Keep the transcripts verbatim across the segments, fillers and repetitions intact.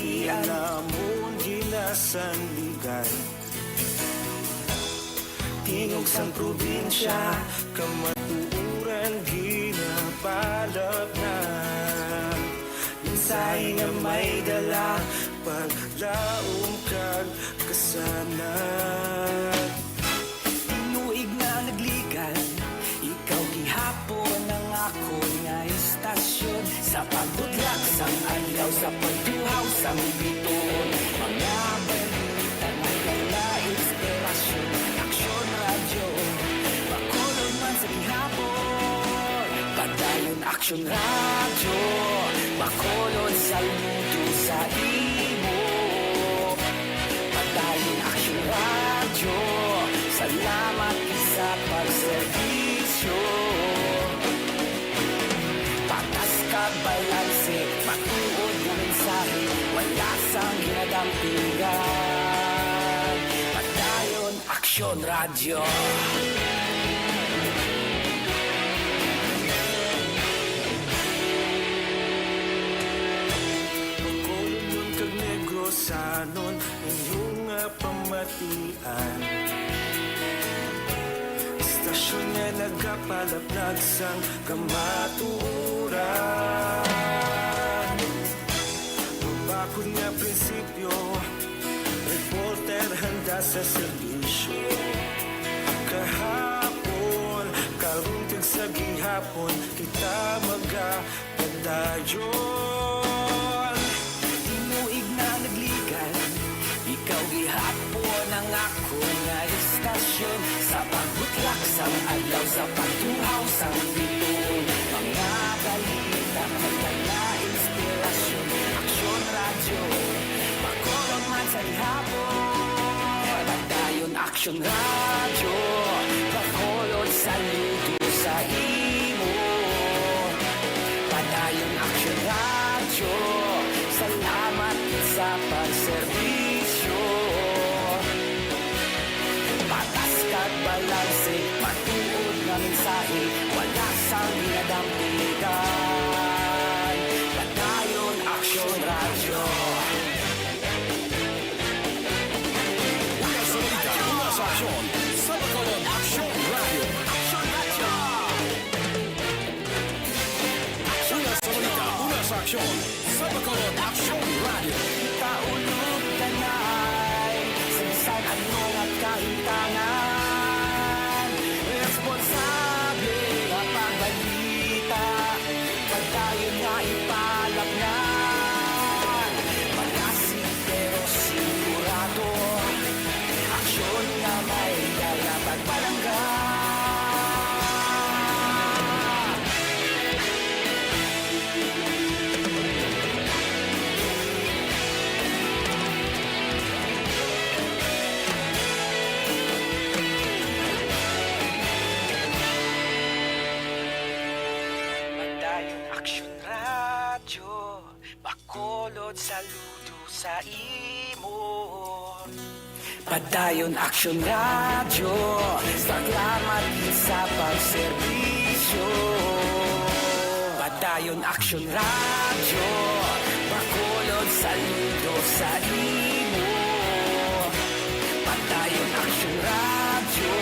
Iya namon ginasandigan. Tingog sang probinsya, kamatuoran ginapalapnag. Mensahe nga may dala, paglaom kag kasanag. Tinuig nga nagligan, ikaw gihapon ang akon nga istasyon. Sa pagbutlak sang adlaw, sa pagtuhaw sang bituon, mga balita nga dala inspirasyon. Aksyon Radyo, Bacolod man sa gihapon. Padayon Aksyon Radyo, Bacolod, saludo sa imo. Padayon Aksyon Radyo, salamat sa pagserbisyo. Patas kag balanse, matuod nga mensahe, wala sang ginadampigan. Padayon Aksyon Radyo. Bacolodnon kag Negrosanon, inyo nga pamatian. Istasyon nga nagapalapnag sang kamatuoran. Mabakod nga prinsipyo, reporter handa sa serbisyo. Kahapon, karon kag sa gihapon, kita magapadayon. Tinuig nga nagligan, ikaw gihapon ang akon nga istasyon. Sa pagbutlak sang adlaw, sa pagtuhaw sang bituon, mga balita nga dala inspirasyon. Aksyon Radyo, Bacolod man sa gihapon. Padayon Aksyon Radyo, Bacolod, saludo sa imo. Padayon Aksyon Radyo, salamat sa pagserbisyo. Patas kag balanse, matuod nga mensahe, wala sang ginadampigan. Padayon Aksyon Radyo. Una sa balita, una sa aksyon, sa Bacolod Aksyon Radyo. Aksyon Radyo. Una sa balita, una sa aksyon, sa Bacolod Aksyon Radyo. Taulog tanay sa bisan ano nga kahintangan. Responsable nga pagbalita, padayon nga ipalapngan. Malasig pero sigurado, aksyon nga may dala pagpalangga. Padayon Aksyon Radyo, Bacolod, saludo sa imo. Padayon Aksyon Radyo, salamat gid sa pagserbisyo. Padayon Aksyon Radyo, Bacolod, saludo sa imo. Padayon Aksyon Radyo,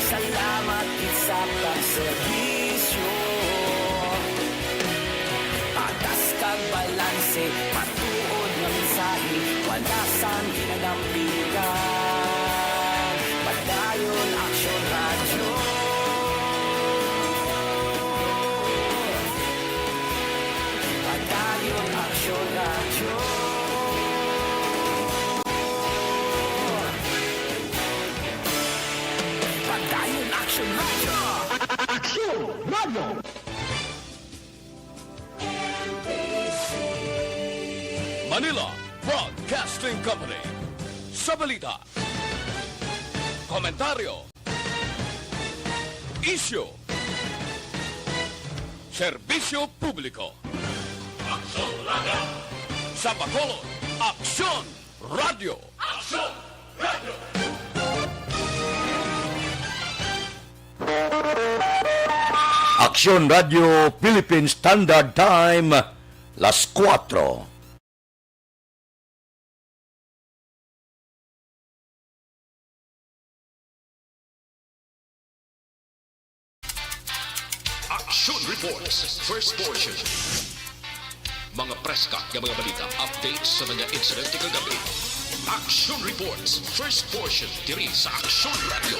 salamat gid sa pagserbisyo. Patas kag balanse, matuod nga mensahe, wala sang ginadampigan. Padayon Aksyon Radyo. Padayon Aksyon Radyo. Padayon Aksyon Radyo. Aksyon Radyo. Manila Broadcasting Company. Sa balita, komentaryo, isyu, serbisyo publiko. Aksyon Radyo. Sa Bacolod, Aksyon Radyo. Aksyon Radyo. Aksyon Radyo Philippine Standard Time, las kuwatro. Reports, first portion. Mga preska nga mga balita, updates sa mga insidente kagabi. Action Reports, first portion, diri sa Action Radio.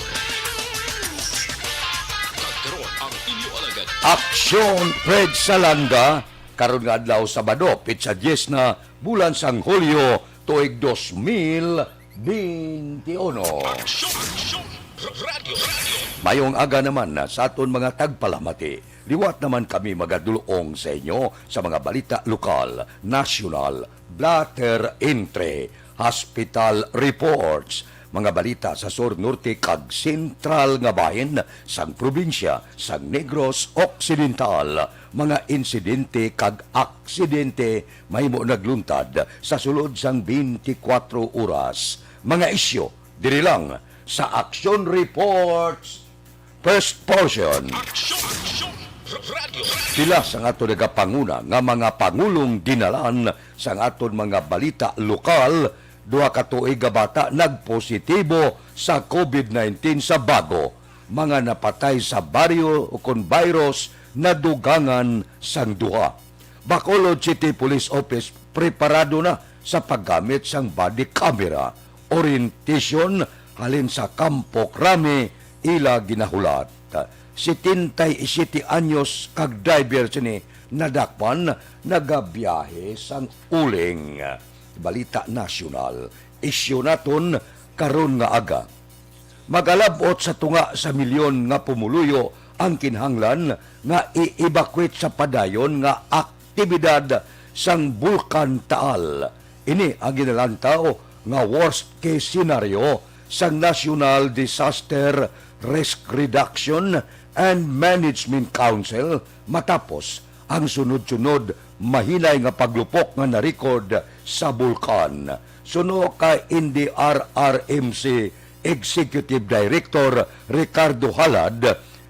Kag karon ang inyo alagad. Action Fred Salanga, karon nga adlaw, Sabado, petsa diyes na, bulan sang Hulyo, tuig dos mil benti uno. Action, Action, Radio, Radio. Mayong aga naman na sa aton mga tagpalamati. Liwat naman kami magadulong sa inyo sa mga balita lokal, nasyonal, blotter entry, hospital reports, mga balita sa sur, norte, kag sentral nga bahin sang probinsya sang Negros Occidental, mga insidente kag aksidente mahimo nagluntad sa sulod sang twenty-four oras, mga isyu diri lang sa Action Reports First Portion. Action, Action, Radio. Pila sang aton nagapanguna nga mga pangulong dinalan sang aton mga balita lokal, duha ka tuig nga bata nagpositibo sa covid nineteen sa Bago, mga napatay sa baryo o kon virus nadugangan sang duha. Bacolod City Police Office preparado na sa paggamit sang body camera. Orientation halin sa Kampo Crame ila ginahulat. Setenta y siete anyos kag driver sini nadakpan nagabiyahe sang uling. Balita nasyonal. Isyu naton karon nga aga. Magalab-ot sa tunga sa milyon nga pumuluyo ang kinahanglan nga i-evacuate sa padayon nga aktibidad sang Bulkan Taal. Ini ang ginalantaw nga worst case scenario sang National Disaster Risk Reduction and Management Council matapos ang sunod-sunod mahinay nga paglupok nga na-record sa bulkan. Suno kay N D R R M C Executive Director Ricardo Halad,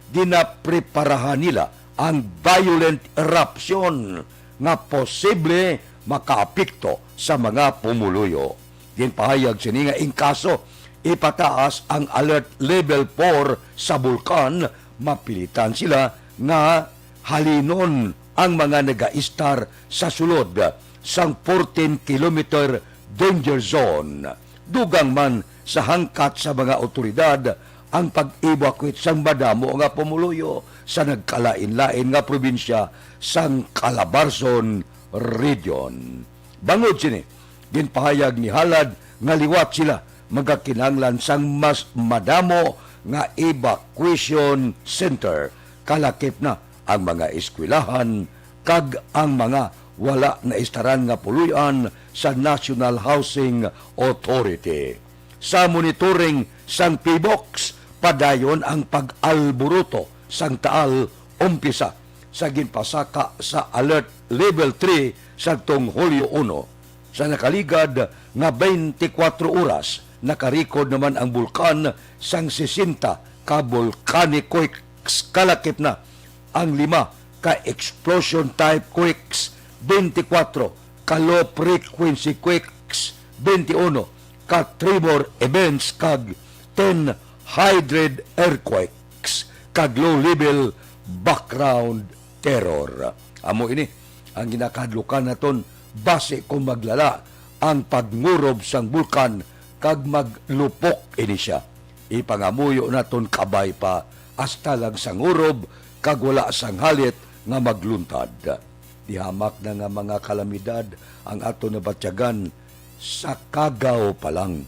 ginapreparahan nila ang violent eruption nga posible makaapekto sa mga pumuluyo. Ginpahayag sini nga in kaso ipataas ang alert level four sa bulkan, mapilitan sila nga halinon ang mga nagaistar sa sulod sang fourteen kilometer danger zone. Dugang man sa hangkat sa mga awtoridad ang pag-evacuate sang madamo nga pumuluyo sa nagkalain-lain nga probinsya sang Calabarzon Region. Bangod sini, ginpahayag ni Halad nga liwat sila magakinahanglan sang mas madamo nga evacuation center, kalakip na ang mga eskwelahan kag ang mga wala naistaran nga puloy-an sa National Housing Authority. Sa monitoring sang PHIVOLCS, padayon ang pag-alboroto sang Taal umpisa sa ginpasaka sa Alert Level three sadtong Hulyo uno. Sa nakaligad nga twenty-four oras, nakarecord naman ang bulkan sang sesenta ka volcanic quakes, kalakip na ang lima ka explosion type quakes, twenty-four ka low frequency quakes, twenty-one ka tremor events, kag ten hydrid earthquakes kag low level background terror. Amo ini ang ginakahadlukan naton basi kung maglala ang pagngurob sang bulkan kag maglupok ini sia. Ipangamuyo naton kabay pa hasta lang sa ngurob kag wala sang halit nga magluntad. Dihamak na nga mga kalamidad ang aton nabatyagan sa Cagao pa lang.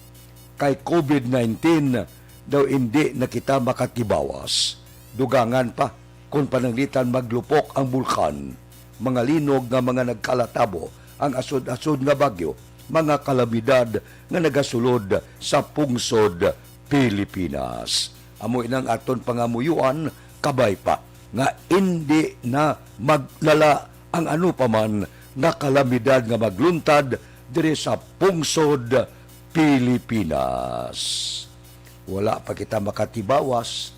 Kay covid nineteen daw indi na kita makatibawas. Dugangan pa kon pananglitan maglupok ang bulkan. Mga linog nga mga nagkalatabo ang asod-asod nga bagyo, mga kalamidad nga nagasulod sa pungsod Pilipinas. Amo inang aton pangamuyuan, kabay pa nga indi na maglala ang ano pa man nga kalamidad nga magluntad diri sa pungsod Pilipinas. Wala pa kita makatibawas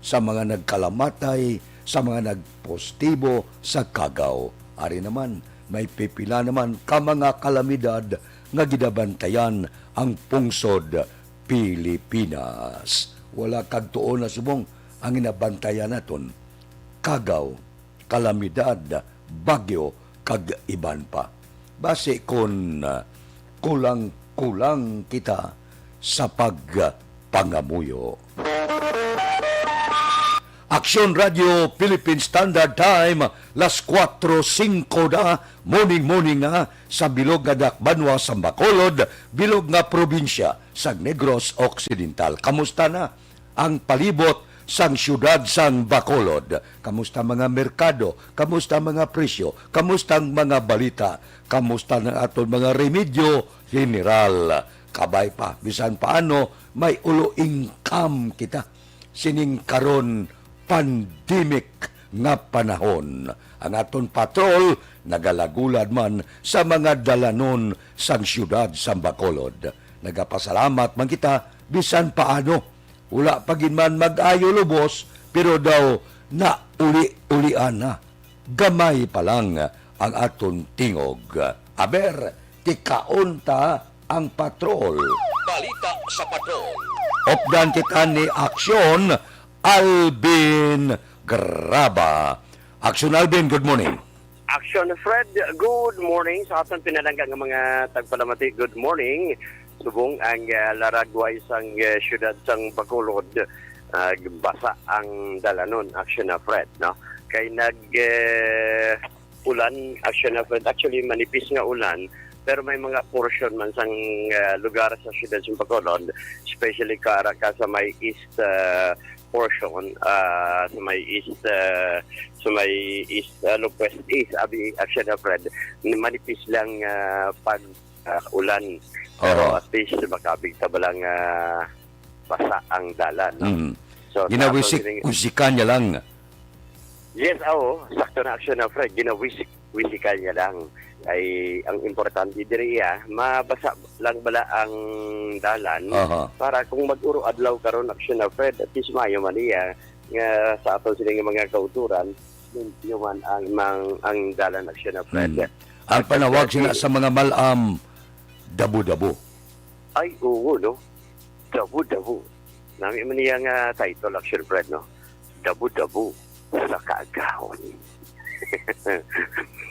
sa mga nagkalamatay, sa mga nagpositibo sa Cagao. Ari naman, may pipila naman ka mga kalamidad nga ginabantayan ang pungsod Pilipinas. Wala kag tuo na subong ang ginabantayan naton, Cagao. kalamidad, bagyo, kag iban pa. Basi kon, ah, kulang-kulang kita sa pagpangamuyo. Aksyon Radio Philippine Standard Time, las kuwatro singko na, morning, morning na, sa bilog nga dakbanwa sang Bacolod, bilog nga probinsya sang Negros Occidental. Kamusta na ang palibot sang siyudad sang Bacolod? Kamusta mga merkado? Kamusta mga presyo? Kamusta ang mga balita? Kamusta ang aton mga remedyo general? Kabay pa, bisan paano, may ulo income kita sining karon pandemic nga panahon. Ang aton patrol nagalagulad man sa mga dalanon sang siyudad sang Bacolod. Nagapasalamat man kita bisan paano. Wala pa gid man mag-ayo lubos, pero daw nauli-ulian na. Gamay pa lang ang aton tingog. Aber, tikaon ta ang patrol. Balita sa patrol. Updan kita ni Aksyon Alvin Graba. Aksyon Alvin, good morning. Action Fred, good morning sa aton pinalangga nga mga tagpalamati. Good morning. Subong ang, ah, laragway sang, ah, siyudad sang Bacolod, ah, basa ang dalanon, Action na Fred, no? Kay nag, eh, ulan, Action na Fred. Actually, manipis nga ulan, pero may mga portion man sang, ah, lugar sa siyudad sang Bacolod, especially kara ka sa may east, ah, portion, ah, sa may east, ah, sa may east, ah, northwest east, abi, Action na Fred, manipis lang, ah, pag, ah, ulan. Pero Oo. at least, makabig ta ba lang, ah, basa ang dalan, no? Mm. So, sa ato sining Ginawisik-wisikan niya lang. Yes, oo. Sakto na, Action na Fred. Ginawisik-wisikan niya lang. Ay, ang importante diri, ah, mabasa lang bala ang dalan Aha. para kung mag-uro adlaw karon, Action na Fred, at least maayo man iya nga sa aton sini nga mga kauturan, limpyo man ang, mang, ang dalan, Action na Fred. Mm. Ang At panawag sina pagkati- sa mga malam, dabo-dabo. Ay, oo, no? Dabo-dabo. Nami man niya nga title, Action Fred, no? Dabo-dabo sa kaagahon.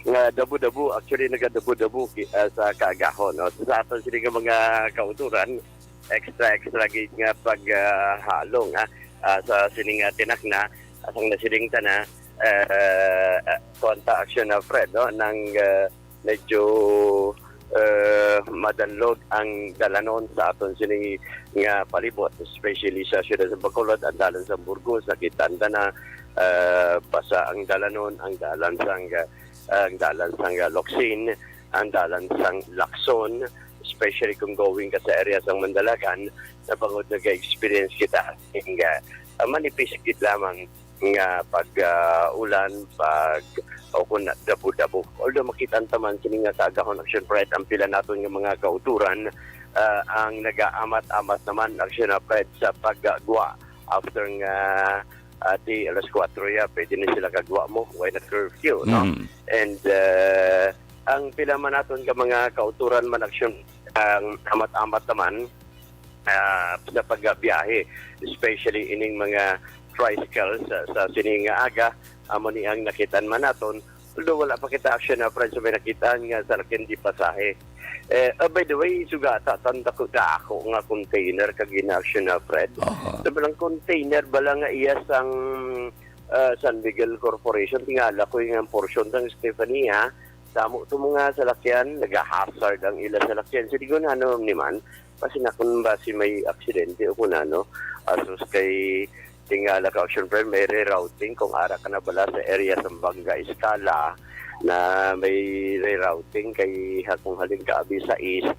Nga dabo-dabo, actually, nagadabo-dabo ki-, ah, sa kaagahon, no? Sa aton sini nga mga kauturan, extra, extra gid nga pag, ah, halong, ah, ah, sa sini nga tinakna, asang nasiling ta na, eh, ah, kuwan ta, Action na Fred, no? Nang, ah, medyo, eh, madanlog ang dalanon sa aton sini nga palibot, especially sa siyudad sa Bacolod, ang dalan sa Burgos, nakita ta na, eh, basa ang dalanon, ang dalan sang, ang dalan sang Locsin, ang dalan sang Lacson, especially kung going ka sa area sang Mandalagan, na bangod nag-experience kita, nga, ah, manipis gid lamang nga pag, ah, ulan, pag, o kun dabo-dabo. Although makita ta man sini nga kaagahon, Action Fred, ang pila naton nga mga kauturan, ah, ang nagaamat-amat naman, Action Fred, sa paggwa after nga, ah, di alas kuwatro ya, pwede na sila kagwa mo, why not curfew, no? Mm. And, ah, ang pila man naton nga mga kauturan man, Action, ang amat-amat naman, ah, sa pagbiyahe, especially ining mga tricycle sa, sa sini nga aga, amo ni ang nakitaan man naton. Although wala pa kita, Action na Fred, sa may nakitaan nga salakyan di pasahe. Eh, ah, by the way, sugata, tanda ko, dako nga container kag ina, Action na Fred. Aha. Sa balang container, bala nga iya sang, ah, San Miguel Corporation, tingala ko yung portion ng Stephanie, ha? Damo to mga salakyan, nagahasard ang ila salakyan. Sige, ano ni man, kasi na kung ba si may aksidente o kung ano, asus kay tingala ka, Action Friend, may rerouting kung ara ka na bala sa area sa Banga Escala na may rerouting kay ha-, kung halin ka abi sa east,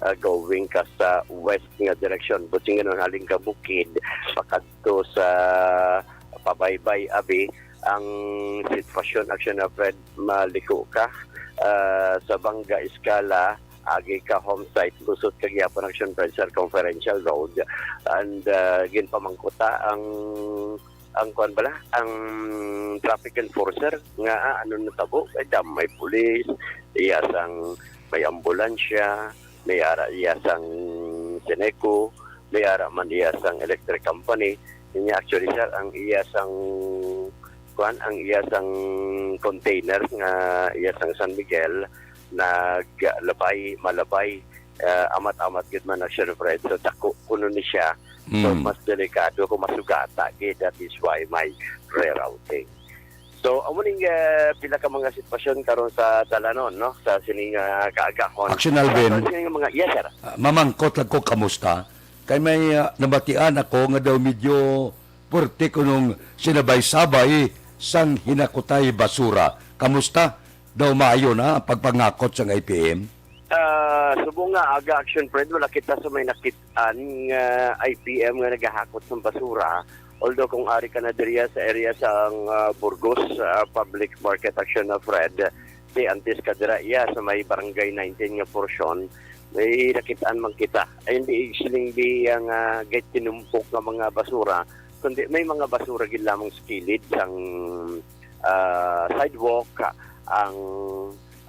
ah, going ka sa west nga direksyon. Buti nga nun halin ka bukid, pakadto sa pabaybay abi, ang sitwasyon, Action Friend, maliko ka, ah, sa Banga Escala, agi ka home site, lusot ka gyapon, Action Friend, Circumferential Road. And, ah, ginpamangkuta ang, ang kuwan bala, ang traffic enforcer nga, ah, ano natabo, kay damo may pulis, iya sang may ambulansya, may ara iya sang Seneco, may ara man iya sang electric company. Niya actually, sir, ang iya sang kuan, ang iya sang containers nga iya sang San Miguel naglabay, malabay, ah, amat-amat gid man, Action Fred. So, dako kuno ni siya. So, Mm. mas delikado kung masugata gid. That is why may rerouting. So, amo ning, ah, pila ka mga sitwasyon karon sa dalanon, no? Sa sining, ah, kaagahon. Action, Alvin. Sa sining mga, yes, sir. Ah, mamangkot lang ko, kamusta? Kay may, ah, nabatian ako nga daw medyo puwerte kunong sinabay-sabay sang hinakutay basura. Kamusta? Daw maayo na ang pagpangakot sang I P M? Ah, subong nga aga, Action Fred, wala kita sa may nakit-an nga I P M nga nagahakot sang basura. Although kung ari ka na diriya sa area sang, ah, Burgos, ah, Public Market, Action Fred, di antes ka dira iya sa may Barangay nineteen nga porsyon, may nakit-an man kita. Ay, hindi siling di ang, ah, gay tinumpok nga mga basura, kundi may mga basura gid lamang sa kilid sang, ah, sidewalk, ang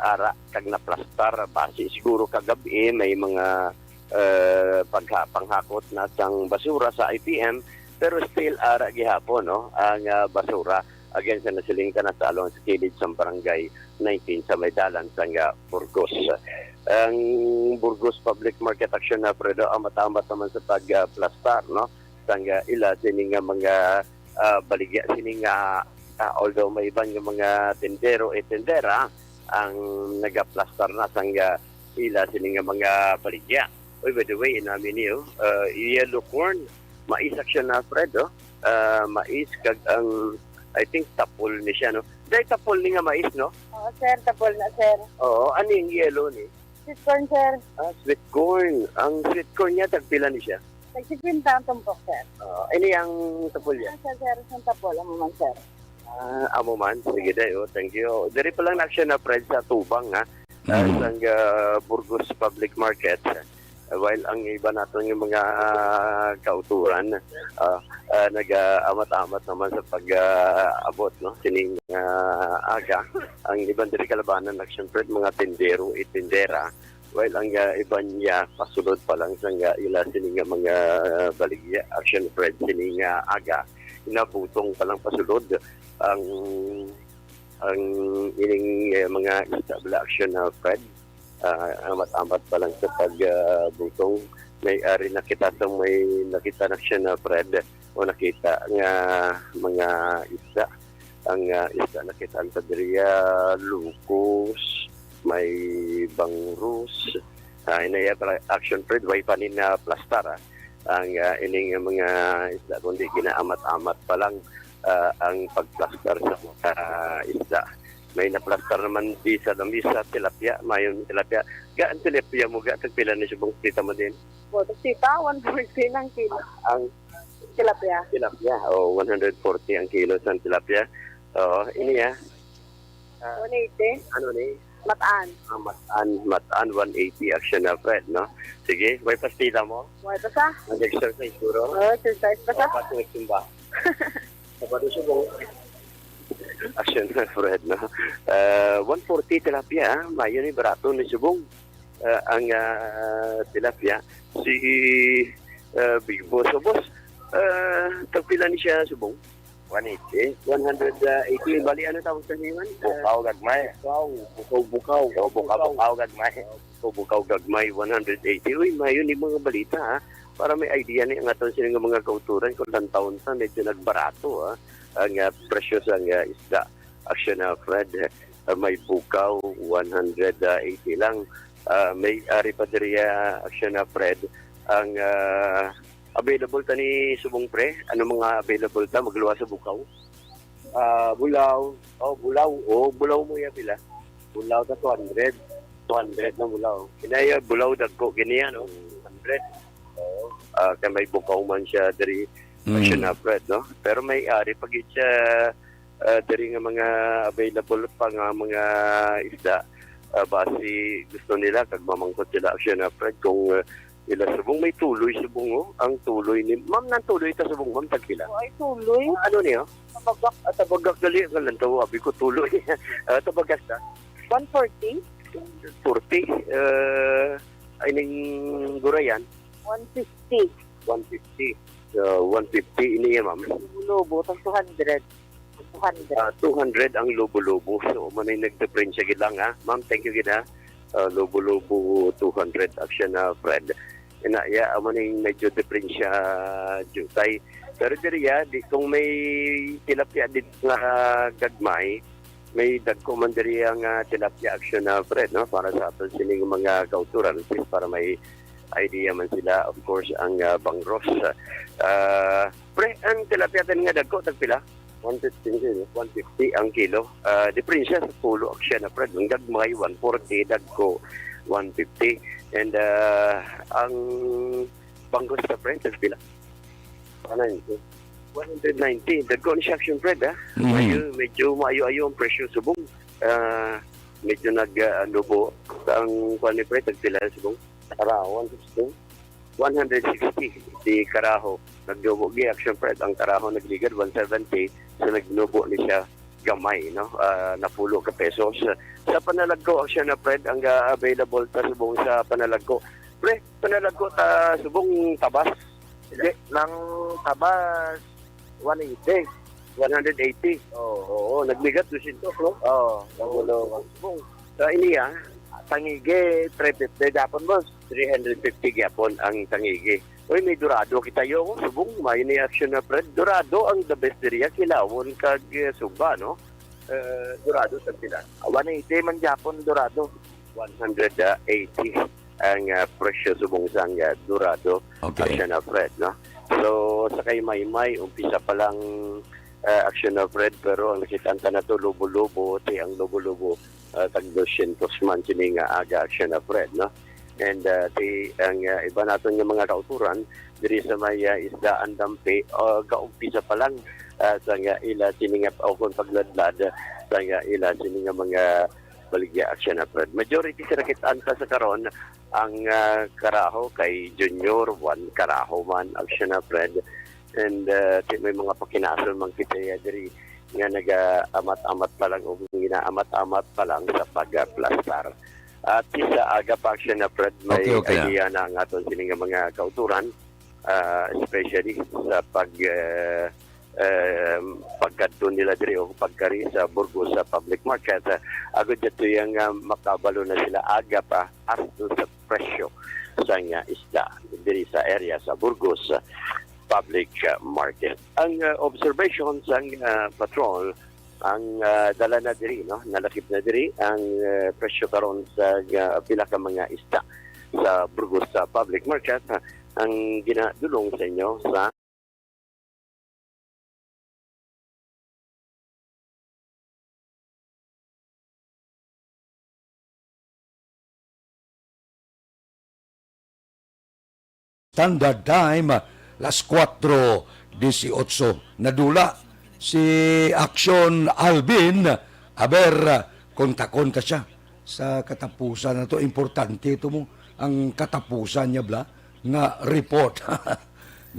ara kag naplastar. Basi siguro kagab-i may mga, eh, pagha-, panghakot na sang basura sa I P M, pero still ara gihapon, no, ang, ah, basura. Again, sa nasiling ka na sa along sa kilid sang Barangay nineteen sa may dalan sang, ah, Burgos. Ang Burgos Public Market, Action Fred, amat-amat naman sa pagplastar, no, sang, ah, ila sini nga mga, ah, baligya sini nga, ah, although may iban nga mga tindero e tindera ang nagaplastar na sang, ah, ila sini nga mga baligya. Uy, by the way, inamin niyo, ah, yellow corn, mais, Action Fred, oh. Ah, mais kag ang, I think, tapol ni siya, no? Dahil tapol ni nga mais, no? Oo, sir, tapol na, sir. Oo, ano yung yellow ni? Sweet corn, sir. Ah, sweet corn. Ang sweet corn niya, tagpila ni siya? Tag-singkwenta ang tumpok, sir. Ah, ini ang tapol niya? Ah, sir, sir, isang tapol, amo man, sir. Ah, amo man. Sige, day, oh, thank you. Diri pa lang na siya na, Fred, sa Tubang, ha? Ah, Mm. Sang, ah, Burgos Public Market. Ah, while ang iba naton nga mga, ah, kauturan, ah, ah, nag-aamat-amat naman sa pag, ah, abot, no? Sining, ah, aga. Ang iban diri kalabanan, Action Fred, mga tindero, itindera. While ang, ah, iban niya, pasulod pa lang sa nga ila sini nga mga baligya, Action Fred, sini nga aga, inabutong pa lang pasulod ang, ang ining, eh, mga isda bala, Action, ah, Fred. Ah, amat-amat pa lang sa pag, ah, butong. May ari na kita sa may nakita na siya na, Fred, o nakita nga mga isda. Ang, ah, isda nakita sa diri, ah, lukos, may bangros. Ah, inaya pala, Action Fred, way pa ni na plastar, ah. Ang, ah, ining mga isda, kundi ginaamat-amat pa lang, ah, ang pagplastar sa mga isda. May naplastar naman di sa lamisa, tilapia, mayon tilapia. Ga, ang tilapia mo, ga, tagpila ni subong kita mo din? Boto sita, one forty lang kilo. Ang Tilapia. Tilapia, oh, one hundred forty ang kilo sa tilapia. Oo, ini, ah. Ah, one eighty. Ano ni? Matan. Ah, matan, matan, one eighty, Action Fred, no? Sige, may pastila mo? Wala pa sa? Nag-exercise, siguro? Oh, exercise pa sa? Dapat nagsimba. Dapat usog mo. Action Fred, no? Ah, one forty tilapia, ah. Mayo ni barato ni subong. Ah, ang, ah, tilapia, si, ah, Big Boss. So, boss, ah, tagpila ni siya subong? One eighty. One hundred eighty. Bali, ano tawag sa himan? Bukaw gagmay. Bukaw. Bukaw, bukaw. O, bukaw, bukaw gagmay. O, bukaw gagmay, one hundred eighty. Uy, mayo ni mga balita, ha. Para may idea ni ang aton sini nga mga kauturan kung lantawon sa medyo nagbarato, ha. Ang, ah, presyo sa, ah, isda. Action, ah, Fred. Ah, may bukaw, one hundred eighty lang. Ah, may ari pa diri, ah, Action, ah, Fred. Ang, ah, available ta ni subong, pre? Ano mga available ta? Magluwas sa bukaw? Ah, bulaw. Oh, bulaw. Oh, bulaw mo ya pila? Bulaw ta two hundred. Two hundred na bulaw. Inaya bulaw dagko gini, ano? Hundred. Oo. Ah, kay may bukaw man siya diri. Mm. Action, ah, Fred, no? Pero may ari pa gid siya, ah, diri nga mga available pa nga mga isda. Ah, basi gusto nila kag mamangkot sila, Action, ah, Fred, kung, ah, ila subong may tuloy subong, oh. Ang tuloy ni ma'am, nang tuloy ta subong, ma'am, tagpila? Oh, ay, tuloy. Ano niyo? Tabagak. Ah, tabagak gali ang lantaw, abi ko tuloy. Ah, tabagak ta? One forty. Forty. Ah, ay ning gurayan? One fifty. One fifty. So, one fifty ini, ma'am. Lobo, tag two hundred. hundred. Ah, two hundred ang Lobo-Lobo. So, amo na yung nagdiferensya gid lang, ha? Ma'am, thank you gid, ha? Ah, Lobo-Lobo, two hundred, Action na, Fred. Ina, ya, amo na yung medyo diferensya, Jutay. Pero diri, ya, di, kung may tilapia dito nga gagmay, may dagko man diri ang, ah, tilapia, Action na, Fred, no? Para sa aton sining mga kauturan, at least para may idea man sila, of course, ang, ah, bangros. Ah, pre, ang tilapia din nga dagko, tagpila? One fifty ang kilo. One fifty ang kilo. Ah, diferensya sa tulo, Action na, Fred. Ang gagmay, one forty, dagko, one fifty. And, ah, ang bangos na, Fred, tagpila? One ninety. One hundred ninety. Dagko ni siya, Action, Fred, ha? Mhm. Medyo, medyo maayo-ayo ang presyo subong. Ah, medyo nag, ah, ano po, ang kuwan ni, Fred, tagpila subong? Tara, one sixty. One hundred sixty. Si Karaho. Nagdubo gi, Action, Fred. Ang Karaho nagligad, one seventy. So, nagnubo ni siya gamay, no? Ah, napulo ka pesos. Sa panalagko, Action na, Fred, ang, ah, available ta subong sa panalagko. Pre, panalagko ta subong tabas. Di, nang tabas, one eighty. One hundred eighty. Oo. Oo, nagbigat, dosyentos, no? Oo, napulo. Subong. Sa iniya, tangigi, three fifty gyapon, boss. Three hundred fifty gyapon ang tangigi. Uy, may dorado kita, yo. Subong, may ni, Action na, Fred. Dorado ang the best diriya, kilawon kag, eh, sugba, no? Eh, dorado sa pila? One eighty man gyapon, dorado. One hundred eighty ang, ah, presyo subong sang, ah, dorado. Okay. Action na, Fred, no? So, sa kay Maymay, umpisa pa lang, ah, Action na, Fred, pero ang nakita ta na to, Lobo-Lobo, ti ang Lobo-Lobo, ah, tag dosyentos man sini nga aga, Action na, Fred, no? And, ah, ti ang, ah, iba naton nga mga kauturan diri sa may, ah, Isdaan Dampi, ah, gaumpisa pa lang, ah, sa nga ila sini nga, o kung pagladlad, sa nga ila sini nga mga baligya, Action na, Fred. Majority sa nakit-an ta sa karon, ang, ah, Karaho kay Junior, one Karaho man, Action na, Fred. And, ah, ti may mga pakinason man kita ya diri nga nagaamat-amat pa lang o ginaamat-amat pa lang sa pagaplastar. At sa aga pa, Action na, Fred, may Okay, okay na. idea na ang aton sini nga mga kauturan, ah, especially sa pag, ah, um, pagkadto nila diri o pagkari sa Burgos sa public market, ah, agud dito yung, ah, makabalo na sila aga pa as to sa presyo sa nga isda diri sa area sa Burgos, ah, public, ah, market. Ang, ah, observation sang, ah, patrol, ang, ah, dala na diri, no? Nalakip na diri ang, ah, presyo karon sa, ah, pila ka mga isda sa Burgos sa public market, ah, ang ginadulong sa inyo sa Standard Time, las kuwatro disiotso. Nadula si Action Alvin. Aber, kontakon ta siya sa katapusan na to. Importante ito mo, ang katapusan niya, bla, nga report.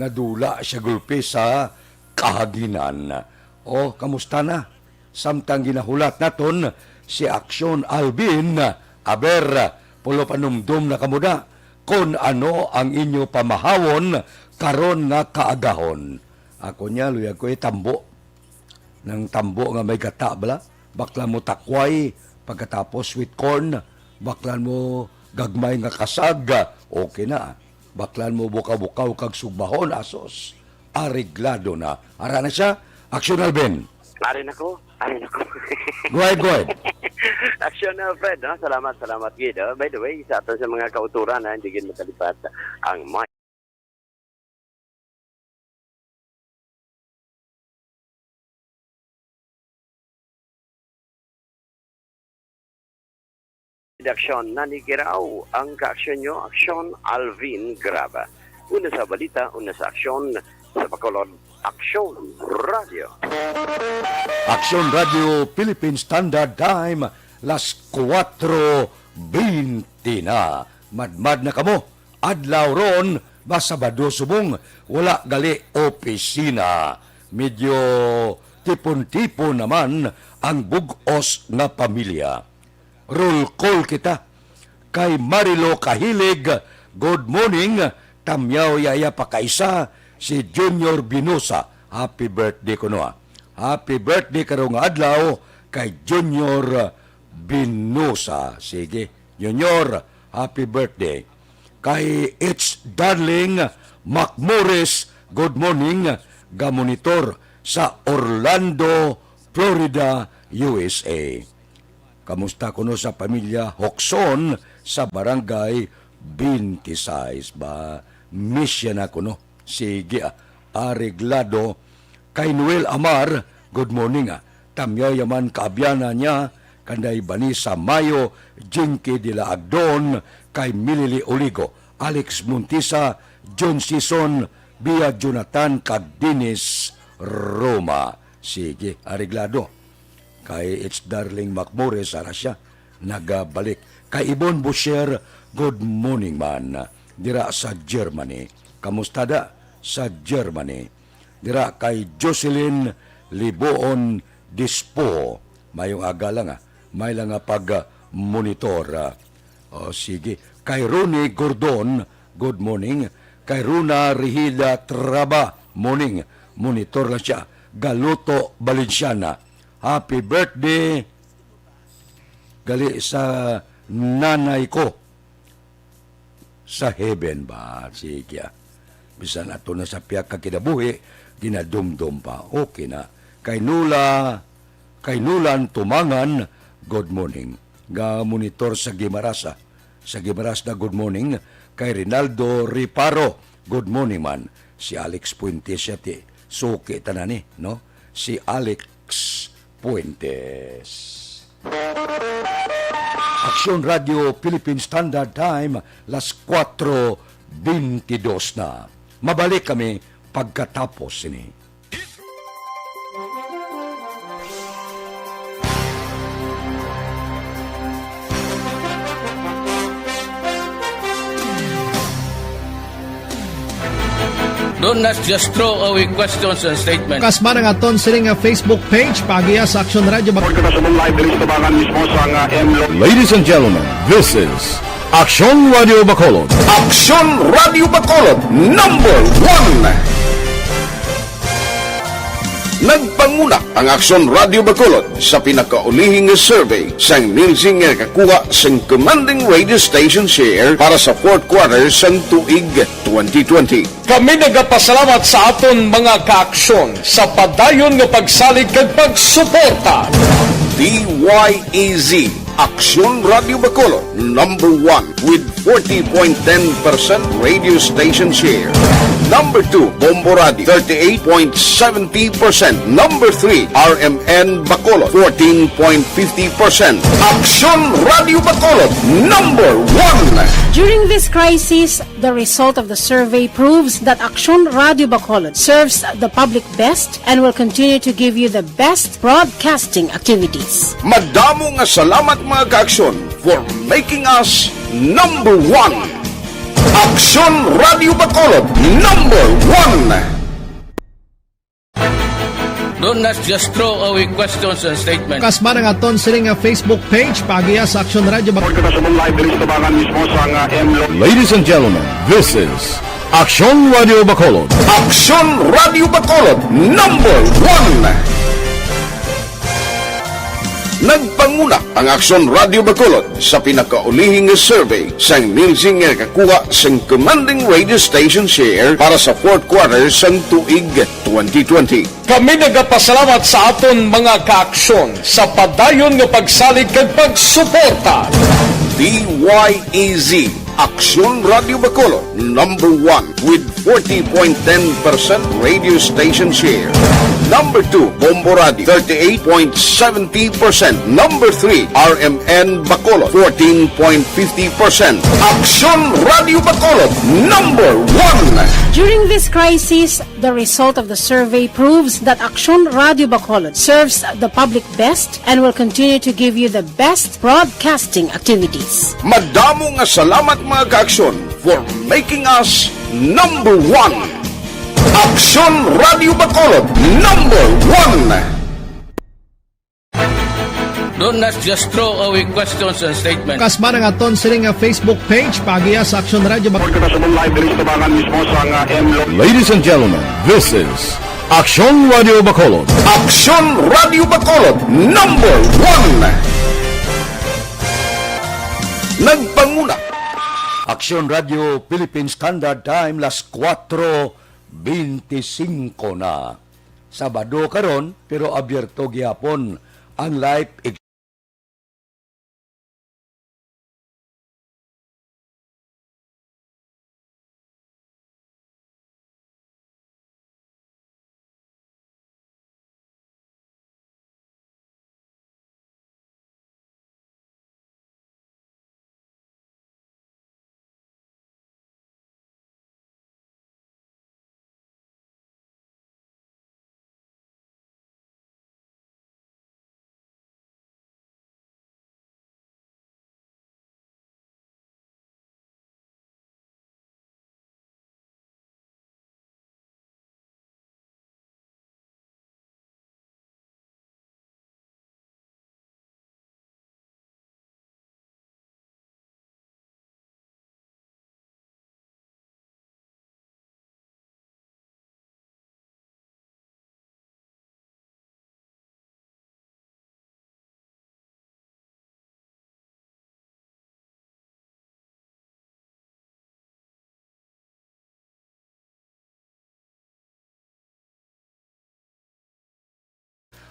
Nadula siya gulpi sa kahaginan. O, kamusta na? Samtang ginahulat naton si Action Alvin, aber, pulo panumdom na kamo da kon ano ang inyo pamahawon karon nga kaagahon. Ako niya, luyag ko itambo. Nang tambo nga may gata, bala? Baklan mo takway, pagkatapos sweet corn, baklan mo gagmay nga kasag, okay na. Baklan mo bukaw-bukaw kag sugbahon, asos, areglado na. Ara na siya, Action Alvin. Ari na ko, ari na ko. Go ahead, go ahead. Action na, Fred, no? Salamat, salamat gid, oh. By the way, sa aton sa mga kauturan, ha, hindi gid makalipat ang mic. Redaksyon, nanigiraw ang kaaksyon nyo, Aksyon Alvin Graba. Una sa balita, una sa aksyon, sa Bacolod, Aksyon Radio. Aksyon Radio Philippine Standard Time, las kuwatro bente na. Madmad na kamo. Adlaw ron, ba Sabado subong, wala gali opisina. Medyo tipon-tipon naman ang bug-os nga pamilya. Roll call kita. Kay Marilo Kahilig, good morning. Tamyaw yaya pa kaisa, si Junior Binosa. Happy birthday kuno, ah. Happy birthday karong adlaw kay Junior Binosa. Sige, Junior, happy birthday. Kay It's Darling Macmores, good morning, gamonitor sa Orlando, Florida, U S A. Kamusta kuno sa pamilya Hokson sa Barangay twenty-six ba? Miss siya na kuno. Sige, ah, areglado. Kay Noel Amar, good morning, ah. Tamyaw yaman kaabyana niya, kanday Vanessa Mayo, Jinky de la Agdon, kay Milili Oligo, Alex Montisa, John Sison, Bia Jonathan, kag Dennis Roma. Sige, areglado. Kay It's Darling Macmores, ara siya, nagabalik. Kay Ibon Boucher, good morning man. Dira sa Germany. Kamusta da sa Germany? Dira kay Jocelyn Liboon Dispo. Mayong aga lang, ah. May lang nga pag-monitor, ah. O, sige. Kay Ronnie Gordon, good morning. Kay Runa Rihida Traba, morning. Monitor lang siya. Galuto Valenciana, happy birthday. Gali sa nanay ko sa heaven ba? Sige, ah. Bisan ato na sa pihak ka kinabuhi, ginadumdom pa. Okay na. Kay Nula, kay Nulan Tumangan, good morning. Ga monitor sa Gimarasa. Sa Gimarasa, good morning. Kay Rinaldo Riparo, good morning man. Si Alex Fuentes siya, ti. Suki tanan ni, no? Si Alex Fuentes. Aksyon Radio Philippine Standard Time, las kuwatro bentidus na. Mabalik kami pagkatapos sini. Don't, let's just throw away questions and statements. Kasmara nga ton sini nga Facebook page, paagiha sa Aksyon Radio Bac- Report kita sa live diri sa tabangan mismo sa nga M Lo- Ladies and gentlemen, this is Aksyon Radio Bacolod. Aksyon Radio Bacolod, number one. Nagpanguna ang Aksyon Radio Bacolod sa pinakaulihi nga survey sang Nielsen nga nakakuha sang commanding radio station share para sa fourth quarter sang tuig twenty twenty. Kami nagapasalamat sa aton mga kaaksyon sa padayon nga pagsalig kag pagsuporta. D Y E Z, Aksyon Radio Bacolod, number one with forty point ten percent radio station share. Number two, Bombo Radio, thirty-eight point seventy percent. Number three, R M N Bacolod, fourteen point fifty percent. Aksyon Radio Bacolod, number one. During this crisis, the result of the survey proves that Aksyon Radio Bacolod serves the public best and will continue to give you the best broadcasting activities. Madamo nga salamat, mga kaaksyon, for making us number one. Aksyon Radio Bacolod, number one. Don't, let's just throw away questions and statements. Kasmara nga ton sini nga Facebook page, paagiha sa Aksyon Radio Bac- Report kita sa live diri sa tabangan mismo sa nga M Lo- Ladies and gentlemen, this is Aksyon Radio Bacolod. Aksyon Radio Bacolod, number one. Nagpanguna ang Aksyon Radio Bacolod sa pinakaulihi nga survey sang Nielsen nga nakakuha sang commanding radio station share para sa fourth quarter sang tuig twenty twenty. Kami nagapasalamat sa aton mga kaaksyon sa padayon nga pagsalig kag pagsuporta. D Y E Z, Aksyon Radio Bacolod, number one with forty point ten percent radio station share. Number two, Bombo Radio, thirty-eight point seventy percent. Number three, R M N Bacolod, fourteen point fifty percent. Aksyon Radio Bacolod, number one. During this crisis, the result of the survey proves that Aksyon Radio Bacolod serves the public best and will continue to give you the best broadcasting activities. Madamo nga salamat, mga kaaksyon, for making us number one. Aksyon Radio Bacolod, number one. Don't, let's just throw away questions and statements. Kasmara nga ton sini nga Facebook page, paagiha sa Aksyon Radio Bac- Report kita sa live diri sa tabangan mismo sa nga M Lo- Ladies and gentlemen, this is Aksyon Radio Bacolod. Aksyon Radio Bacolod, number one. Nagpanguna. Aksyon Radio Philippine Standard Time, las kuwatro beintisinko na. Sabado karon, pero abierto gihapon ang live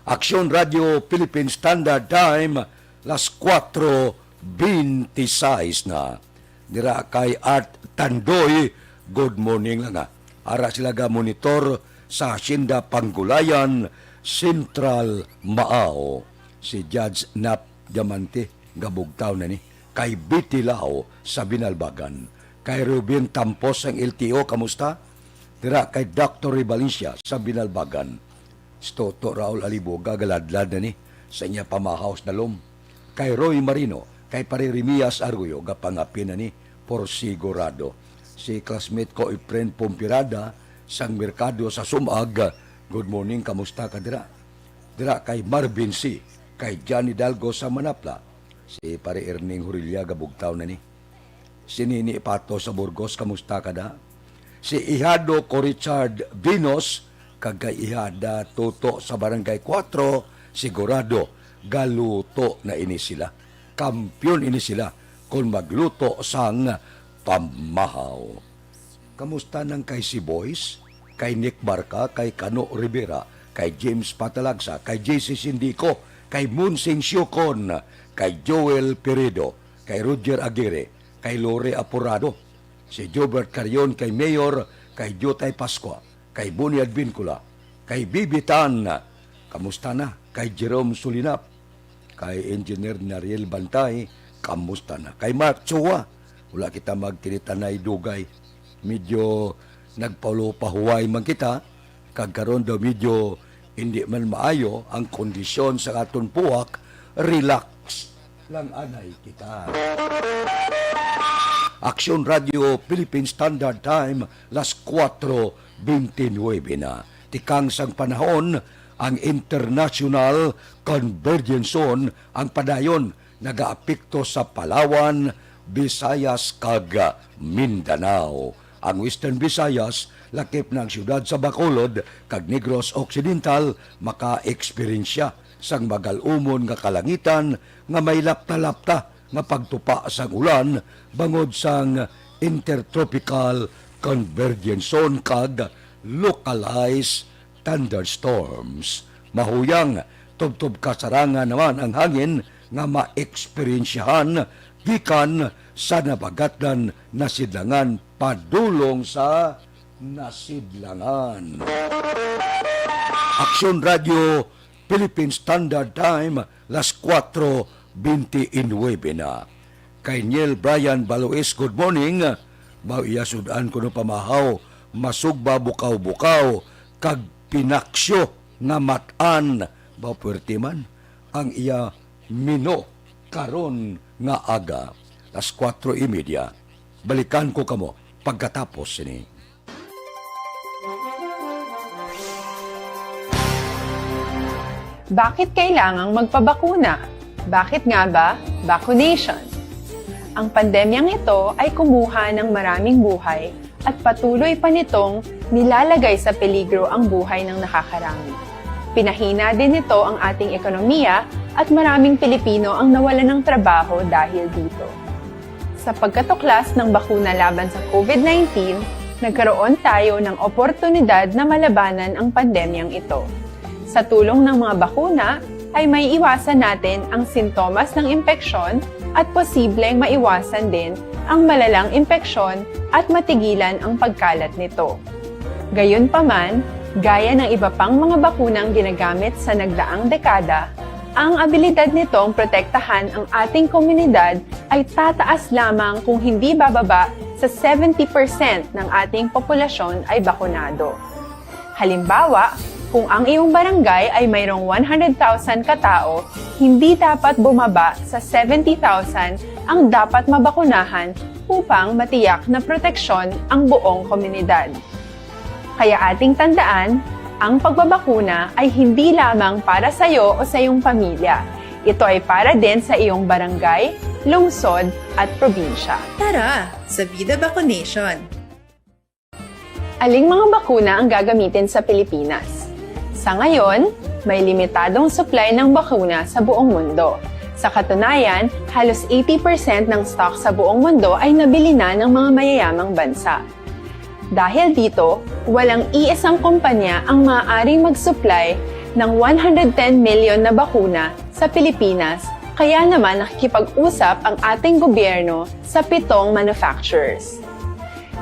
Aksyon Radio Philippine Standard Time, las kuwatro beintiseis na. Dira kay Art Tandoy, good morning lang, ha. Ara sila ga monitor sa Hacienda Panggulayan, Central Maao. Si Judge Nap Diamante, gabugtaw na ni. Kay Betty Lao sa Binalbagan. Kay Ruben Tampos sang L T O, kamusta? Dira kay Doctor Ray Valencia sa Binalbagan. Si Toto Raul Aliboga galadlad na ni sa iya pamahaw sa dalom. Kay Roy Marino, kay Pare Remias Arroyo, gapangapin na ni por sigurado. Si classmate ko, Efren Pompirada, sang merkado sa Sumag, good morning, kamusta ka dira? Dira kay Marvin C, kay Johnny Dalgo sa Manapla. Si Pare Erning Hurilla gabugtaw na ni. Si Nini Pato sa Burgos, kamusta ka da? Si Ihado ko Richard Vinos, kag kay Ihada Toto sa Barangay Kuwatro, sigurado, galuto na ini sila. Kampiyon ini sila kon magluto sang pamahaw. Kamusta nang kay si Boys, kay Nick Barca, kay Kano Rivera, kay James Patalagsa, kay J C Sindico, kay Monsing Siocon, kay Joel Peredo, kay Roger Aguirre, kay Lore Aporado, si Jobert Carion, kay Mayor, kay Jotay Pascua, kay Boni Advincula, kay Bibi Tan, kamusta na? Kay Jerome Sulinap, kay Engineer Nariel Bantay, kamusta na? Kay Mark Chua, wala kita magkinitanay dugay. Medyo nagpalupahuway man kita, kag karon daw medyo hindi man maayo ang kondisyon sa aton buhak, relax lang anay kita. Aksyon Radio Philippine Standard Time, las kuwatro beintinuebe na. Tikang sang panahon, ang International Convergence Zone ang padayon nagaapekto sa Palawan, Visayas, kag Mindanao. Ang Western Visayas, lakip na ang siyudad sa Bacolod kag Negros Occidental, maka-eksperyensya sang magal-umon nga kalangitan nga may lapta-lapta nga pagtupa sang ulan bangod sang Intertropical Convergence Zone kag localized thunderstorms. Mahuyang, tubtob kasarangan naman ang hangin nga maeksperyensyahan gikan sa nabagatnan nga sidlangan padulong sa nasidlangan. Aksyon Radio, Philippine Standard Time, las kuwatro beintinuebe na. Kay Neil Brian Balois, good morning. Baw iya sud-an kuno pamahaw, masugba bukaw-bukaw, kag pinaksyo nga mat-an. Baw puwerte man ang iya mino karon nga aga. Las kuwatro y media. Balikan ko kamo pagkatapos sini. Bakit kailangang magpabakuna? Bakit nga ba vaccination? Ang pandemyang ito ay kumuha ng maraming buhay at patuloy pa nitong nilalagay sa peligro ang buhay ng nakakarami. Pinahina din nito ang ating ekonomiya at maraming Pilipino ang nawalan ng trabaho dahil dito. Sa pagkatuklas ng bakuna laban sa COVID nineteen, nagkaroon tayo ng oportunidad na malabanan ang pandemyang ito. Sa tulong ng mga bakuna, ay maiiwasan natin ang sintomas ng impeksyon at posibleng maiwasan din ang malalang impeksyon at matigilan ang pagkalat nito. Gayunpaman, gaya ng iba pang mga bakunang ginagamit sa nagdaang dekada, ang abilidad nitong protektahan ang ating komunidad ay tataas lamang kung hindi bababa sa seventy percent ng ating populasyon ay bakunado. Halimbawa, kung ang iyong barangay ay mayroong one hundred thousand katao, hindi dapat bumaba sa seventy thousand ang dapat mabakunahan upang matiyak na proteksyon ang buong komunidad. Kaya ating tandaan, ang pagbabakuna ay hindi lamang para sa iyo o sa iyong pamilya. Ito ay para din sa iyong barangay, lungsod, at probinsya. Tara, sa Vida Vaccination! Aling mga bakuna ang gagamitin sa Pilipinas? Sa ngayon, may limitadong supply ng bakuna sa buong mundo. Sa katunayan, halos eighty percent ng stock sa buong mundo ay nabili na ng mga mayayamang bansa. Dahil dito, walang iisang kumpanya ang maaaring mag-supply ng one hundred ten million na bakuna sa Pilipinas, kaya naman nakikipag-usap ang ating gobyerno sa pitong manufacturers.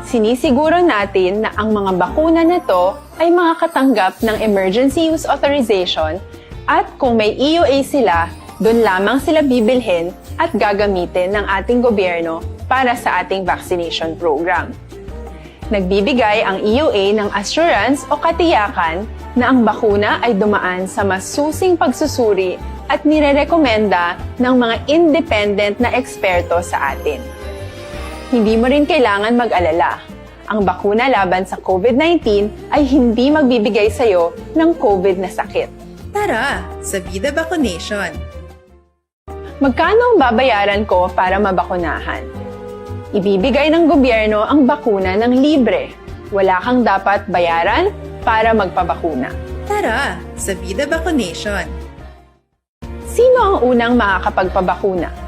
Sinisiguro natin na ang mga bakuna na to ay makakatanggap ng Emergency Use Authorization, at kung may E U A sila, doon lamang sila bibilhin at gagamitin ng ating gobyerno para sa ating vaccination program. Nagbibigay ang E U A ng assurance o katiyakan na ang bakuna ay dumaan sa masusing pagsusuri at nirerekomenda ng mga independent na eksperto sa atin. Hindi mo rin kailangan mag-alala. Ang bakuna laban sa COVID nineteen ay hindi magbibigay sa iyo ng COVID na sakit. Tara, sa Vida Vaccination! Magkano ang babayaran ko para mabakunahan? Ibibigay ng gobyerno ang bakuna ng libre. Wala kang dapat bayaran para magpabakuna. Tara, sa Vida Vaccination! Sino ang unang makakapagpabakuna?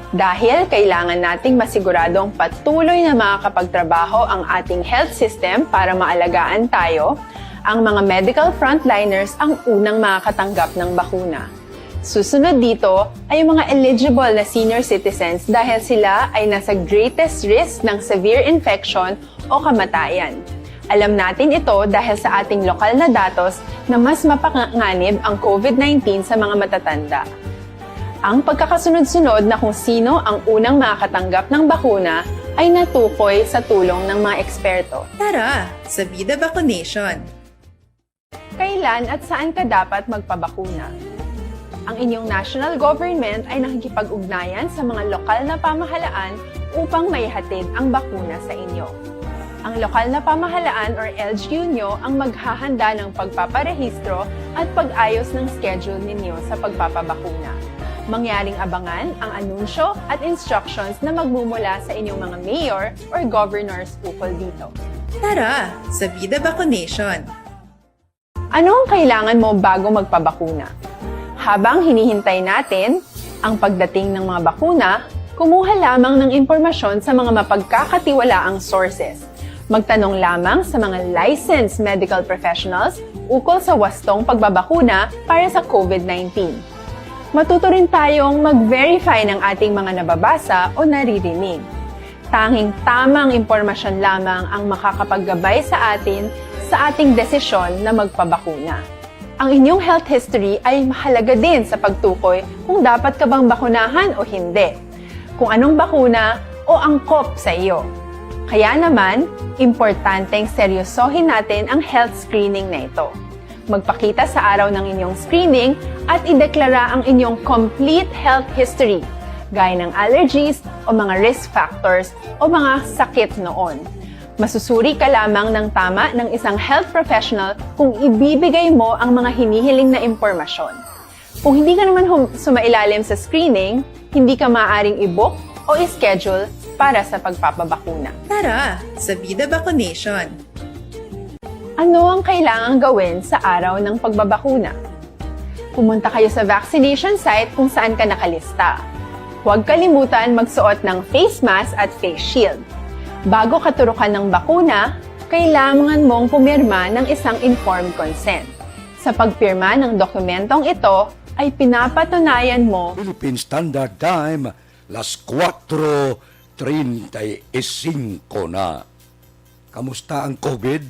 Dahil kailangan nating masiguradong patuloy na makakapagtrabaho ang ating health system para maalagaan tayo, ang mga medical frontliners ang unang makakatanggap ng bakuna. Susunod dito ay ang mga eligible na senior citizens dahil sila ay nasa greatest risk ng severe infection o kamatayan. Alam natin ito dahil sa ating lokal na datos na mas mapanganib ang COVID nineteen sa mga matatanda. Ang pagkakasunod-sunod na kung sino ang unang makakatanggap ng bakuna ay natukoy sa tulong ng mga eksperto. Tara, sa Vida Vaccination! Kailan at saan ka dapat magpabakuna? Ang inyong national government ay nakikipag-ugnayan sa mga lokal na pamahalaan upang maihatid ang bakuna sa inyo. Ang lokal na pamahalaan or L G U nyo ang maghahanda ng pagpaparehistro at pag-ayos ng schedule ninyo sa pagpapabakuna. Mangyaring abangan ang anunsyo at instructions na magmumula sa inyong mga mayor or governors ukol dito. Tara, sa Vida Vaccination! Ano ang kailangan mo bago magpabakuna? Habang hinihintay natin ang pagdating ng mga bakuna, kumuha lamang ng impormasyon sa mga mapagkakatiwalaang sources. Magtanong lamang sa mga licensed medical professionals ukol sa wastong pagbabakuna para sa COVID nineteen. Matuto rin tayong mag-verify ng ating mga nababasa o naririnig. Tanging tamang impormasyon lamang ang makakapaggabay sa atin sa ating desisyon na magpabakuna. Ang inyong health history ay mahalaga din sa pagtukoy kung dapat ka bang bakunahan o hindi, kung anong bakuna o angkop sa iyo. Kaya naman, importanteng seryosohin natin ang health screening na ito. Magpakita sa araw ng inyong screening at ideklara ang inyong complete health history, gaya ng allergies o mga risk factors o mga sakit noon. Masusuri ka lamang ng tama ng isang health professional kung ibibigay mo ang mga hinihiling na impormasyon. Kung hindi ka naman hum- sumailalim sa screening, hindi ka maaaring i-book o i-schedule para sa pagpapabakuna. Tara sa Vida Vaccination! Ano ang kailangang gawin sa araw ng pagbabakuna? Pumunta kayo sa vaccination site kung saan ka nakalista. Huwag kalimutan magsuot ng face mask at face shield. Bago ka turukan ng bakuna, kailangan mong pumirma ng isang informed consent. Sa pagpirma ng dokumentong ito, ay pinapatunayan mo Philippine Standard Time, las kuwatro treinta y cinco na. Kamusta ang COVID?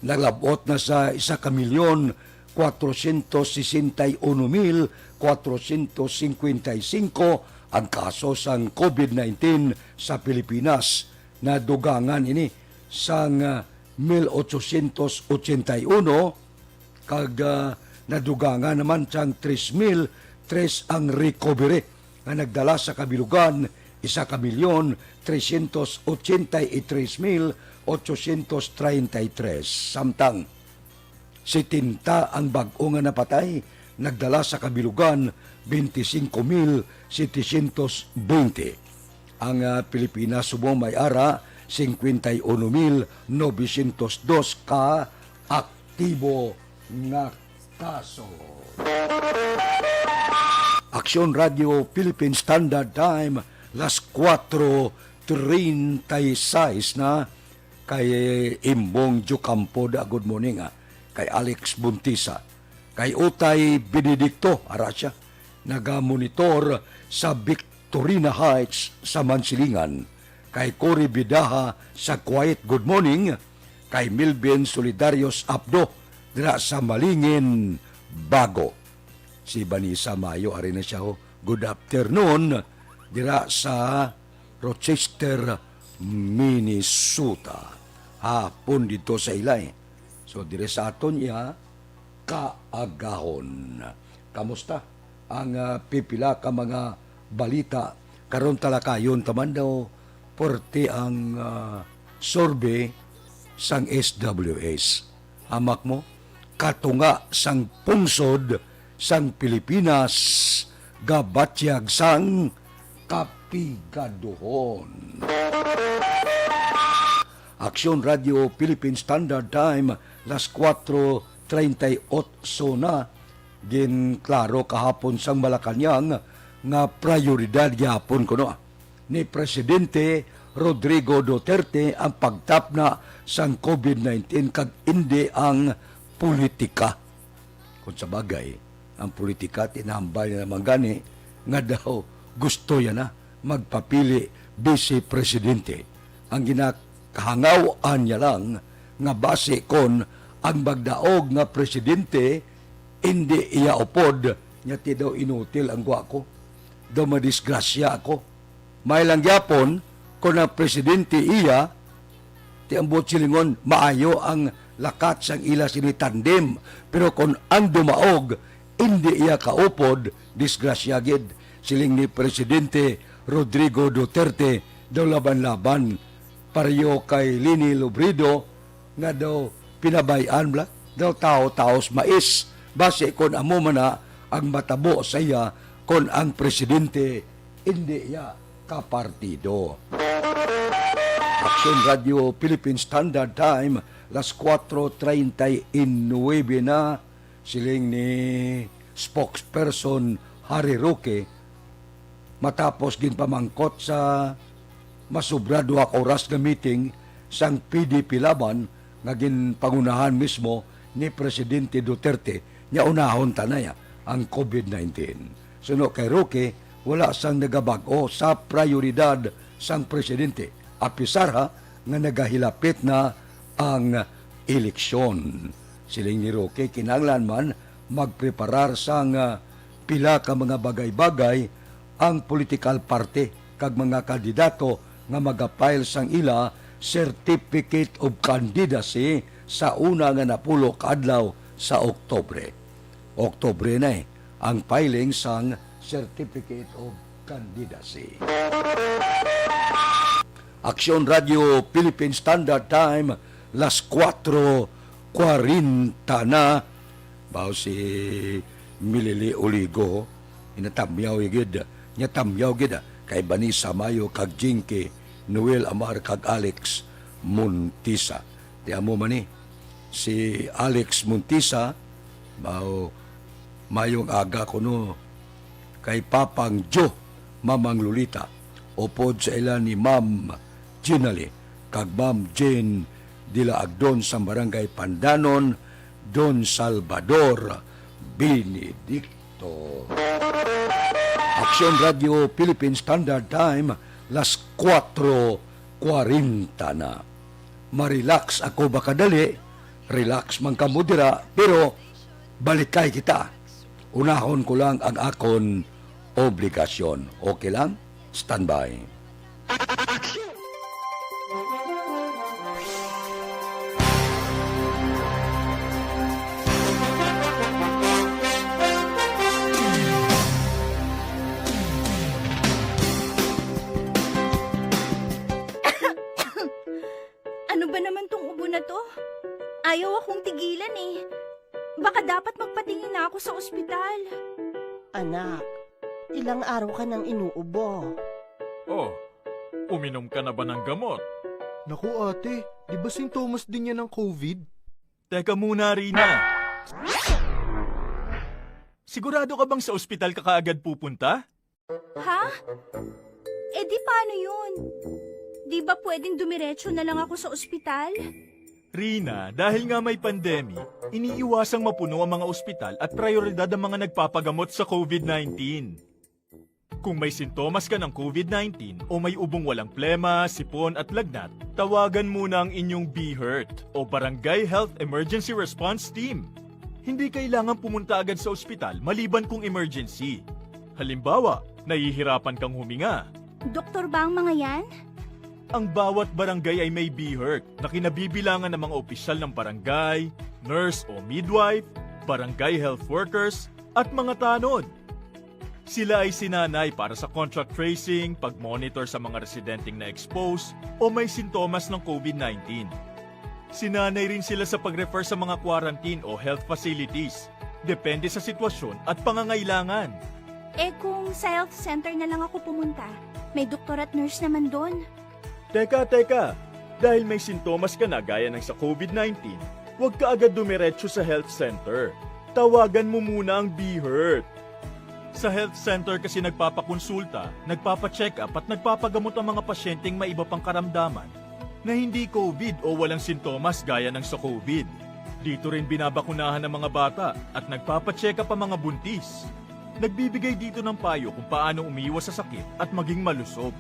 Naglab-ot na sa isa ka milyon, kwatrosyentos sesenta y uno mil, kwatrosyentos singkwenta y singko ang kaso sang COVID nineteen sa Pilipinas. Nadugangan ini sang, ah, mil otsosyentos otsenta y uno, kag, ah, nadugangan naman sang tres mil tres ang recovery nga nagdala sa kabilugan isa ka milyon, tresyentos otsenta y tres mil, otsosyentos treinta y tres. Samtang setenta ang bag-o nga napatay, nagdala sa kabilugan bente singko mil setesyentos bente. Ang, ah, Pilipinas subong may ara singkwenta y uno mil nobesyentos dos ka aktibo nga kaso. Aksyon Radio Philippine Standard Time, las kuwatro treinta y seis na. Kay Imbong Diocampo da, good morning, ah. Kay Alex Buntisa, kay Utay Benedicto, ara siya, nagamonitor sa Victorina Heights sa Mansilingan, kay Cory Bidaha sa Quiet, good morning, kay Milvin Solidarios Abdo dira sa Malingin, Bago. Si Vanessa Mayo, ari na siya, oh. Good afternoon dira sa Rochester, Minnesota. Hapon dito sa ilay. So, dire sa aton iya kaagahon. Kamusta ang, ah, pipila ka mga balita? Karon talakayon ta man daw, porte ang, ah, survey sang S W S. Hamak mo, katunga sang pungsod sang Pilipinas gabatyag sang kapigaduhon. Aksyon Radio Philippine Standard Time, las kuwatro treinta y ocho na. Ginklaro kahapon sang Malacañang nga prioridad gihapon kuno ni Presidente Rodrigo Duterte ang pagtapna sang COVID nineteen kag indi ang politika. Kung sa bagay, ang politika, tinambay na naman gani nga daw gusto niya na magpapili vice presidente. Ang ginakahangaw-an niya lang nga basi kon ang magdaog nga presidente indi iya upod, niya ti daw inutil ang gwa ko. Daw madisgrasya ako. May lang gyapon, kon ang presidente iya, ti ang buot silingon, maayo ang lakat sang ila sini tandem. Pero kon ang dumaog, indi iya kaupod, disgrasya gid. Siling ni Presidente Rodrigo Duterte, daw laban-laban, pareho kay Leni Robredo, nga daw pinabay-an bala, daw tawo-tawo sa mais, basi kon amo man na ang matabo sa iya kon ang presidente indi iya kapartido. Aksyon Radio Philippine Standard Time, las kuwatro treinta y nuebe na, siling ni spokesperson Harry Roque, matapos ginpamangkot sa masubra duha ka oras nga meeting sang P D P Laban nga ginpangunahan mismo ni Presidente Duterte, nya unahon ta na ya ang COVID nineteen. Suno kay Roque, wala sang nagabag-o sa prioridad sang presidente, apisar ha nga nagahilapit na ang eleksyon. Siling ni Roque, kinahanglan man magpreparar sang, ah, pila ka mga bagay-bagay ang political party kag mga kandidato nga magapile sang ila Certificate of Candidacy sa una nga napulo ka adlaw sa Oktubre. Oktubre na, eh, ang filing sang Certificate of Candidacy. Aksyon Radio Philippine Standard Time, las kuwatro kwarenta na. Baw si Milili Oligo, inatamyaw gid, niya tamyaw gid, ah, kay Vanessa Mayo kag Jinky Noel Amar kag Alex Montisa. Ti amo man ni si Alex Montisa, mao, mayong aga kuno kay Papang Jo, Mamang Lolita, upod sa ila ni Ma'am Ginali kag Ma'am Jane Dila Agdon sa Barangay Pandanon, Don Salvador Benedicto. Aksyon Radio Philippine Standard Time, las kuwatro kwarenta na. Marelax ako ba kadali? Relax man kamo dira, pero balikay kita. Unahon ko lang ang akon obligasyon. Okay lang? Standby. Ano ba naman tong ubo na to? Ayaw akong tigilan eh. Baka dapat magpatingin na ako sa ospital. Anak, ilang araw ka nang inuubo. Oh, uminom ka na ba ng gamot? Naku ate, di ba sintomas din yan ng COVID? Teka muna, Rina. Sigurado ka bang sa ospital ka kaagad pupunta? Ha? Eh di paano yun? Di ba pwedeng dumiretso na lang ako sa ospital? Rina, dahil nga may pandemic, iniiwasang mapuno ang mga ospital at prioridad ang mga nagpapagamot sa COVID nineteen. Kung may sintomas ka ng COVID nineteen o may ubong walang plema, sipon at lagnat, tawagan muna ang inyong BHERT o Barangay Health Emergency Response Team. Hindi kailangan pumunta agad sa ospital maliban kung emergency. Halimbawa, nahihirapan kang huminga. Doktor ba ang mga yan? Ang bawat barangay ay may BHERT na kinabibilangan ng mga opisyal ng barangay, nurse o midwife, barangay health workers, at mga tanod. Sila ay sinanay para sa contact tracing, pag-monitor sa mga residenteng na-expose o may sintomas ng COVID nineteen. Sinanay rin sila sa pag-refer sa mga quarantine o health facilities, depende sa sitwasyon at pangangailangan. Eh kung sa health center na lang ako pumunta, may doktor at nurse naman doon. Teka, teka! Dahil may sintomas ka na gaya ng sa COVID nineteen, huwag ka agad dumiretso sa health center. Tawagan mo muna ang BHERT. Sa health center kasi nagpapakonsulta, nagpapacheck-up at nagpapagamot ang mga pasyenteng may iba pang karamdaman na hindi COVID o walang sintomas gaya ng sa COVID. Dito rin binabakunahan ang mga bata at nagpapacheck-up ang mga buntis. Nagbibigay dito ng payo kung paano umiwas sa sakit at maging malusog.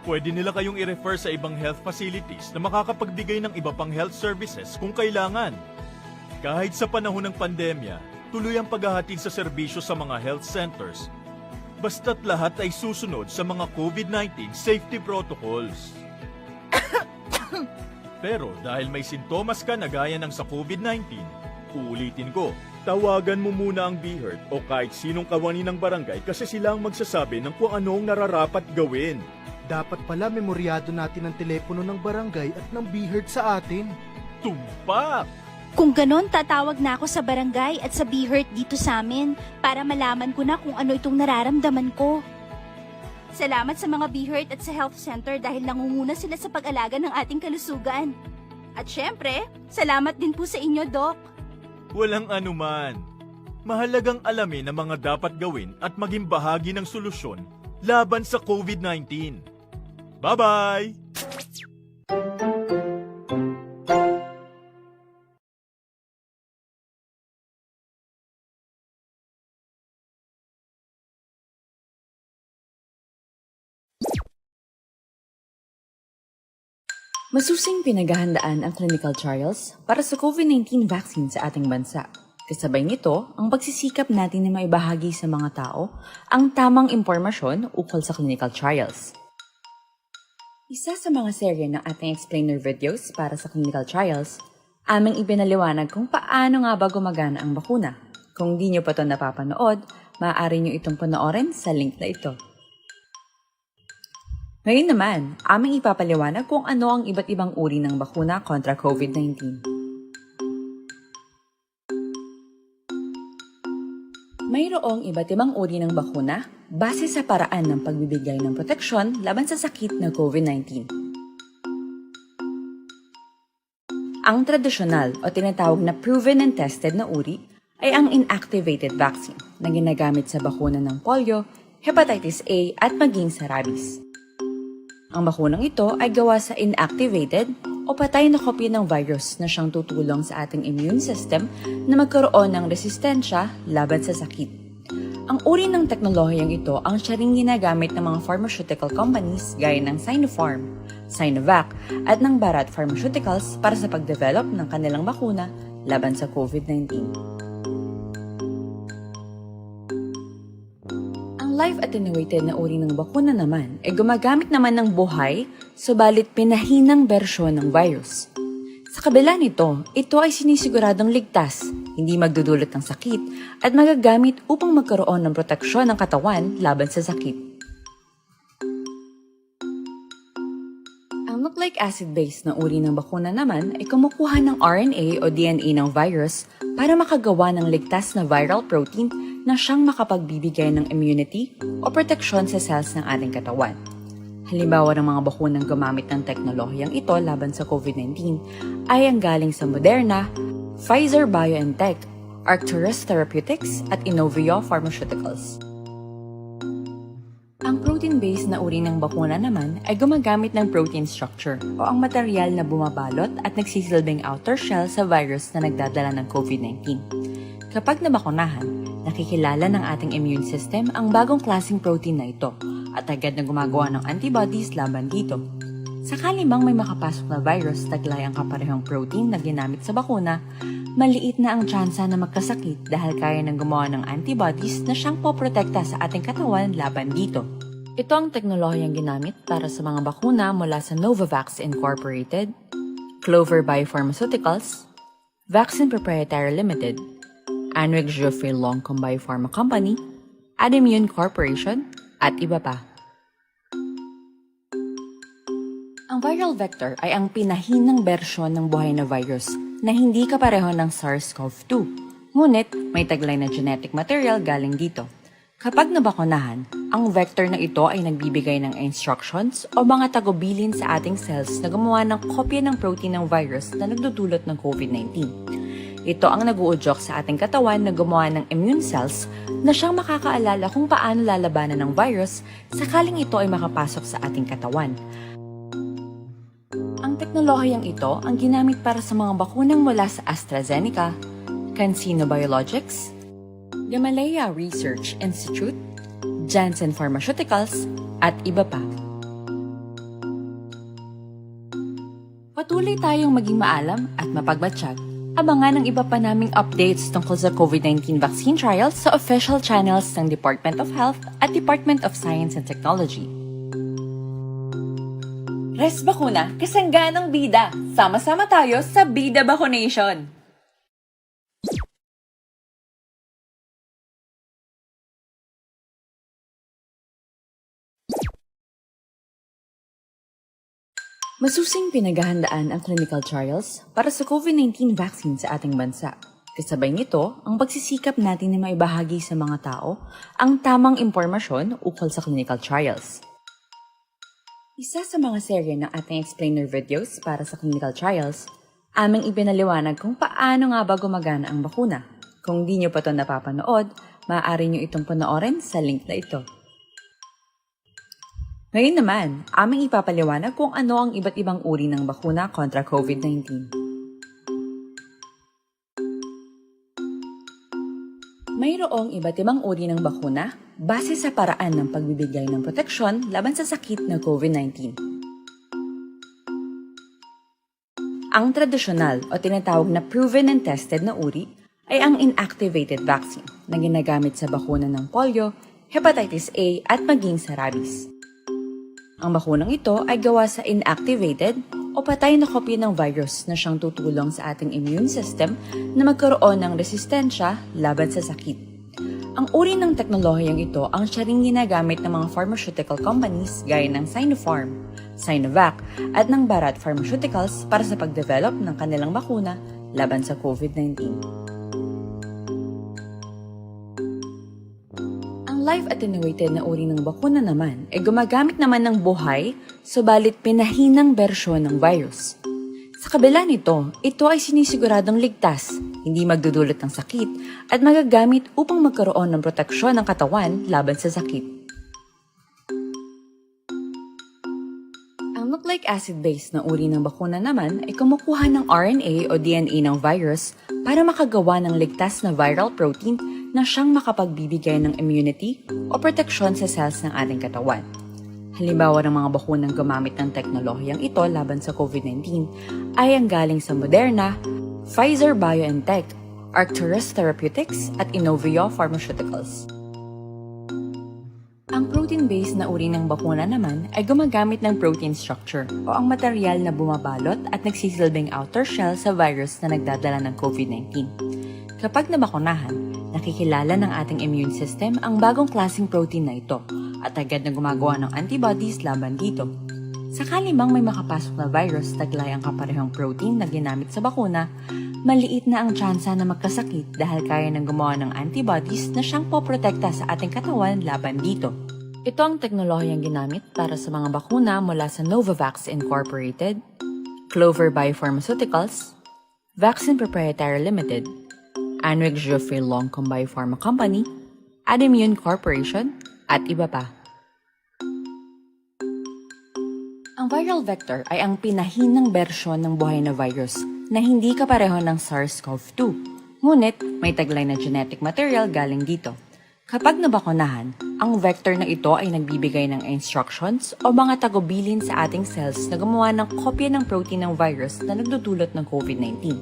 Pwede nila kayong i-refer sa ibang health facilities na makakapagbigay ng iba pang health services kung kailangan. Kahit sa panahon ng pandemya, tuloy ang paghahatid sa serbisyo sa mga health centers, basta't lahat ay susunod sa mga COVID nineteen safety protocols. Pero dahil may sintomas ka na gaya ng sa COVID nineteen, uulitin ko, tawagan mo muna ang BHERT o kahit sinong kawani ng barangay kasi sila ang magsasabi ng kung ano ang nararapat gawin. Dapat pala memoryado natin ang telepono ng barangay at ng BHERT sa atin. Tumpak! Kung ganon, tatawag na ako sa barangay at sa BHERT dito sa amin para malaman ko na kung ano itong nararamdaman ko. Salamat sa mga BHERT at sa health center dahil nangunguna sila sa pag-alaga ng ating kalusugan. At syempre, salamat din po sa inyo, Doc. Walang anuman. Mahalagang alamin ang mga dapat gawin at maging bahagi ng solusyon laban sa COVID nineteen. Bye-bye! Masusing pinaghahandaan ang clinical trials para sa COVID nineteen vaccine sa ating bansa. Kasabay nito ang pagsisikap natin na maibahagi sa mga tao ang tamang impormasyon ukol sa clinical trials. Isa sa mga serye ng ating explainer videos para sa clinical trials, aming ipinaliwanag kung paano nga ba gumagana ang bakuna. Kung di nyo pa to napapanood, maaari nyo itong panoorin sa link na ito. Ngayon naman, aming ipapaliwanag kung ano ang iba't ibang uri ng bakuna kontra COVID nineteen. Mayroong iba't ibang uri ng bakuna base sa paraan ng pagbibigay ng proteksyon laban sa sakit na COVID nineteen. Ang tradisyonal o tinatawag na proven and tested na uri ay ang inactivated vaccine na ginagamit sa bakuna ng polio, hepatitis A, at maging sa rabies. Ang bakunang ito ay gawa sa inactivated o patay na kopya ng virus na siyang tutulong sa ating immune system na magkaroon ng resistensya laban sa sakit. Ang uri ng teknolohiyang ito ang siya ring ginagamit ng mga pharmaceutical companies gaya ng Sinopharm, Sinovac, at ng Bharat Pharmaceuticals para sa pagdevelop ng kanilang bakuna laban sa COVID nineteen. Ang live attenuated na uri ng bakuna naman ay gumagamit naman ng buhay, subalit pinahinang bersyon ng virus. Sa kabila nito, ito ay sinisiguradong ligtas, hindi magdudulot ng sakit, at magagamit upang magkaroon ng proteksyon ng katawan laban sa sakit. Ang nucleic acid-based na uri ng bakuna naman ay kumukuha ng R N A o D N A ng virus para makagawa ng ligtas na viral protein na siyang makapagbibigay ng immunity o proteksyon sa cells ng ating katawan. Halimbawa ng mga bakunang gumamit ng teknolohiyang ito laban sa COVID nineteen ay ang galing sa Moderna, Pfizer-BioNTech, Arcturus Therapeutics, at Inovio Pharmaceuticals. Ang protein-based na uri ng bakuna naman ay gumagamit ng protein structure o ang material na bumabalot at nagsisilbing outer shell sa virus na nagdadala ng COVID nineteen. Kapag nabakunahan, nakikilala ng ating immune system ang bagong klaseng protein na ito at agad na gumagawa ng antibodies laban dito. Sakali mang may makapasok na virus taglay ang kaparehong protein na ginamit sa bakuna, maliit na ang tsansa na magkasakit dahil kaya nang gumawa ng antibodies na siyang poprotekta sa ating katawan laban dito. Ito ang teknolohiyang ginamit para sa mga bakuna mula sa Novavax Incorporated, Clover Biopharmaceuticals, Vaccine Proprietary Limited, Anrix Geoffrey Longcom Biopharma Company, Adimmune Corporation, at iba pa. Ang viral vector ay ang pinahinang bersyon ng buhay na virus na hindi kapareho ng SARS-CoV two. Ngunit may taglay na genetic material galing dito. Kapag nabakunahan, ang vector na ito ay nagbibigay ng instructions o mga tagubilin sa ating cells na gumawa ng kopya ng protein ng virus na nagdudulot ng COVID nineteen. Ito ang nag-uudyok sa ating katawan na gumawa ng immune cells na siyang makakaalala kung paano lalabanan ng virus sakaling ito ay makapasok sa ating katawan. Ang teknolohiyang ito ang ginamit para sa mga bakunang mula sa AstraZeneca, CanSino Biologics, Gamaleya Research Institute, Janssen Pharmaceuticals, at iba pa. Patuloy tayong maging maalam at mapagmatsyag. Abangan ang iba pa naming updates tungkol sa COVID nineteen vaccine trials sa official channels ng Department of Health at Department of Science and Technology. Res Bakuna, kasangganang bida. Sama-sama tayo sa Bida Vacunation! Masusing pinaghahandaan ang clinical trials para sa COVID nineteen vaccine sa ating bansa. Kasabay nito, ang pagsisikap natin na maibahagi sa mga tao ang tamang impormasyon ukol sa clinical trials. Isa sa mga serye ng ating explainer videos para sa clinical trials, aming ipinaliwanag kung paano nga ba gumagana ang bakuna. Kung di nyo pa to napapanood, maaari nyo itong panoorin sa link na ito. Ngayon naman, aming ipapaliwanag kung ano ang iba't ibang uri ng bakuna kontra COVID nineteen. Mayroong iba't ibang uri ng bakuna base sa paraan ng pagbibigay ng proteksyon laban sa sakit na COVID nineteen. Ang tradisyonal o tinatawag na proven and tested na uri ay ang inactivated vaccine na ginagamit sa bakuna ng polio, hepatitis A, at maging sa rabies. Ang bakunang ito ay gawa sa inactivated o patay na kopya ng virus na siyang tutulong sa ating immune system na magkaroon ng resistensya laban sa sakit. Ang uri ng teknolohiyang ito ang siya ring ginagamit ng mga pharmaceutical companies gaya ng Sinopharm, Sinovac, at ng Bharat Pharmaceuticals para sa pagdevelop ng kanilang bakuna laban sa COVID nineteen. Live attenuated na uri ng bakuna naman ay gumagamit naman ng buhay, subalit pinahinang bersyon ng virus. Sa kabila nito, ito ay sinisiguradong ligtas, hindi magdudulot ng sakit, at magagamit upang magkaroon ng proteksyon ng katawan laban sa sakit. Ang nucleic acid-based na uri ng bakuna naman ay kumukuha ng R N A o D N A ng virus para makagawa ng ligtas na viral protein na siyang makapagbibigay ng immunity o proteksyon sa cells ng ating katawan. Halimbawa ng mga bakunang gumamit ng teknolohiyang ito laban sa COVID nineteen ay ang galing sa Moderna, Pfizer-BioNTech, Arcturus Therapeutics, at Inovio Pharmaceuticals. Ang protein-based na uri ng bakuna naman ay gumagamit ng protein structure o ang material na bumabalot at nagsisilbing outer shell sa virus na nagdadala ng COVID nineteen. Kapag nabakunahan, nakikilala ng ating immune system ang bagong klaseng protein na ito at agad na gumagawa ng antibodies laban dito. Sakali mang may makapasok na virus taglay ang kaparehong protein na ginamit sa bakuna, maliit na ang tsansa na magkasakit dahil kaya nang gumawa ng antibodies na siyang poprotekta sa ating katawan laban dito. Ito ang teknolohiyang ginamit para sa mga bakuna mula sa Novavax Incorporated, Clover Biopharmaceuticals, Vaccine Proprietary Limited, Anrix Geoffrey Longcom Biopharma Company, Adimmune Corporation, at iba pa. Ang viral vector ay ang pinahinang bersyon ng buhay na virus na hindi kapareho ng SARS-CoV two. Ngunit, may taglay na genetic material galing dito. Kapag nabakunahan, ang vector na ito ay nagbibigay ng instructions o mga tagubilin sa ating cells na gumawa ng kopya ng protein ng virus na nagdudulot ng COVID nineteen.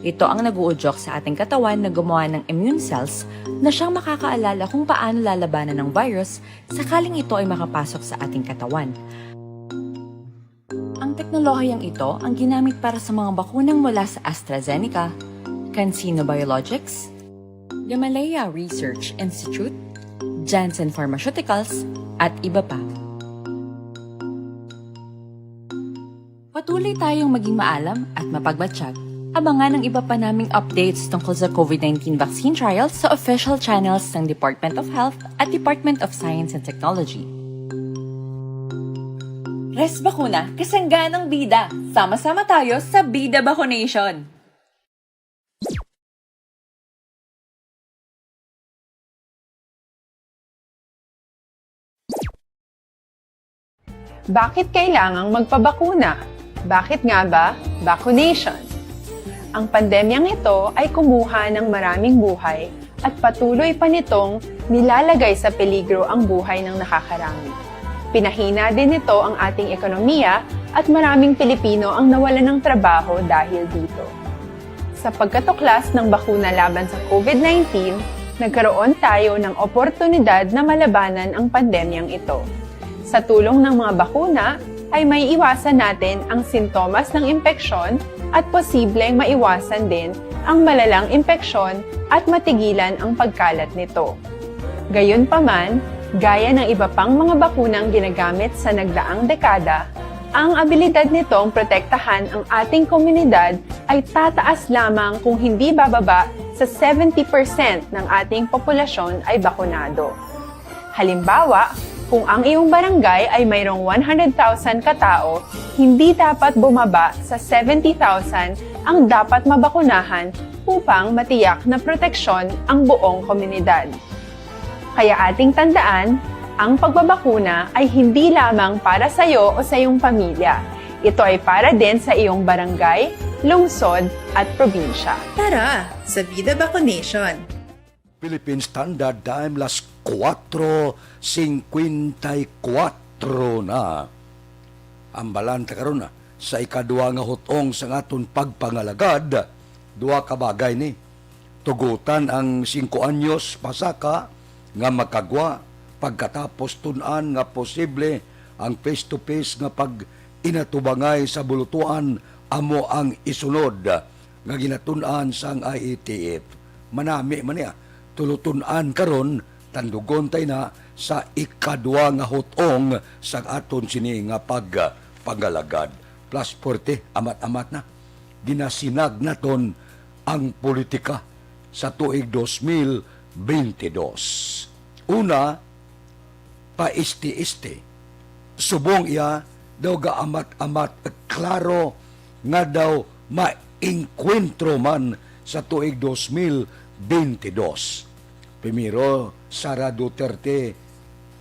Ito ang nag-uudyok sa ating katawan na gumawa ng immune cells na siyang makakaalala kung paano lalabanan ng virus sakaling ito ay makapasok sa ating katawan. Ang teknolohiyang ito ang ginamit para sa mga bakunang mula sa AstraZeneca, CanSino Biologics, Gamaleya Research Institute, Janssen Pharmaceuticals, at iba pa. Patuloy tayong maging maalam at mapagmatsyag. Abangan ang iba pa naming updates tungkol sa COVID nineteen vaccine trials sa official channels ng Department of Health at Department of Science and Technology. Res Bakuna, kasangganang bida. Sama-sama tayo sa Bida Bakunation. Bakit kailangang magpabakuna? Bakit nga ba vaccination? Ang pandemyang ito ay kumuha ng maraming buhay at patuloy pa nitong nilalagay sa peligro ang buhay ng nakakarami. Pinahina din nito ang ating ekonomiya at maraming Pilipino ang nawalan ng trabaho dahil dito. Sa pagkatuklas ng bakuna laban sa COVID nineteen, nagkaroon tayo ng oportunidad na malabanan ang pandemyang ito. Sa tulong ng mga bakuna, ay maiiwasan natin ang sintomas ng impeksyon at posibleng maiwasan din ang malalang impeksyon at matigilan ang pagkalat nito. Gayunpaman, gaya ng iba pang mga bakunang ginagamit sa nagdaang dekada, ang abilidad nitong protektahan ang ating komunidad ay tataas lamang kung hindi bababa sa seventy percent ng ating populasyon ay bakunado. Halimbawa, kung ang iyong barangay ay mayroong one hundred thousand katao, hindi dapat bumaba sa seventy thousand ang dapat mabakunahan upang matiyak na proteksyon ang buong komunidad. Kaya ating tandaan, ang pagbabakuna ay hindi lamang para sa iyo o sa iyong pamilya. Ito ay para din sa iyong barangay, lungsod, at probinsya. Tara sa Vida Vaccination! Philippine Standard Time, las kuwatro singkwenta y kuwatro na. Ambalan ta karon, ah, sa ikadua nga hutong sang aton pagpangalagad, duha ka bagay ni. Tugutan ang singko anyos pasaka nga makagwa, pagkatapos tun-an nga posible ang face-to-face nga pag-inatubangay sa bulutuan amo ang isunod nga ginatun-an sang I A T F. Manami man niya, tulo tun-an karon, tandugon tay na sa ikadua nga hutong sang aton sini nga pagpangalagad. Plus forty, amat-amat na. Ginasinag naton ang politika sa tuig dos mil bente dos. Una, paiste-iste. Subong iya daw gaamat-amat, klaro nga daw maengkwentro man sa tuig dos mil bente dos. Primero, Sara Duterte,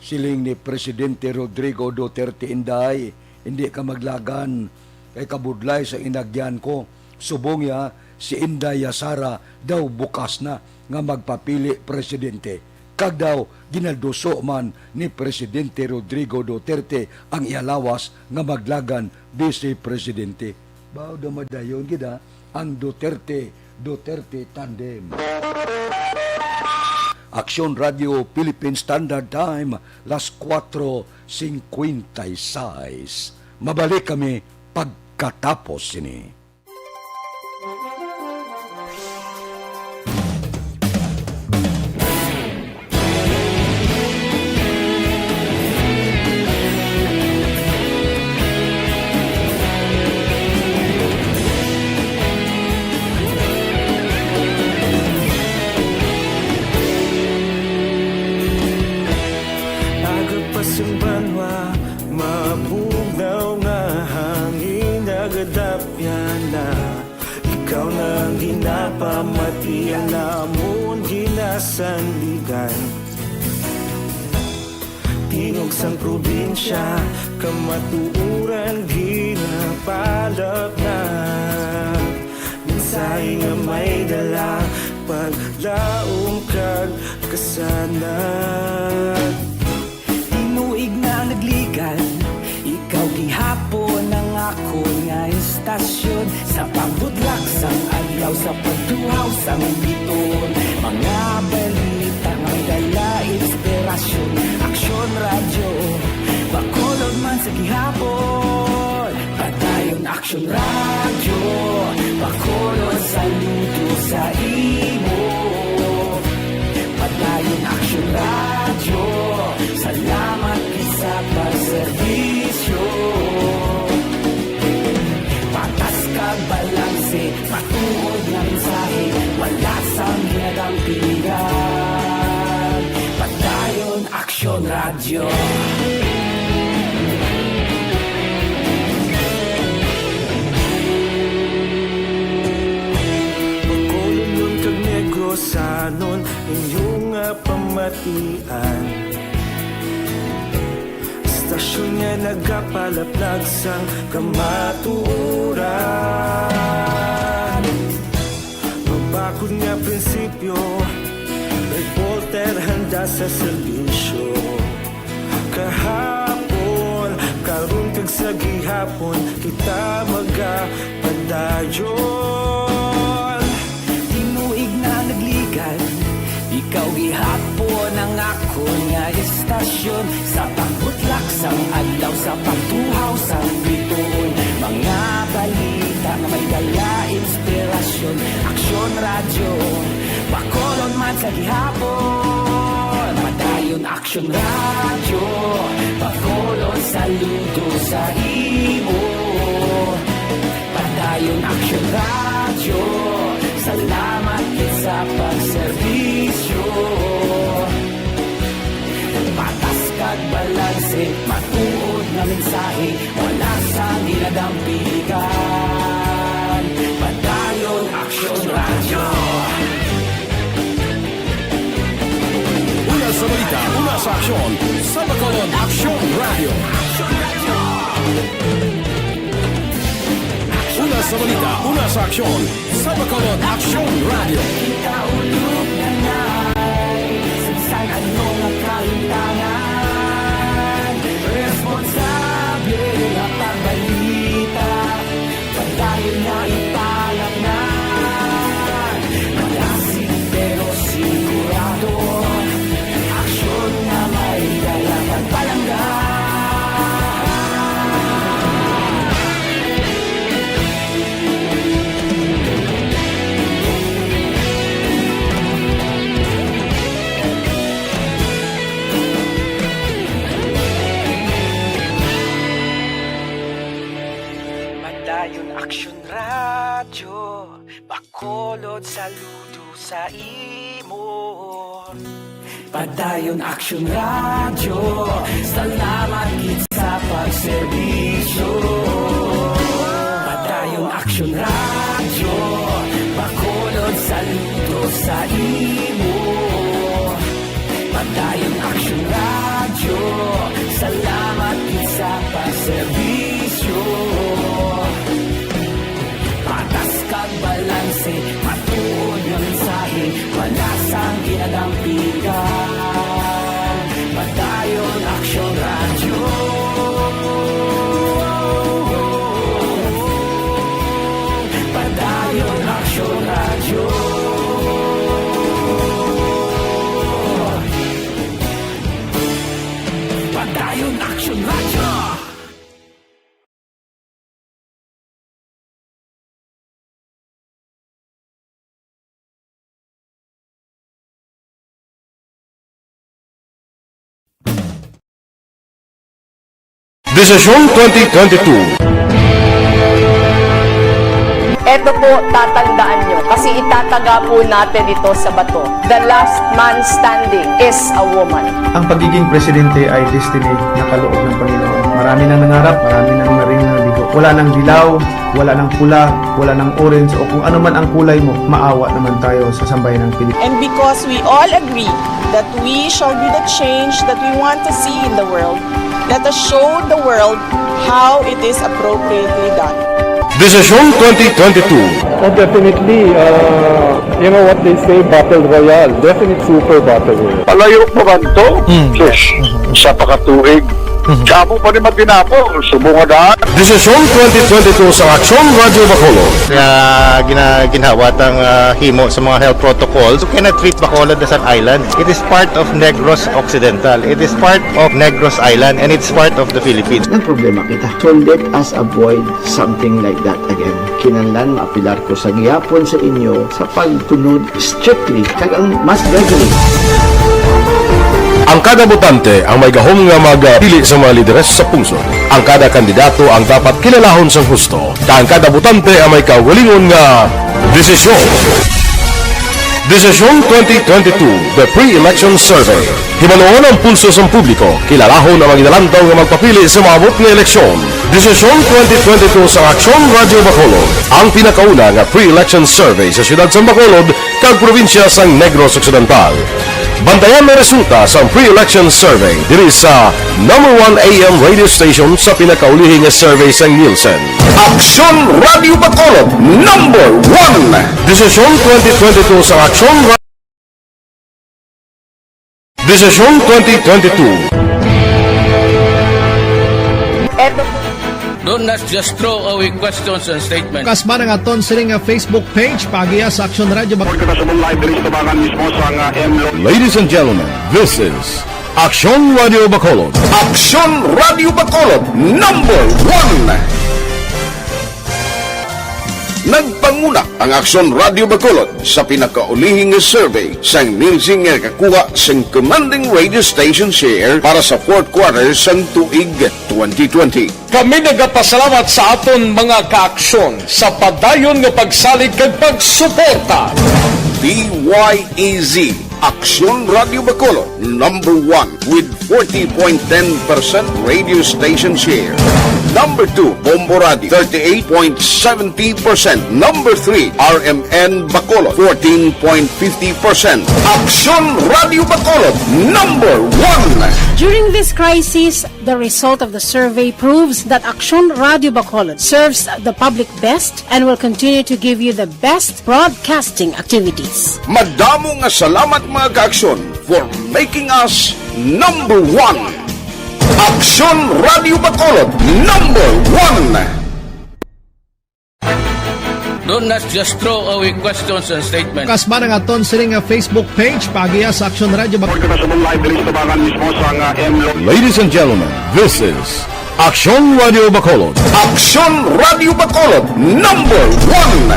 siling ni Presidente Rodrigo Duterte, Inday, hindi ka maglagan kay kabudlay sa inagyan ko. Subong niya, si Inday Sara daw bukas na nga magpapili presidente. Kag daw ginaduso man ni Presidente Rodrigo Duterte ang iya lawas nga maglagan vice presidente. Baw daw madayon gid, ha, ang Duterte-Duterte tandem. Aksyon Radio Philippine Standard Time, las cuatro cincuenta y seis. Mabalik kami pagkatapos sini. Aga pa sang banwa, mabugnaw nga hangin, nagadapyan na. Ikaw na ang ginapamatian namon, ginasandigan. Tingog sang probinsya, kamatuoran ginapalapnag. Mensahe nga may dala, paglaom kag kasanag. Tinuig na nagligan, ikaw gihapon ang akon nga istasyon. Sa pagbutlak sang adlaw, sa pagtuhaw sang biton, mga balita nga may dala inspirasyon. Aksyon Radyo, Bacolod man sa gihapon. Padayon Aksyon Radyo, Bacolod, saludo sa imo. Padayon Aksyon Radyo, salamat gid sa pagserbisyo. Patas kag balanse, matuod nga mensahe, wala sang ginadampigan. Padayon Aksyon Radyo. Bacolodnon kag Negrosanon, inyo nga pamatian. Istasyon nga nagapalaplag sang kamatuoran. Mabakod nga prinsipyo, reporter handa sa serbisyo. Kahapon, karon kag sa gihapon, kita magapadayon. Tinuig na nagligan, ikaw gihapon ang akon nga istasyon. Sa pagbutlak sang adlaw, sa pagtuhaw sang bituon, mga balita nga may dala inspirasyon. Aksyon Radyo, Bacolod man sa gihapon. Padayon Aksyon Radyo, Bacolod, saludo sa imo. Padayon Aksyon Radyo, salamat gid sa pagserbisyo. Patas kag balanse, matuod nga mensahe, wala sang ginadampigan. Padayon Aksyon Radyo. Una sa balita, una sa aksyon, sa Bacolod Aksyon Radyo. Una sa balita, una sa aksyon, sa Bacolod Aksyon Radyo. Kita ulog na nay, sa bisan ano nga kahintangan, responsable nga pagbalita. Padayon na ipalapngan, malasig pero sigurado. Aksyon nga may dala pagpalangga. Padayon Aksyon Radyo, Bacolod, saludo sa imo. Padayon Aksyon Radyo, salamat gid sa pagserbisyo. Padayon Aksyon Radyo, Bacolod, saludo sa imo. Padayon Aksyon Radyo, salamat gid sa pagserbisyo. Patas kag balanse, matuod nga mensahe, wala sang ginadampigan. Padayon Aksyon Radyo. Padayon Aksyon Radyo. Padayon Aksyon Radyo. Desisyon twenty twenty-two. Ito po, tatandaan nyo, kasi itataga po natin ito sa bato. The last man standing is a woman. Ang pagiging presidente ay destiny na kaloob ng Panginoon. Marami nang nangarap, marami nang naring nabigo. Wala nang dilaw, wala nang pula, wala nang orange, o kung ano man ang kulay mo, maawa naman tayo sa sambayan ng Pilipinas. And because we all agree that we shall be the change that we want to see in the world, let us show the world how it is appropriately done. Desisyon twenty twenty-two. Oh, definitely, uh, you know what they say, battle royale. Definite super battle royale. Palayo pa man to? Hmm. Sus, isa pa ka tuig. Mhm. Sa amo pa ni Matinapol, subong nga daan. Desisyon twenty twenty-two sa Aksyon Radyo Bacolod. Nga gina-, ginhawa tang, ah, himo sa mga health protocols, you cannot treat Bacolod as an island. It is part of Negros Occidental. It is part of Negros Island, and it's part of the Philippines. Ang problema kita, so let us avoid something like that again. Kinahanglan maapilar ko sa gihapon sa inyo sa pagtunod strictly kag ang mas deadly. Ang kada botante ang may gahom nga magpili sa mga lideres sa pungsod. Ang kada kandidato ang dapat kilalahon sang husto, kag ang kada botante ang may kaugalingon nga desisyon. Desisyon twenty twenty-two, The Pre-Election Survey. Hibaluon ang pulso sang publiko, kilalahon ang mga ginalantaw nga magpapili sa maabot nga eleksyon. Desisyon twenty twenty-two sa Aksyon Radyo Bacolod, ang pinakauna nga pre-election survey sa siyudad sang Bacolod kag probinsya sang Negros Occidental. Bantayan ang resulta sang pre-election survey diri sa number one A M radio station sa pinakaulihi nga survey sang Nielsen. Aksyon Radyo Bacolod, number one. Desisyon twenty twenty-two sa Aksyon Ra-, Desisyon twenty twenty-two. Eto. Don't not just throw away questions and statements. Kasba na nga ton sini nga Facebook page, paagiha sa Aksyon Radyo Bac- Kita sa live diri sa tubangan mismo sa nga M Lo- Ladies and gentlemen, this is Aksyon Radio Bacolod. Aksyon Radio Bacolod, number one. Nagpanguna ang Aksyon Radio Bacolod sa pinakaulihi nga survey sang Nielsen nga nakakuha sang commanding radio station share para sa fourth quarter sang tuig twenty twenty. Kami nagapasalamat sa aton mga kaaksyon sa padayon nga pagsalig kag pagsuporta. D Y E Z, Aksyon Radio Bacolod, number one with forty point ten percent radio station share. Number two, Bombo Radio, thirty-eight point seventy percent. Number three, R M N Bacolod, fourteen point fifty percent. Aksyon Radio Bacolod, number one. During this crisis, the result of the survey proves that Aksyon Radio Bacolod serves the public best and will continue to give you the best broadcasting activities. Madamo nga salamat, mga kaaksyon, for making us number one. Aksyon Radio Bacolod, number one. Don't not just throw away questions and statements. Kasba na nga ton sini nga Facebook page, paagiha sa Aksyon Radio Bac- Kita sa live diri sa tubangan mismo sa nga M Lo- Ladies and gentlemen, this is Aksyon Radio Bacolod. Aksyon Radio Bacolod, number one.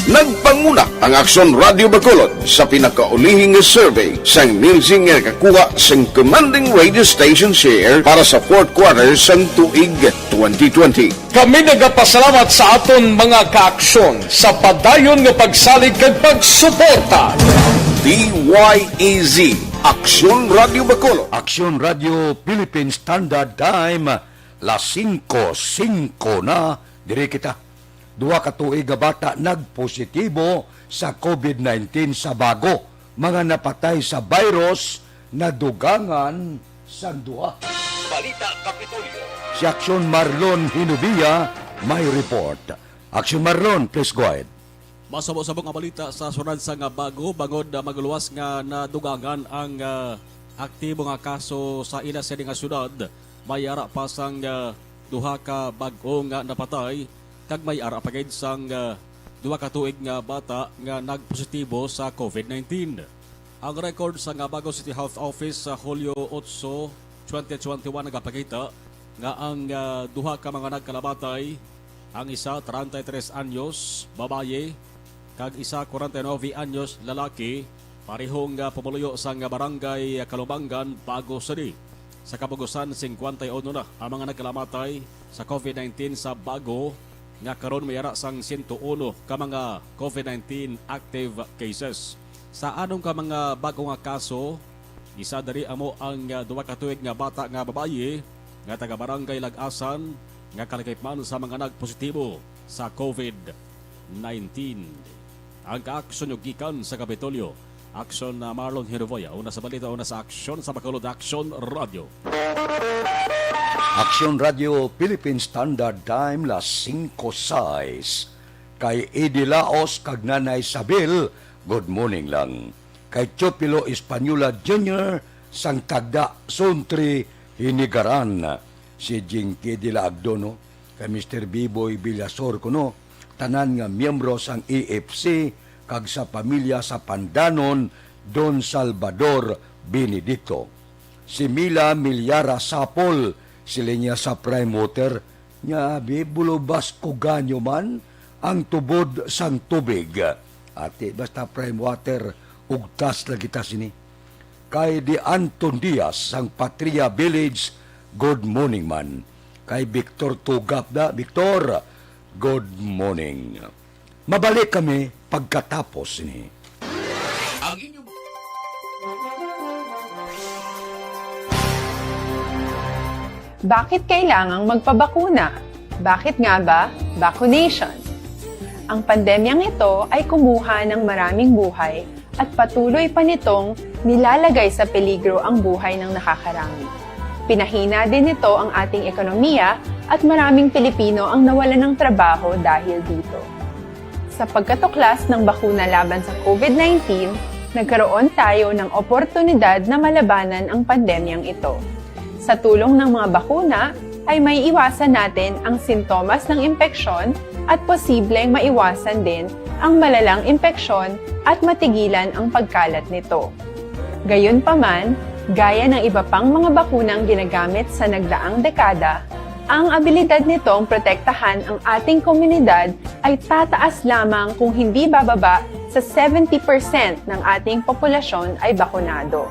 Nagpanguna ang Aksyon Radio Bacolod sa pinakaulihi nga survey sang Nielsen nga nakakuha sang commanding radio station share para sa fourth quarter sang tuig twenty twenty. Kami nagapasalamat sa aton mga kaaksyon sa padayon nga pagsalig kag pagsuporta. D Y E Z, Aksyon Radio Bacolod. Aksyon Radio Philippine Standard Time, las singko singko na, diri kita. Duha ka tuig nga bata nagpositibo sa covid nineteen sa Bago. Mga napatay sa virus, nadugangan sang duha. Balita Kapitolyo. Si Aksyon Marlon Hinubia may report. Aksyon Marlon, please go ahead. Masabo-sabo nga balita sa sunod sa nga Bago, bangod, ah, magluwas nga nadugangan ang, ah, aktibo nga kaso sa ila sini nga syudad. May ara pa sang, ah, duha ka bag-o nga napatay, kag may ara pa gid sang, ah, duha ka tuig nga bata nga nagpositibo sa covid nineteen. Ang record sa nga Bago City Health Office sa Hulyo otso, twenty twenty-one nagapakita nga ang, ah, duha ka mga nagkalamatay, ang isa treinta y tres anyos, babayi, kag isa kwarenta y nuebe anyos, lalaki, pareho nga pumuluyo sang barangay Kalumbangan, Bago City. Sa kabugusan, singkwenta y uno na ang mga nagkalamatay sa covid nineteen sa Bago, nga karon may ara sang siyento uno ka mga covid nineteen active cases. Sa anom ka mga bag-o nga kaso, isa diri amo ang, ah, duha ka tuig nga bata nga babayi nga taga Barangay Lag-asan nga kalakip man sa mga nagpositibo sa covid nineteen. Ang kaaksyon nyo gikan sa Kapitolyo. Aksyon na Marlon Hiruvoya, una sa balita, una sa aksyon sa Bacolod Aksyon Radio. Aksyon Radio Philippine Standard Time, las singko sais. Kay Eddie Laos kag Nanay Isabel, good morning lang. Kay Teofilo Española Junior sang Tagda, Suntri, Hinigaran. Si Jinky de la Agdo, no? Kay Mister Biboy Villasor, kuno, tanan nga miyembro sang E F C kag sa pamilya sa Pandanon, Don Salvador Benedicto. Si Mila Milyara Sapol, sila niya sa Prime Water, nga abi, bulubas kuganyo man ang tubod sang tubig. Ati, basta Prime Water, ugtas lang kita sini. Kay Di Anton Diaz sang Patria Village, good morning man. Kay Victor Tugap da, Victor, good morning. Mabalik kami pagkatapos ni. Ang inyong Bakit kailangang magpabakuna? Bakit nga ba vaccination? Ang pandemyang ito ay kumuha ng maraming buhay at patuloy pa nitong nilalagay sa peligro ang buhay ng nakakarami. Pinahina din nito ang ating ekonomiya at maraming Pilipino ang nawalan ng trabaho dahil dito. Sa pagkatuklas ng bakuna laban sa covid nineteen, nagkaroon tayo ng oportunidad na malabanan ang pandemyang ito. Sa tulong ng mga bakuna, ay maiiwasan natin ang sintomas ng impeksyon at posibleng maiwasan din ang malalang impeksyon at matigilan ang pagkalat nito. Gayunpaman, gaya ng iba pang mga bakunang ginagamit sa nagdaang dekada, ang abilidad nitong protektahan ang ating komunidad ay tataas lamang kung hindi bababa sa seventy percent ng ating populasyon ay bakunado.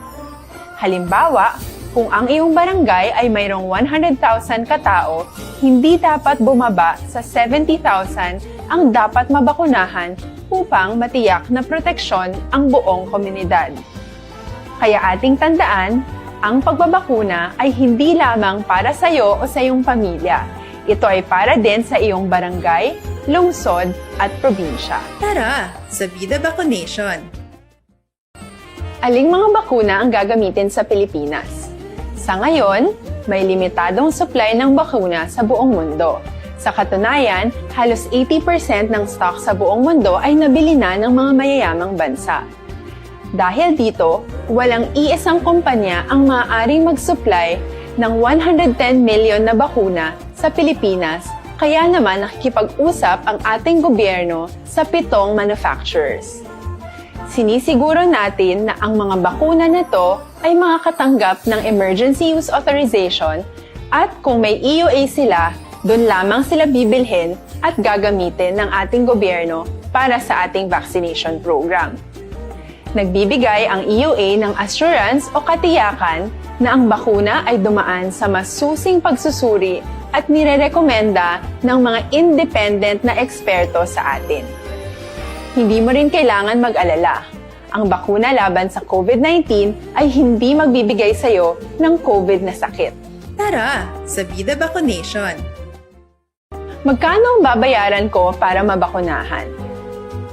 Halimbawa, kung ang iyong barangay ay mayroong one hundred thousand katao, hindi dapat bumaba sa seventy thousand ang dapat mabakunahan upang matiyak na proteksyon ang buong komunidad. Kaya ating tandaan, ang pagbabakuna ay hindi lamang para sa iyo o sa iyong pamilya. Ito ay para din sa iyong barangay, lungsod, at probinsya. Tara, sa Vida Vaccination! Aling mga bakuna ang gagamitin sa Pilipinas? Sa ngayon, may limitadong supply ng bakuna sa buong mundo. Sa katunayan, halos eighty percent ng stock sa buong mundo ay nabili na ng mga mayayamang bansa. Dahil dito, walang iisang kumpanya ang maaaring mag-supply ng one hundred ten million na bakuna sa Pilipinas, kaya naman nakikipag-usap ang ating gobyerno sa pitong manufacturers. Sinisiguro natin na ang mga bakuna na to ay makakatanggap ng emergency use authorization at kung may E U A sila, doon lamang sila bibilhin at gagamitin ng ating gobyerno para sa ating vaccination program. Nagbibigay ang E U A ng assurance o katiyakan na ang bakuna ay dumaan sa masusing pagsusuri at nirerekomenda ng mga independent na eksperto sa atin. Hindi mo rin kailangan mag-alala. Ang bakuna laban sa COVID nineteen ay hindi magbibigay sa iyo ng COVID na sakit. Tara sa Bida Vacunation! Magkano ang babayaran ko para mabakunahan?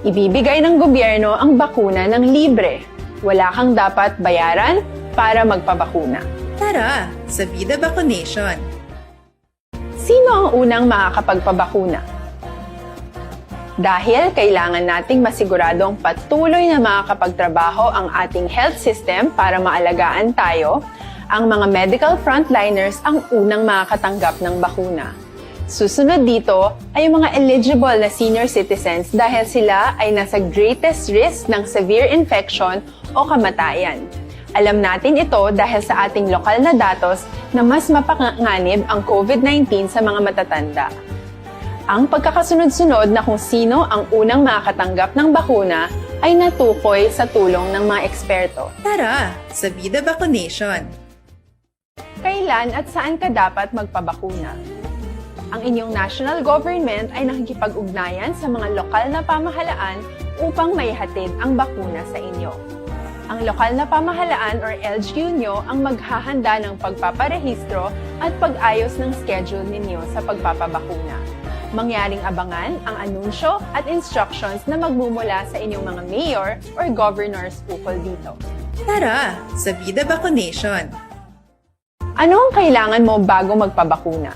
Ibibigay ng gobyerno ang bakuna ng libre. Wala kang dapat bayaran para magpabakuna. Tara sa Bida Vacunation! Sino ang unang makakapagpabakuna? Dahil kailangan nating masiguradong patuloy na makakapagtrabaho ang ating health system para maalagaan tayo, ang mga medical frontliners ang unang makakatanggap ng bakuna. Susunod dito ay ang mga eligible na senior citizens dahil sila ay nasa greatest risk ng severe infection o kamatayan. Alam natin ito dahil sa ating lokal na datos na mas mapanganib ang COVID nineteen sa mga matatanda. Ang pagkakasunod-sunod na kung sino ang unang makakatanggap ng bakuna ay natukoy sa tulong ng mga eksperto. Tara sa Bida Vacunation! Kailan at saan ka dapat magpabakuna? Ang inyong national government ay nakikipag-ugnayan sa mga lokal na pamahalaan upang maihatid ang bakuna sa inyo. Ang lokal na pamahalaan or L G U nyo ang maghahanda ng pagpaparehistro at pag-ayos ng schedule ninyo sa pagpapabakuna. Mangyaring abangan ang anunsyo at instructions na magmumula sa inyong mga mayor or governors ukol dito. Tara sa Bida Vacunation! Ano ang kailangan mo bago magpabakuna?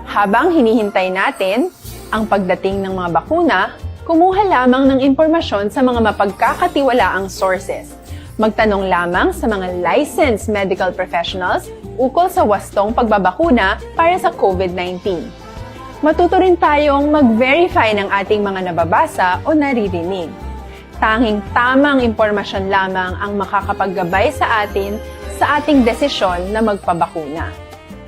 Habang hinihintay natin ang pagdating ng mga bakuna, kumuha lamang ng impormasyon sa mga mapagkakatiwalaang sources. Magtanong lamang sa mga licensed medical professionals ukol sa wastong pagbabakuna para sa COVID nineteen. Matuto rin tayong mag-verify ng ating mga nababasa o naririnig. Tanging tamang impormasyon lamang ang makakapaggabay sa atin sa ating desisyon na magpabakuna.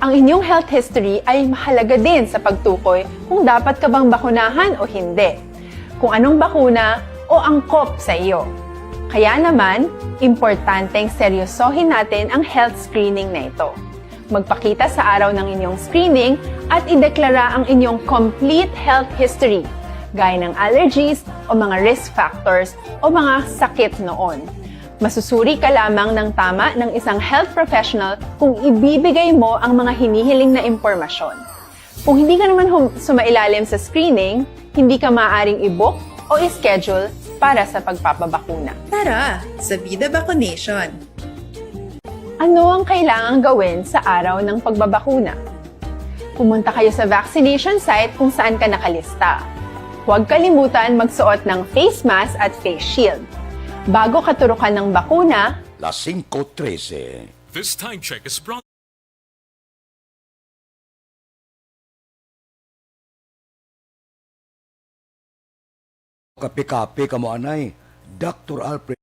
Ang inyong health history ay mahalaga din sa pagtukoy kung dapat ka bang bakunahan o hindi, kung anong bakuna o angkop sa iyo. Kaya naman, importanteng seryosohin natin ang health screening na ito. Magpakita sa araw ng inyong screening at ideklara ang inyong complete health history, gaya ng allergies o mga risk factors o mga sakit noon. Masusuri ka lamang ng tama ng isang health professional kung ibibigay mo ang mga hinihiling na impormasyon. Kung hindi ka naman hum- sumailalim sa screening, hindi ka maaaring i-book o i-schedule para sa pagpapabakuna. Tara sa Bida Vacunation! Ano ang kailangang gawin sa araw ng pagbabakuna? Pumunta kayo sa vaccination site kung saan ka nakalista. Huwag kalimutan magsuot ng face mask at face shield. Bago katurukan ng bakuna, Las cinco trece. This time check is brought Kape-kape kamo anay, Doktor Alfred.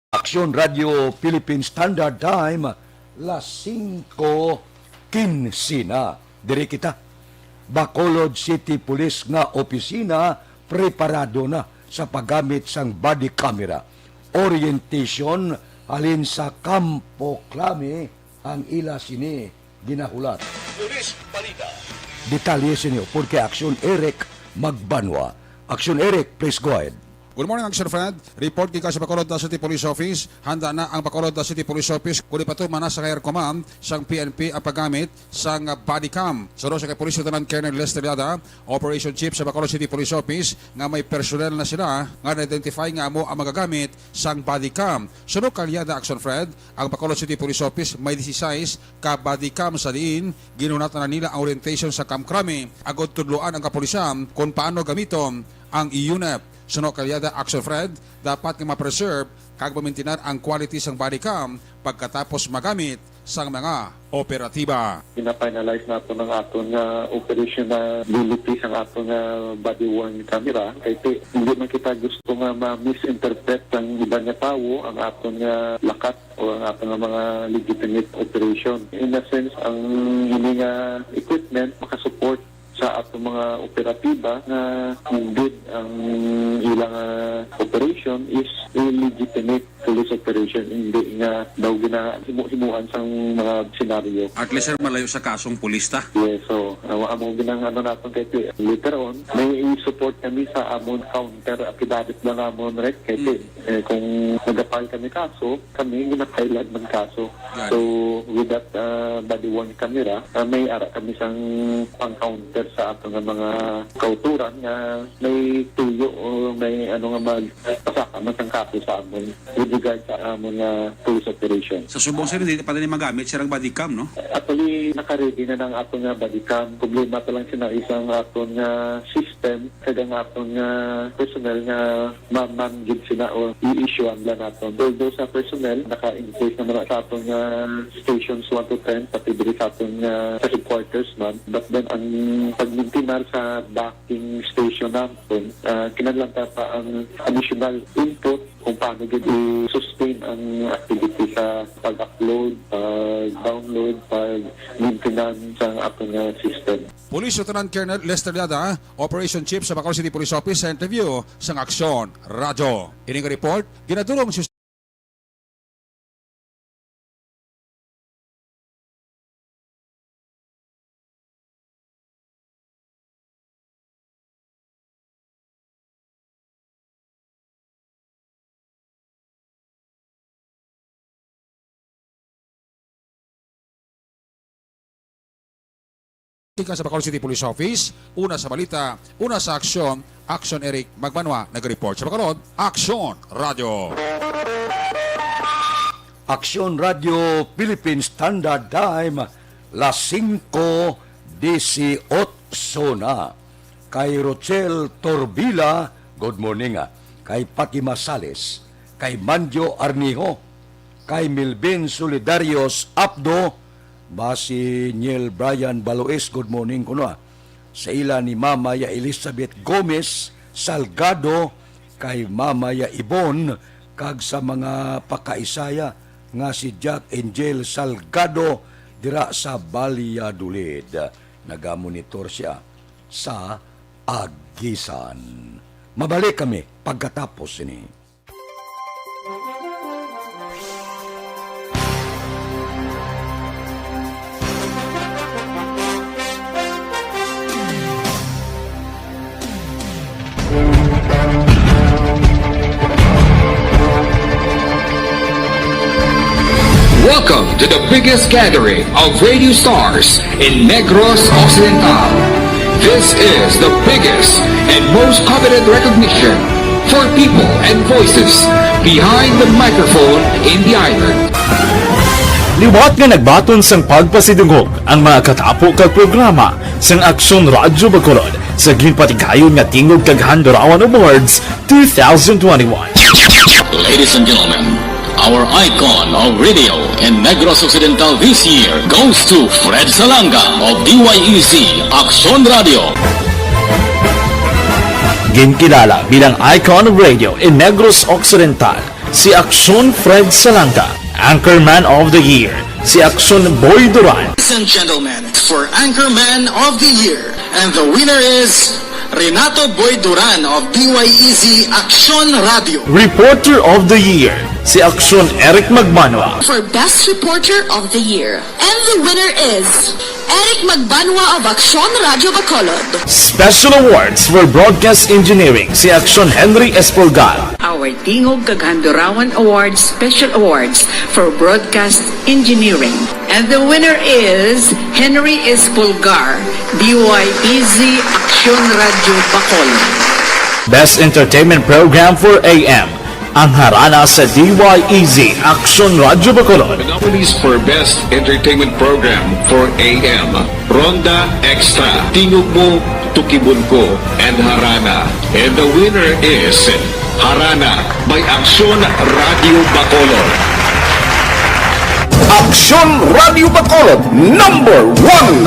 Aksyon Radio Philippine Standard Time, Las singko kinse na. Diri kita. Bacolod City Police nga opisina preparado na sa paggamit sang body camera. Orientation halin sa Kampo Klami ang ila sini ginahulat. Police Balita. Detalye sini upod kay Aksyon Eric Magbanwa. Aksyon Eric, please go ahead. Good morning, Action Fred. Report gikan sa Bacolod City Police Office. Handa na ang Bacolod City Police Office. Kundi pa tuman na sa Air Command sang P N P ang paggamit sang body cam. Suno sa kay Police Lieutenant Colonel Lester Yada, Operation Chief sa Bacolod City Police Office, nga may personnel na sila nga na-identify nga amo ang magagamit sang body cam. Suno kay Yada, Action Fred, ang Bacolod City Police Office may disisais ka body cam sa diin ginunatan na nila ang orientation sa Kamkrami agud tudloan ang kapulisan kung paano gamiton ang unit. Suno kay Yada, Action Fred, dapat nga ma-preserve kag mamintinar ang quality sang body cam pagkatapos magamit sang mga operatiba. Gina-finalize nato ang aton nga operationality sang aton nga body-worn camera. Kay ti, hindi man kita gusto nga ma-misinterpret sang iban nga tawo ang aton nga lakat o ang aton nga mga legitimate operation. In a sense, ang ini nga equipment makasupport sa ato mga operatiba nga indeed ang ilang, ah, operation is a legitimate police operation, hindi nga daw ginahimo-himuan sang mga senaryo. At least, sir, malayo sa kasong pulis ta. Yes, so, uh, amo ginang ano naton kay ti-, later on, may i-support kami sa amon counter affidavit na namon, right? Kay ti-, Mm. eh, kung nag-file kami kaso, kami ginapailan man kaso. Yan. So, with that, uh, body-worn camera, uh, may ara kami sang pang-counter sa ato nga mga kauturan nga may tuyo o may ano nga magpasaka man sang kaso sa amon with regard sa amon nga police operation. Sa subong, sir, hindi pa din magamit sirang body cam, no? Actually, naka-ready na ang aton nga body cam. Problema pa lang sina isang aton nga system kag ang aton nga personnel nga ma-man gid sila o i-issue ang plan naton. Although sa personnel, naka-in place naman na sa aton nga stations one to ten, pati diri sa aton nga sa headquarters man. But then, ang pagmintinar sa docking station naton, ah, kinahanglan ta pa ang additional input kung paano gid i-sustain ang activity sa pag-upload, pag-download, pag-maintenance sa aton nga system. Police Lieutenant Colonel Lester Yada, Operation Chief sa Bacolod City Police Office, sa interview sang Aksyon Radyo. Ini nga report ginadulong si Gikan sa Bacolod City Police Office, una sa balita, una sa aksyon, Action Eric Magbanwa nag-report. Sa Bacolod, Action Radio. Action Radio Philippine Standard Time, las singko disiotso na. Kay Rochelle Torbila, good morning, ah. Kay Fatima Sales, kay Manjo Arnijo, kay Milvin Solidarios Abdo, basi Niel Brian Balois, good morning kuno, ah. Sa ila ni Mama ya Elizabeth Gomez Salgado, kay Mama ya Ibon, kag sa mga pakaisaya nga si Jack Angel Salgado dira sa Valladolid. Nagamonitor siya sa Agisan. Mabalik kami pagkatapos sini. Welcome to the biggest gathering of radio stars in Negros Occidental. This is the biggest and most coveted recognition for people and voices behind the microphone in the island. Liwat nga nagbaton sang pagpasidungog ang mga katapo kag programa sang Aksyon Radyo Bacolod sa ginpatigayon nga Tingog kag Handurawan Awards two thousand twenty-one. Ladies and gentlemen, our icon of radio in Negros Occidental this year goes to Fred Salanga of D Y E C Aksyon Radyo. Ginkilala bilang icon of radio in Negros Occidental si Aksyon Fred Salanga, Anchorman of the Year, Si Aksyon Boy Duran. Ladies and gentlemen, for Anchorman of the Year, and the winner is Renato Boy Duran of D Y E Z Aksyon Radio. Reporter of the Year, si Aksyon Eric Magbanwa. For Best Reporter of the Year, and the winner is Eric Magbanwa of Aksyon Radio Bacolod. Special Awards for Broadcast Engineering, si Aksyon Henry Espolgar. Our Tingog kag Handurawan Awards Special Awards for Broadcast Engineering. And the winner is Henry Espolgar, D Y E Z Aksyon Radio Bacolod. Best Entertainment Program for A M, ang Harana sa D Y E Z Aksyon Radio Bacolod. The nominees for Best Entertainment Program for A M, Ronda Extra, Tingog Mo, Tukibon Ko, and Harana. And the winner is Harana by Aksyon Radio Bacolod. Aksyon Radio Bacolod, number one.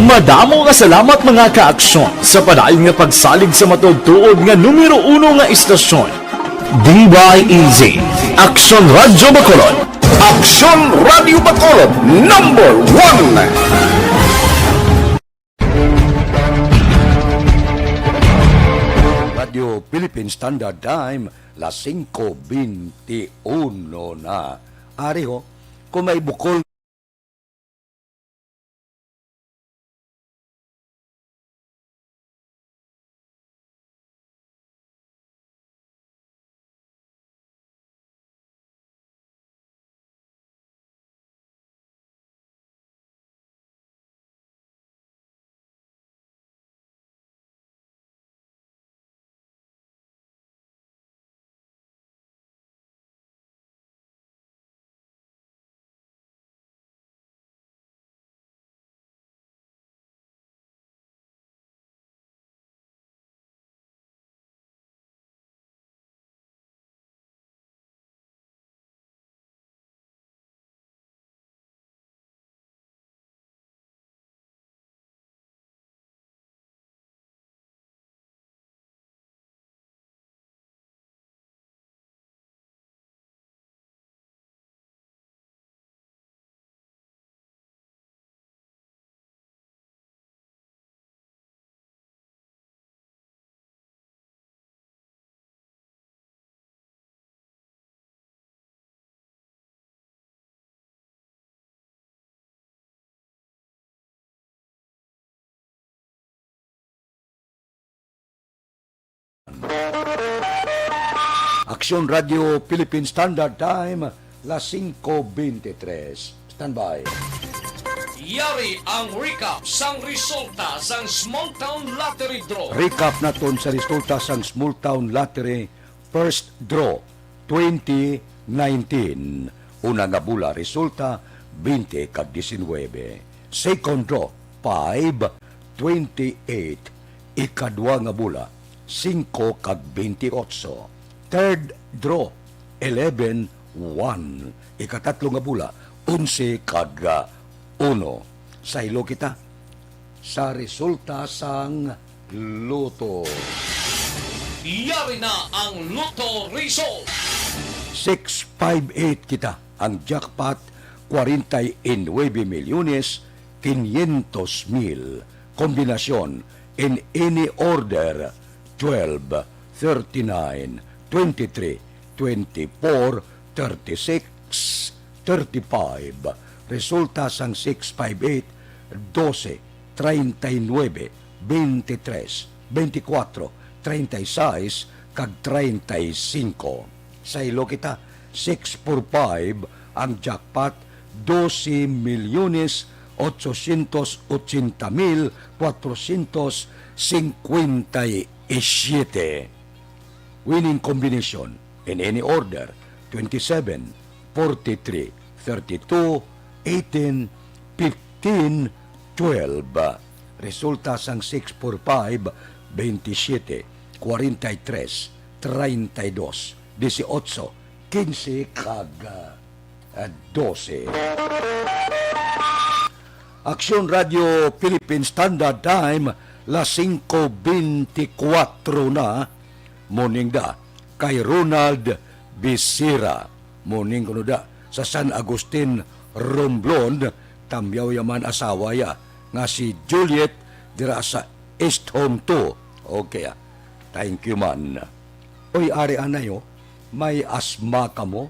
Madamo nga salamat, mga ka-Aksyon, sa padayon nga pagsalig sa matuod-tuod nga numero uno nga istasyon, D Y E Z, Aksyon Radio Bacolod. Aksyon Radio Bacolod, number one. Radio Philippine Standard Time, las singko bente uno na. Ari ho, kung may bukol Aksyon Radio Philippine Standard Time, las singko bente tres. Standby. Yari ang recap sang resulta sang Small Town Lottery Draw. Recap naton sa resulta sang Small Town Lottery First Draw twenty nineteen. Una nga bula, resulta, bente kag diecinuebe. Second draw, five, twenty-eight. Ikadua nga bula, singko kag bente otso. Third draw, eleven, one. Ikatatlo nga bula, onse kag, ah, uno. Saylo kita sa resulta sang Lotto. Yari na ang Lotto result. Six five eight kita. Ang jackpot, kwarenta y nuebe milyones quinientos mil. Kombinasyon, in any order, twelve, thirty-nine, twenty-three, twenty-four, thirty-six, thirty-five. Resulta sang six five eight, dose, treinta y nuebe, veintitrés, veinticuatro, treinta y seis, kag treinta y cinco. Saylo kita, six four five ang jackpot, doce milyones ochocientos ochenta mil cuatrocientos cincuenta y siete. Winning combination in any order, twenty-seven, forty-three, thirty-two, eighteen, fifteen, twelve. Resulta sang six four five, veintisiete, kwarenta y tres, treinta y dos, dieciocho, quince, kag, ah, doce. Aksyon Radio Philippine Standard Time, las singko beintikwatro na, morning da kay Ronald Bisira. Morning kuno da. Sa San Agustin, Romblon, tamyaw ya man asawa ya, nga si Juliet dira sa East Home two. Okay, ah. Thank you, man. Oy, ari anay, oh. May asma ka mo?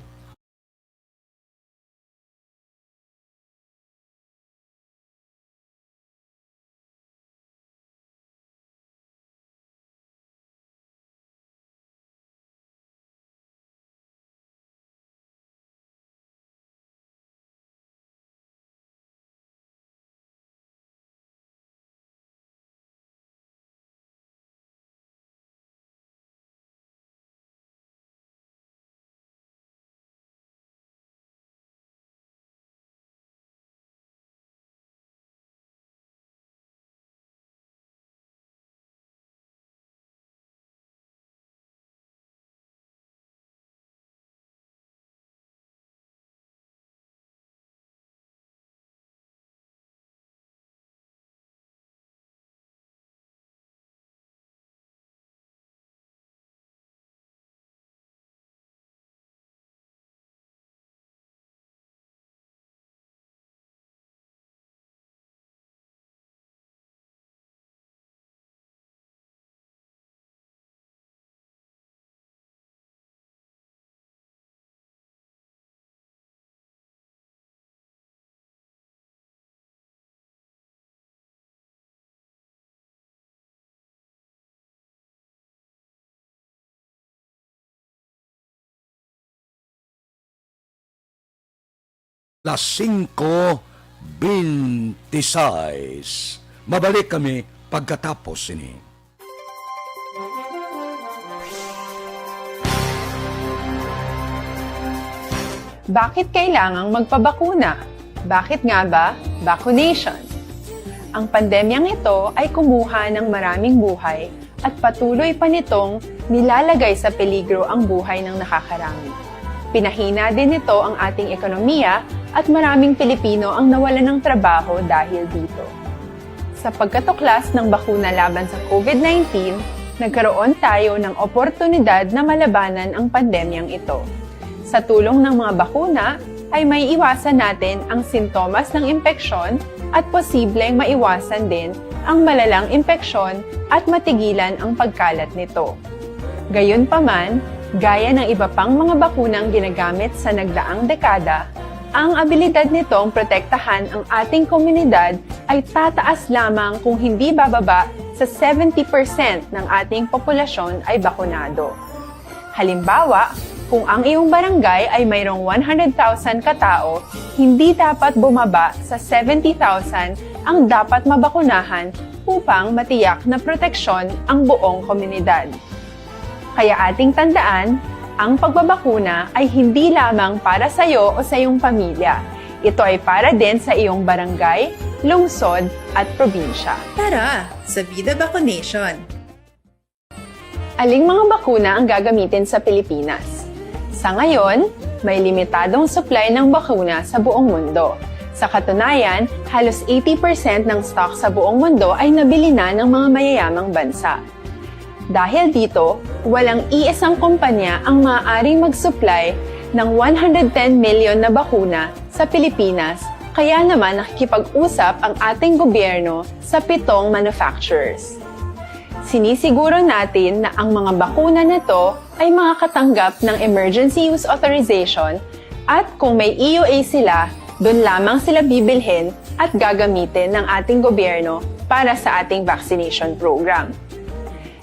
Las singko beintisais. Mabalik kami pagkatapos sini. Bakit kailangang magpabakuna? Bakit nga ba vaccination? Ang pandemyang ito ay kumuha ng maraming buhay at patuloy pa nitong nilalagay sa peligro ang buhay ng nakakarami. Pinahina din nito ang ating ekonomiya at maraming Pilipino ang nawalan ng trabaho dahil dito. Sa pagkatuklas ng bakuna laban sa COVID nineteen, nagkaroon tayo ng oportunidad na malabanan ang pandemyang ito. Sa tulong ng mga bakuna, ay maiiwasan natin ang sintomas ng impeksyon at posibleng maiwasan din ang malalang impeksyon at matigilan ang pagkalat nito. Gayunpaman, gaya ng iba pang mga bakunang ginagamit sa nagdaang dekada, ang abilidad nitong protektahan ang ating komunidad ay tataas lamang kung hindi bababa sa seventy percent ng ating populasyon ay bakunado. Halimbawa, kung ang iyong barangay ay mayroong one hundred thousand ka tao, hindi dapat bumaba sa seventy thousand ang dapat mabakunahan upang matiyak na proteksyon ang buong komunidad. Kaya ating tandaan, ang pagbabakuna ay hindi lamang para sa iyo o sa iyong pamilya. Ito ay para din sa iyong barangay, lungsod, at probinsya. Tara, sa Vida Vaccination! Aling mga bakuna ang gagamitin sa Pilipinas? Sa ngayon, may limitadong supply ng bakuna sa buong mundo. Sa katunayan, halos eighty percent ng stock sa buong mundo ay nabili na ng mga mayayamang bansa. Dahil dito, walang iisang kumpanya ang maaaring mag-supply ng one hundred ten million na bakuna sa Pilipinas, kaya naman nakikipag-usap ang ating gobyerno sa pitong manufacturers. Sinisiguro natin na ang mga bakuna na to ay makakatanggap ng emergency use authorization at kung may E U A sila, dun lamang sila bibilhin at gagamitin ng ating gobyerno para sa ating vaccination program.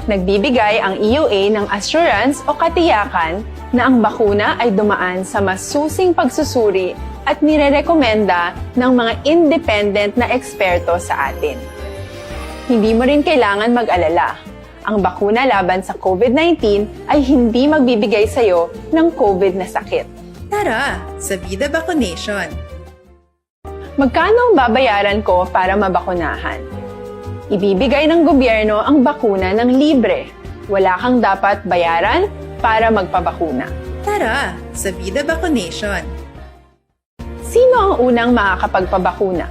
Nagbibigay ang E U A ng assurance o katiyakan na ang bakuna ay dumaan sa masusing pagsusuri at nirerekomenda ng mga independent na eksperto sa atin. Hindi mo rin kailangan mag-alala. Ang bakuna laban sa COVID nineteen ay hindi magbibigay sa iyo ng COVID na sakit. Tara, sa Vida Vaccination! Magkano ang babayaran ko para mabakunahan? Ibibigay ng gobyerno ang bakuna ng libre. Wala kang dapat bayaran para magpabakuna. Tara, sa Vida Vaccination! Sino ang unang makakapagpabakuna?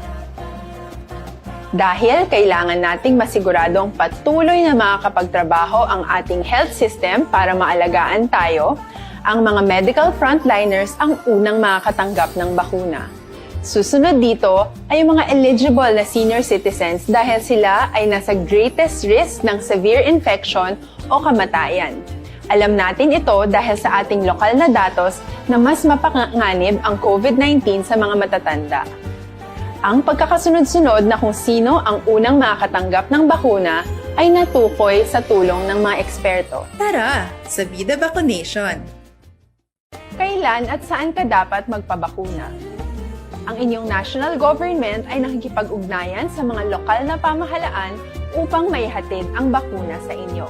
Dahil kailangan nating masiguradong patuloy na makakapagtrabaho ang ating health system para maalagaan tayo, Ang mga medical frontliners ang unang makakatanggap ng bakuna. Susunod dito ay ang mga eligible na senior citizens dahil sila ay nasa greatest risk ng severe infection o kamatayan. Alam natin ito dahil sa ating lokal na datos na mas mapanganib ang COVID nineteen sa mga matatanda. Ang pagkakasunod-sunod na kung sino ang unang makakatanggap ng bakuna ay natukoy sa tulong ng mga eksperto. Tara sa Vida Vaccination! Kailan at saan ka dapat magpabakuna? Ang inyong national government ay nakikipag-ugnayan sa mga lokal na pamahalaan upang maihatid ang bakuna sa inyo.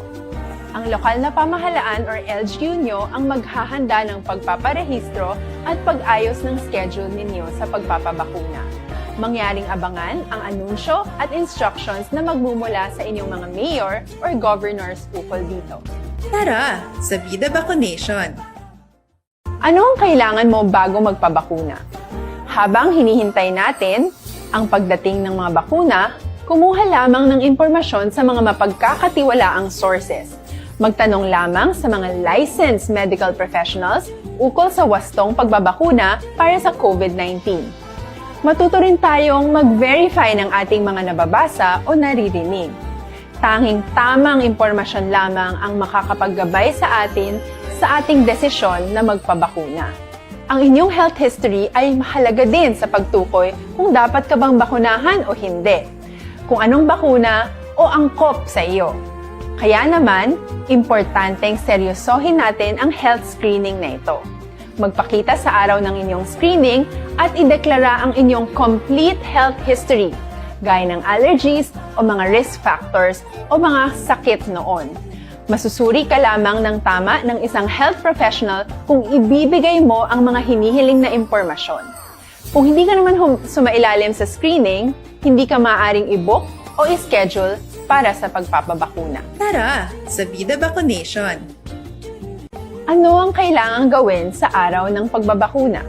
Ang lokal na pamahalaan or L G U nyo ang maghahanda ng pagpaparehistro at pag-ayos ng schedule ninyo sa pagpapabakuna. Mangyaring abangan ang anunsyo at instructions na magmumula sa inyong mga mayor or governors ukol dito. Tara sa Vida Vaccination! Ano ang kailangan mo bago magpabakuna? Habang hinihintay natin ang pagdating ng mga bakuna, kumuha lamang ng impormasyon sa mga mapagkakatiwalaang sources. Magtanong lamang sa mga licensed medical professionals ukol sa wastong pagbabakuna para sa COVID nineteen. Matuto rin tayong mag-verify ng ating mga nababasa o naririnig. Tanging tamang impormasyon lamang ang makakapaggabay sa atin sa ating desisyon na magpabakuna. Ang inyong health history ay mahalaga din sa pagtukoy kung dapat ka bang bakunahan o hindi, kung anong bakuna o angkop sa iyo. Kaya naman, importanteng seryosohin natin ang health screening na ito. Magpakita sa araw ng inyong screening at ideklara ang inyong complete health history, gaya ng allergies o mga risk factors o mga sakit noon. Masusuri ka lamang ng tama ng isang health professional kung ibibigay mo ang mga hinihiling na impormasyon. Kung hindi ka naman hum- sumailalim sa screening, hindi ka maaaring i-book o i-schedule para sa pagpapabakuna. Tara sa Vida Vaccination! Ano ang kailangang gawin sa araw ng pagbabakuna?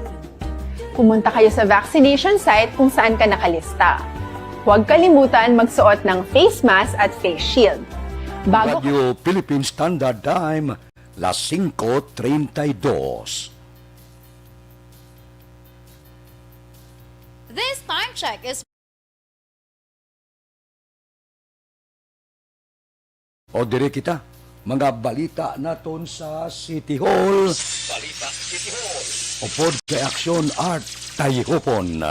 Pumunta kayo sa vaccination site kung saan ka nakalista. Huwag kalimutan magsuot ng face mask at face shield. Bago ka Radyo Philippine Standard Time, las singko treinta y dos. This time check is O diri kita, mga balita naton sa City Hall. Balita City Hall. Upod kay Action Art Tayhupon.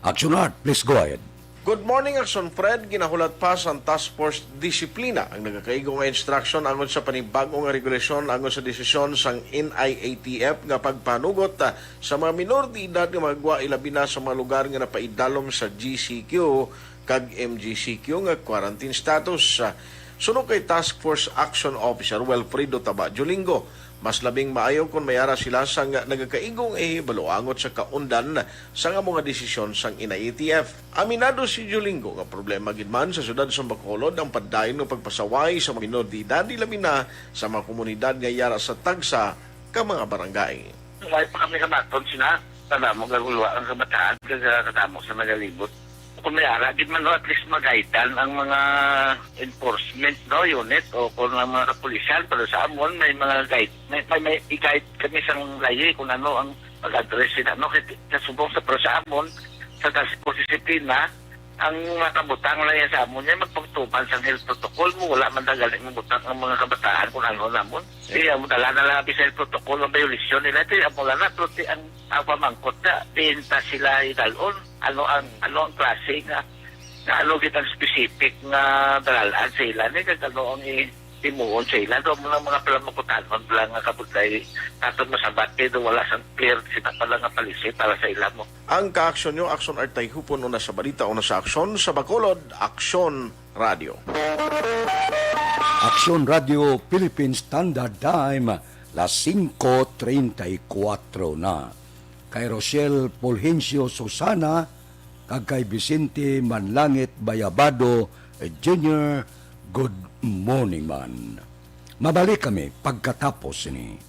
Action Art, please go ahead. Good morning, Action Fred. Ginahulat pa sang Task Force Disiplina ang nagakaigo nga instruction angon sa panibag-o nga regulasyon angon sa desisyon sang N I A T F nga pagpanugot, ah, sa mga minor de edad nga magagwa, ilabi na sa mga lugar nga napaidalom sa G C Q kag M G C Q nga quarantine status. Suno kay Task Force Action Officer Wilfredo Taba Jolingo, mas labing maayo kon may ara sila sang nagakaigo nga ihibalo angot sa kaundan sang amo nga desisyon sang N I A T F. Aminado si Jolingo nga problema gid man sa siyudad sa Bacolod ang padayon nga pagpasaway sa mga minor de edad, ilabi na sa mga komunidad nga yara sa tagsa ka mga barangay. May pa kami kabaton sina, kadamo gagulwa ang kabataan, kag kadamo sa nagalibot. Kung may ara gid man, no, at least mag-guidean ang mga enforcement, no, unit o kung ang mga kapulisan, pero sa amon may mga guide, may, may, may i-guide kami sang layo, eh, kung ano ang pag-address sila, no, kay kasubong sa, pero sa amon, sa task force disiplina, ang mga kabutang lang yan sa amon, yan magpagtuman sang health protocol mo, wala man na gani mabutang ang mga kabataan kung ano namon. Sige, amo dala na lang ang health protocol, ang violation nila, ito yung amo lang na, pero ti-, ang, ang pamangkot na, diin ta sila idalon, ano ang, ano ang klase nga, nga ano gid ang specific nga dalalaan sa ila, ni kag ano ang i-, himuon sa ila. Do mo lang mga palamakutanon lang nga kabudlay naton masabat, kay do wala sang clear sila pala nga policy para sa ila mo. Ang kaaksyon nyo, Action Art Tayhupon, una sa balita, una sa aksyon, sa Bacolod, Aksyon Radio. Aksyon Radio Philippine Standard Time, las singko treinta y cuatro na. Kay Rochelle Fulgencio Susana kag kay Vicente Manlangit Bayabado Junior, good morning man. Mabalik kami pagkatapos sini.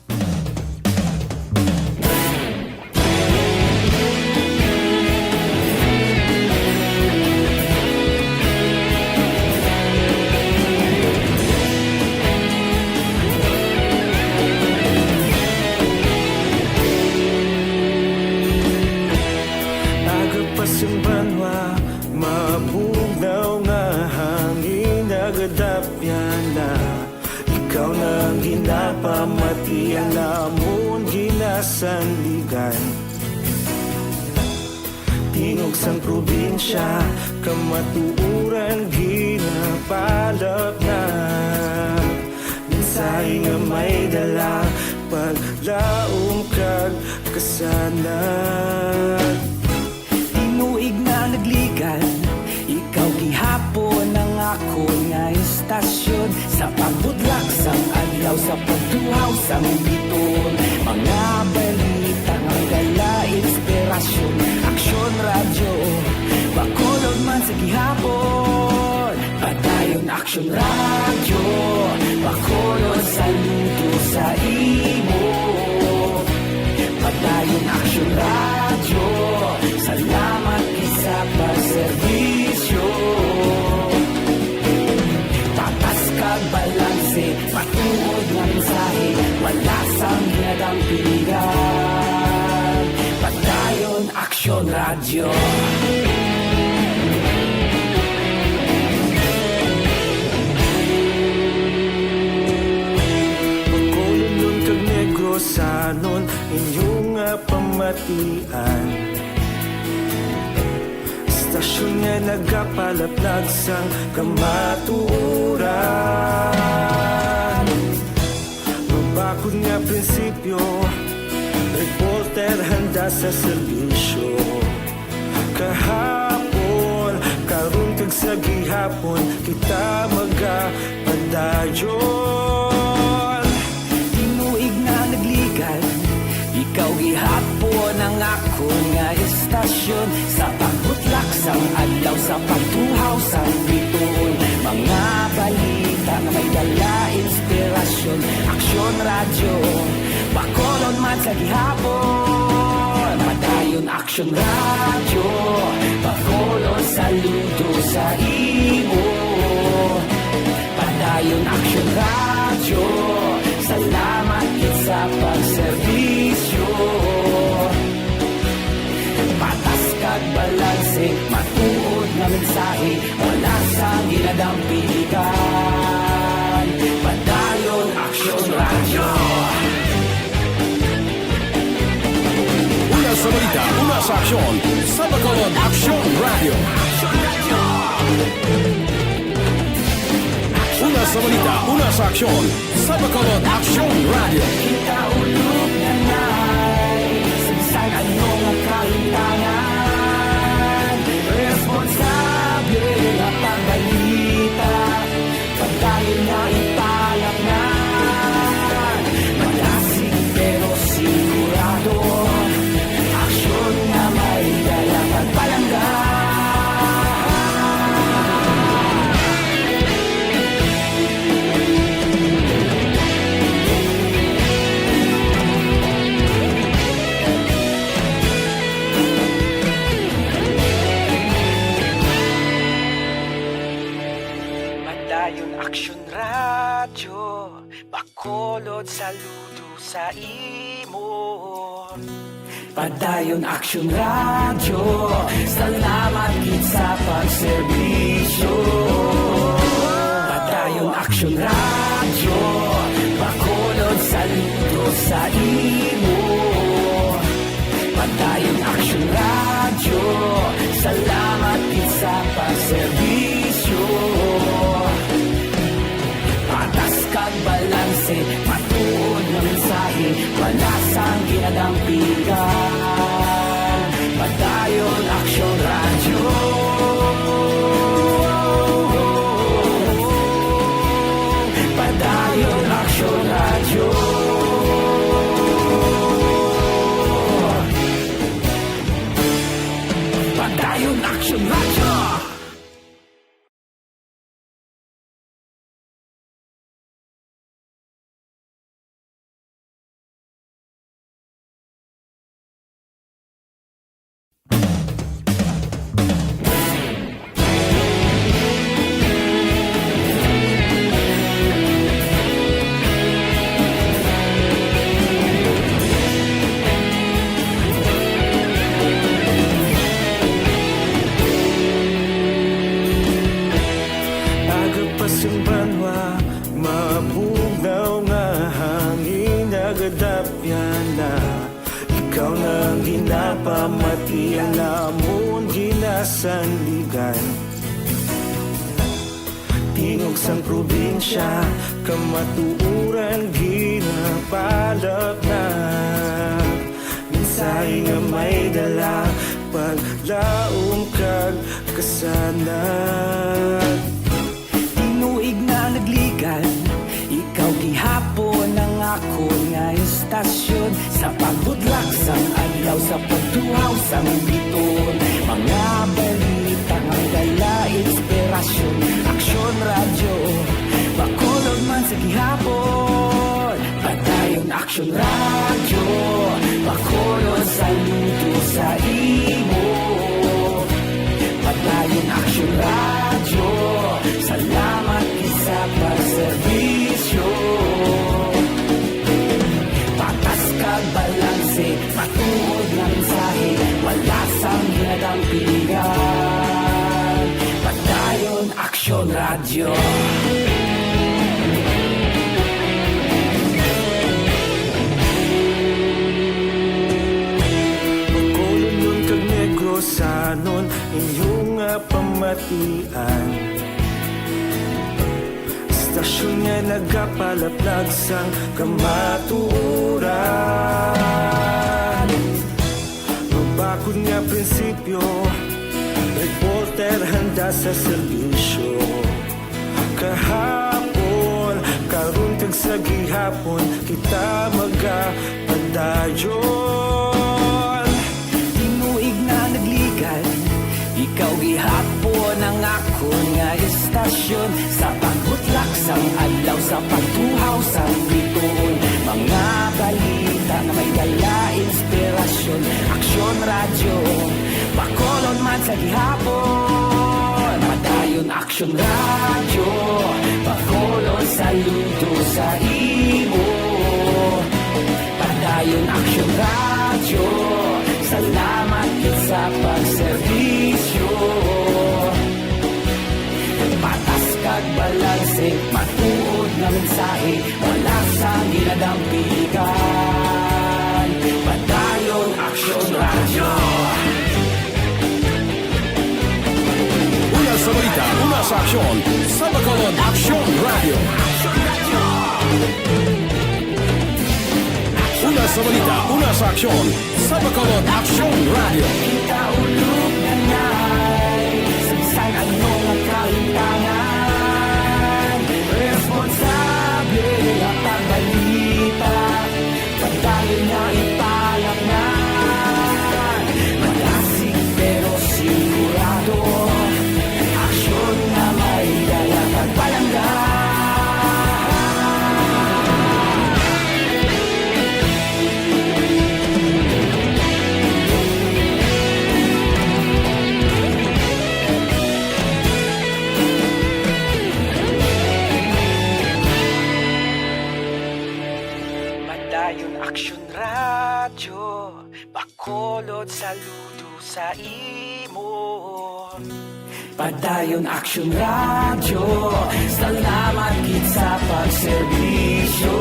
Pasang banwa, mabugnaw nga hangin nagadapyan na. Ikaw na ang ginapamati, ang amon ginasandigan. Tingog sang probinsya, kamatuoran ginapalapnag. Mensahe nga may dala, paglaom kag kasanag. Tinuig na nagligan, ikaw gihapon ang akon nga istasyon. Sa pagbudlak sang adlaw, sa pagtuhaw sang biton, mga balita nga may dala inspirasyon. Aksyon Radyo, Bacolod man sa gihapon. Padayon Aksyon Radyo, Bacolod, saludo sa imo. Padayon Aksyon Radyo, salamat gid sa pagserbisyo. Patas kag balanse, matuod nga mensahe, wala sang ginadampigan. Padayon Aksyon Radyo. Bacolodnon kag Negrosanon, inyo nga pamatian. Istasyon nga nagapalaplag sang kamatuoran. Mabakod nga prinsipyo, reporter handa sa serbisyo. Kahapon, karon kag sa gihapon, kita magapadayon. Tinuig na nagligan, ikaw gihapon ang akon nga istasyon. Sa pagbutlak sang adlaw, sa pagtuhaw sang biton, mga balita nga may dala inspirasyon. Aksyon Radyo, Bacolod man sa gihapon. Padayon Aksyon Radyo, Bacolod, saludo sa imo. Padayon Aksyon Radyo, salamat gid sa pagserbisyo. Patas kag balanse, matuod nga mensahe, wala sang ginadampigan. Padayon Aksyon Radyo. Una sa balita, una sa aksyon, sa Bacolod Aksyon Radyo. Una sa balita, una sa aksyon, sa Bacolod Aksyon Radyo. Kita ulog na nay, sa bisan ano nga kahitangan, responsable nga pagbalita. Padayon nga ipalapngan, malasig pero sigurado. Aksyon nga may dala pagpalangga. Padayon Aksyon Radyo, Bacolod, saludo sa imo. Padayon Aksyon Radyo, salamat gid sa pagserbisyo. Padayon Aksyon Radyo, Bacolod, saludo sa imo. Padayon Aksyon Radyo, salamat gid sa pagserbisyo. Patas kag balanse, matuod nga mensahe, wala sang ginadampigan. Padayon Aksyon Radyo. Padayon Aksyon Radyo. Padayon Aksyon Radyo. ginasandigan. Tingog sang probinsya, kamatuoran ginapalapnag. Mensahe nga may dala, paglaom kag kasanag. Tinuig na nagligan, ikaw gihapon ang akon nga istasyon. Sa pagbudlak sang adlaw, sa pagtuhaw sang biton, mga balita nga may dala inspirasyon. Aksyon Radyo, Bacolod man sa gihapon. Padayon Aksyon Radyo, Bacolod, saludo sa imo. Padayon Aksyon Radyo, salamat gid sa pagserbisyo. Patas kag balanse, matuod nga mensahe, wala sang ginadampigan. Padayon Aksyon Radyo. Bacolodnon kag Negrosanon, inyo nga pamatian. Istasyon nga nagapalaplag sang kamatuoran. Mabakod nga prinsipyo, reporter handa sa serbisyo. Kahapon, karon kag sa gihapon, kita magapadayon. Tinuig na nagligan, ikaw gihapon ang akon nga istasyon. Sa pagbutlak sang adlaw, sa pagtuhaw sang biton, mga balita nga may dala inspirasyon. Aksyon Radyo, Bacolod man sa gihapon. Padayon Aksyon Radyo, Bacolod, saludo sa imo. Padayon Aksyon Radyo, salamat gid sa pagserbisyo. Patas kag balanse, matuod nga mensahe, wala sang ginadampigan. Padayon Aksyon Radyo. Una sa balita, una sa aksyon, sa Bacolod Aksyon Radyo. Una sa balita, una sa aksyon, sa Bacolod Aksyon Radyo. Kita ulog na ngay, sa bisan ano nga kahintangan, responsable nga pagbalita. Padayon nga ipalapngan, malasig pero sigurado, aksyon nga may dala kag palangga. Padayon Aksyon Radyo, Bacolod, saludo sa imo. Padayon Aksyon Radyo, salamat gid sa pagserbisyo.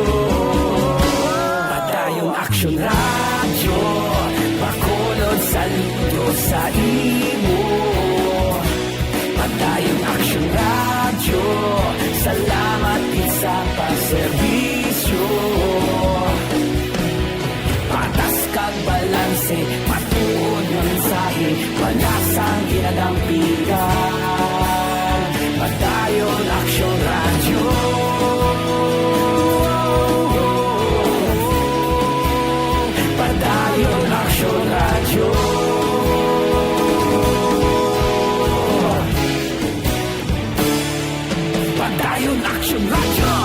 Padayon Aksyon Radyo, Bacolod, saludo sa imo. Padayon Aksyon Radyo, salamat gid sa pagserbisyo. Patas kag balanse, matuod nga mensahe, wala sang ginadampigan. Padayon Aksyon Radyo. Padayon Aksyon Radyo. Padayon Aksyon Radyo.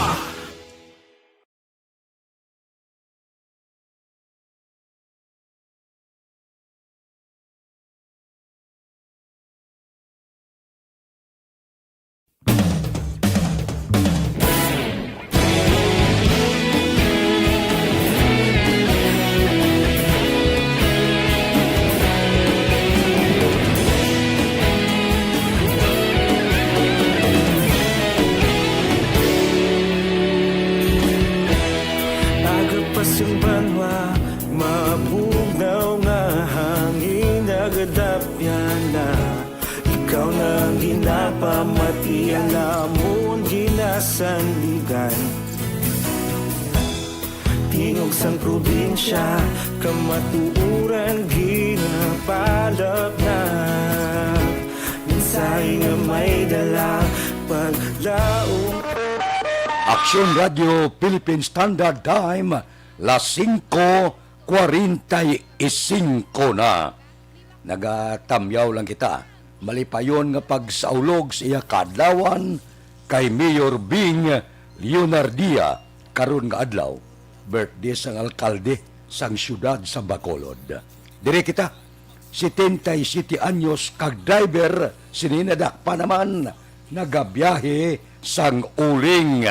Pamati ang amon ginasandigan. Tingog sang probinsya, kamatuoran ginapalapnap. Mensahe nga may dala, paglaom. Aksyon Radio Philippine Standard Time, las singko kwarenta y singko na. Nagatamyaw lang kita. Malipayon nga pagsaulog sa iya kaadlawan kay Mayor Bing Leonardia karon nga adlaw, birthday sang alkalde sang siyudad sa Bacolod. Dire kita, setenta y siete anyos kag driver sini, nadakpan naman, nagabiyahe sang uling.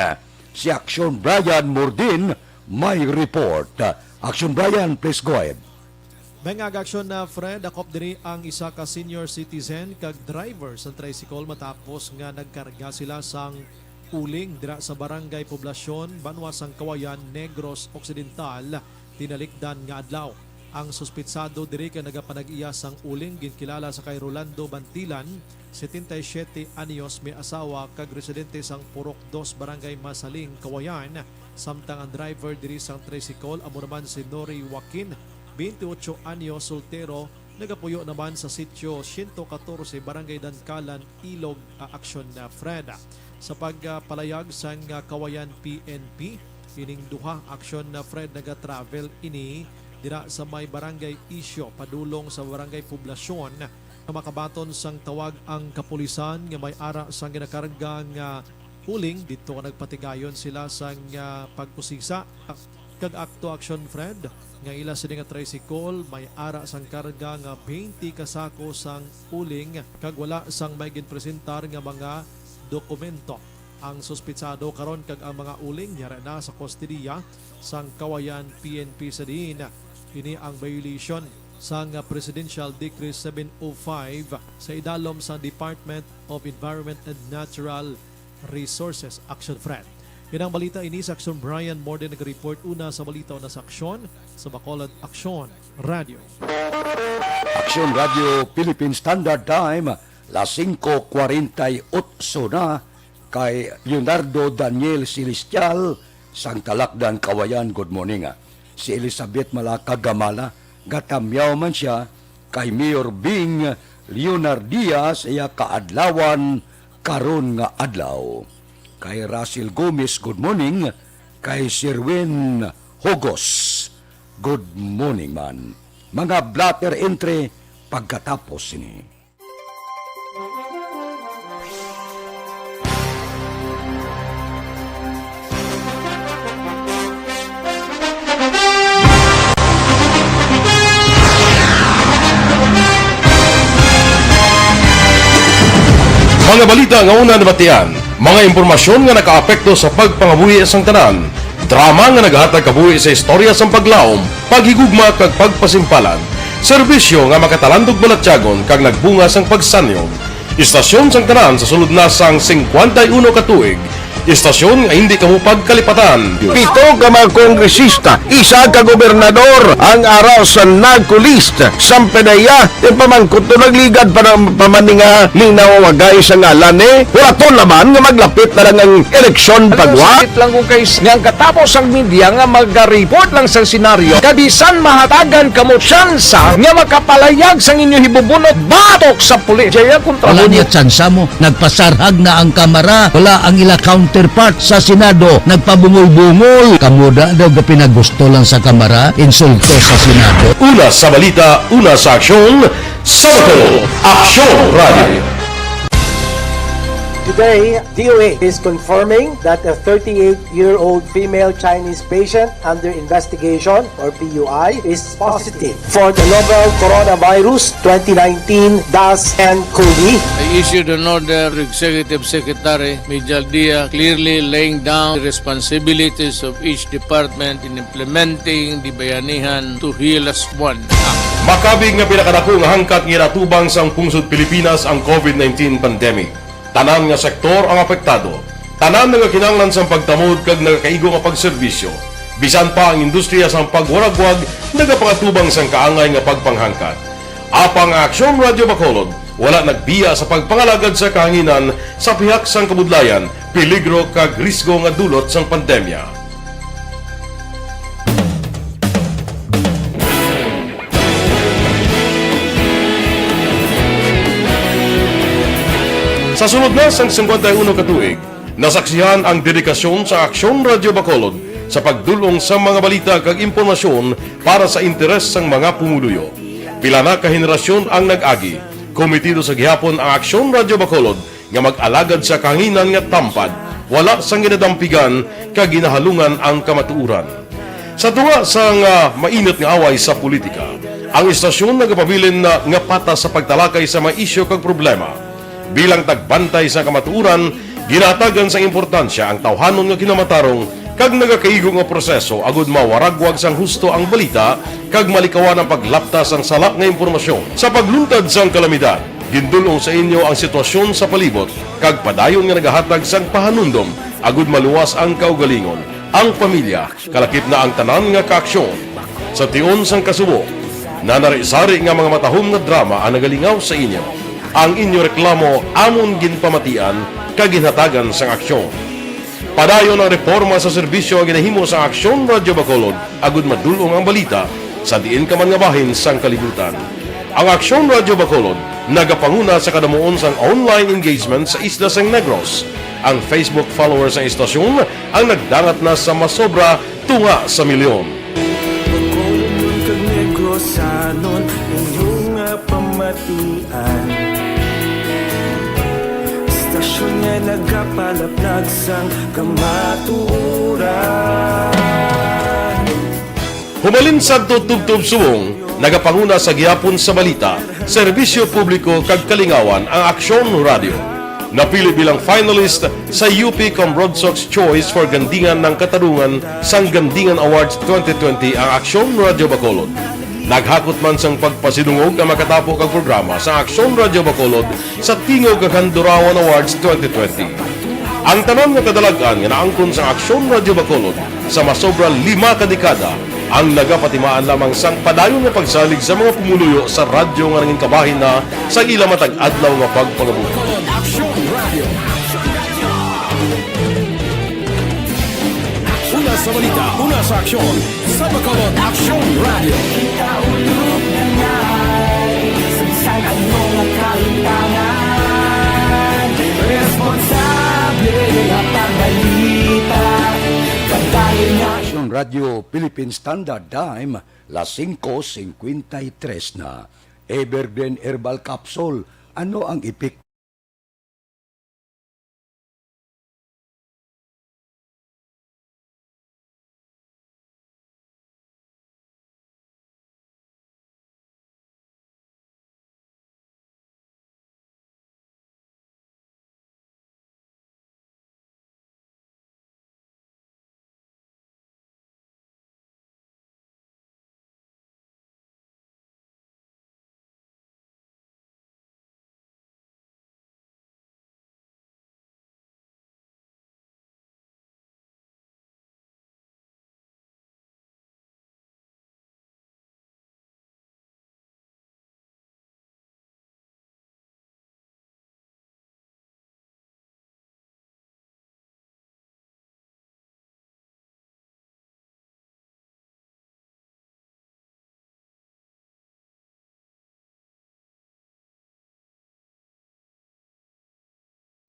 Si Aksyon Brian Mordin may report. Aksyon Brian, please go ahead. May nga aksyon na, Fred, dakop diri ang isa ka senior citizen kag driver sang tricycle matapos nga nagkarga sila sang uling dira sa Barangay Poblacion, banwa sang Kawayan, Negros Occidental, tinalikdan nga adlaw. Ang suspitsado diri kay nagapanag-iya sang uling, ginkilala sa kay Rolando Bantilan, setenta y siete anyos, may asawa kag residente sang Purok Dos, Barangay Masaling, Kawayan, samtang ang driver diri sang tricycle amo naman si Nori Joaquin, twenty-eight anyos, soltero, nagapuyo naman sa Sitio siyento katorse, Barangay Dankalan, Ilog, ah, Aksyon, ah, Fred. Sa pagpalayag sang, ah, Kawayan P N P, ining duha, Aksyon, ah, Fred, nagatravel ini dira sa may Barangay Isyo padulong sa Barangay Poblacion. Sa makabaton sang tawag ang kapulisan nga may ara sang ginakarga nga uling, didto nagpatigayon sila sang, ah, pag-usisa kag akto, Aksyon Fred, nga ila sini nga tricycle may ara sang karga nga twenty ka sako sang uling kag wala sang may ginpresentar nga mga dokumento. Ang suspitsado karon kag ang mga uling yara na sa kustodiya sang Kawayan P N P sa diin ini ang violation sang Presidential Decree seven oh five sa idalom sang Department of Environment and Natural Resources, Aksyon Fred. Inang balita ini sa Aksyon Brian Morden nag-report. Una sa balita, una sa aksyon, sa Bacolod Aksyon Radio. Aksyon Radio Philippine Standard Time, las singko kwarenta y otso na. Kay Leonardo Daniel Celestial sang Talakdan, Kawayan, good morning, ah. Si Elizabeth Malaka Gamala, gatamyaw man siya kay Mayor Bing Leonardia sa iya kaadlawan karon nga adlaw. Kay Russell Gomez, good morning. Kay Sherwin Hogos, good morning man. Mga blotter entry pagkatapos sini. Mga balita nga una nabatian, mga impormasyon nga nakaapekto sa pagpangabuhi sang tanan, drama nga naghatag kabuhi sa istorya sang paglaom, paghigugma kag pagpasimpalan, serbisyo nga makatalandog balatyagon kag nagbunga sang pagsanyog. Istasyon sang tanan sa sulod na sang singkwenta y uno ka tuig. Istasyon nga hindi kamo pagkalipatan. Pito ka mga kongresista, isa ka gobernador ang ara sa NAGCOLEST. Sampe na iya, ipamangkot to, nagligad pa ng pamaninga, ning nawawagay sa ngalan ni. Hulaton naman nga maglapit na lang ang eleksyon pagwa. Sakit lang kung kay nga ang katapos ang media nga maga-report lang sa senaryo. Kabisan mahatagan kamo tsansa nga makapalayag sang inyo hibubunot batok sa pulis. Jaya kontra Wala mo niya tsansa mo. Nagpasarhag na ang Kamara. Wala ang ila counterpart sa Senado. Nagpabungol-bungol. Kamo da daw gapinagusto lang sa Kamara. Insulto sa Senado. Una sa balita, una sa aksyon, sa Bacolod, Aksyon Radio. Today, D O A is confirming that a thirty-eight-year-old female Chinese patient under investigation, or P U I, is positive for the novel coronavirus twenty nineteen dash nCoV. I issued an order to Executive Secretary Mijal Dia, clearly laying down the responsibilities of each department in implementing the Bayanihan to Heal Us One Act. Makabig nga pinakadako nga hangkat nga ginatubang sang pungsod Pilipinas ang COVID nineteen pandemic. Tanan nga sektor ang apektado. Tanan nagakinahanglan sang pagtamod kag nagakaigo nga pagserbisyo. Bisan pa ang industriya sang pagwaragwag nagapangatubang sang kaangay nga pagpanghangkat. Apang ang Aksyon Radio Bacolod Wala nagbiya sa pagpangalagad sa kahanginan sa pihak sang kabudlayan, peligro kag risgo nga dulot sang pandemya. Sa sulod na sang singkwenta y uno ka tuig, nasaksihan ang dedikasyon sa Aksyon Radyo Bacolod sa pagdul-ong sa mga balita kag impormasyon para sa interes sang mga pumuluyo. Pila na ka henerasyon ang nag-agi, komitido sa gihapon ang Aksyon Radyo Bacolod nga mag-alagad sa kahanginan nga tampad, wala sang ginadampigan kag ginahalungan ang kamatuoran. Sa tunga sang, ah, mainit nga away sa politika, ang istasyon nagapabilin na nga patas sa pagtalakay sa mga isyu kag problema. Bilang tagbantay sa kamatuoran, ginahatagan sang importansya ang tawhanon nga kinamatarong kag nagakaigo nga proseso agud mawaragwag sang husto ang balita kag malikawan ang paglapta sang sala nga impormasyon. Sa pagluntad sang kalamidad, gindul-ong sa inyo ang sitwasyon sa palibot kag padayon nga nagahatag sang pahanumdom agud maluwas ang kaugalingon, ang pamilya, kalakip na ang tanan nga kaaksyon. Sa tion sang kasubo, nanari-sari nga mga matahom nga drama ang nagalingaw sa inyo. Ang inyo reklamo amon ginpamatian kag ginhatagan sang aksyon. Padayon ang reporma sa serbisyo nga ginahimo sa Aksyon Radyo Bacolod agud madul-ong ang balita sa diin ka man nga bahin sang kalibutan. Ang Aksyon Radyo Bacolod nagapanguna sa kadamuon sang online engagement sa isla sang Negros. Ang Facebook followers sang istasyon ang nagdangat na sa masobra tunga sa milyon. Bacolodnon kag Negrosanon, inyo nga pamatian. Istasyon nga nagapalaplag sang kamatuoran. Humalin sadto tubtob subong, nagapanguna sa gihapon sa balita, serbisyo publiko kag kalingawan ang Aksyon Radyo. Napili bilang finalist sa U P Cambrodsoc's Choice for Gandingan ng Katarungan sang Gandingan Awards twenty twenty ang Aksyon Radyo Bacolod. Naghakot man sang pagpasidungog ang makatapo kag programa sa Aksyon Radyo Bacolod sa Tingog kag Handurawan Awards twenty twenty. Ang tanan nga kadalag-an nga naangkon sang Aksyon Radyo Bacolod sa masobra lima ka dekada ang nagapatimaan lamang sang padayon nga pagsalig sa mga pumuluyo sa radyo nga nangin kabahin na sa ila matag adlaw nga pagpangabuhi. Bacolod Aksyon Radio. Una sa balita, una sa aksyon, sa Bacolod Aksyon Radio. Kita ulog na ngay, sagsag ang mga kalutangan. Responsable nga pagbalita, pagdayon nga Aksyon Radio Philippine Standard Time, las singko singkwenta y tres na. Evergreen Herbal Capsule, ano ang epekto?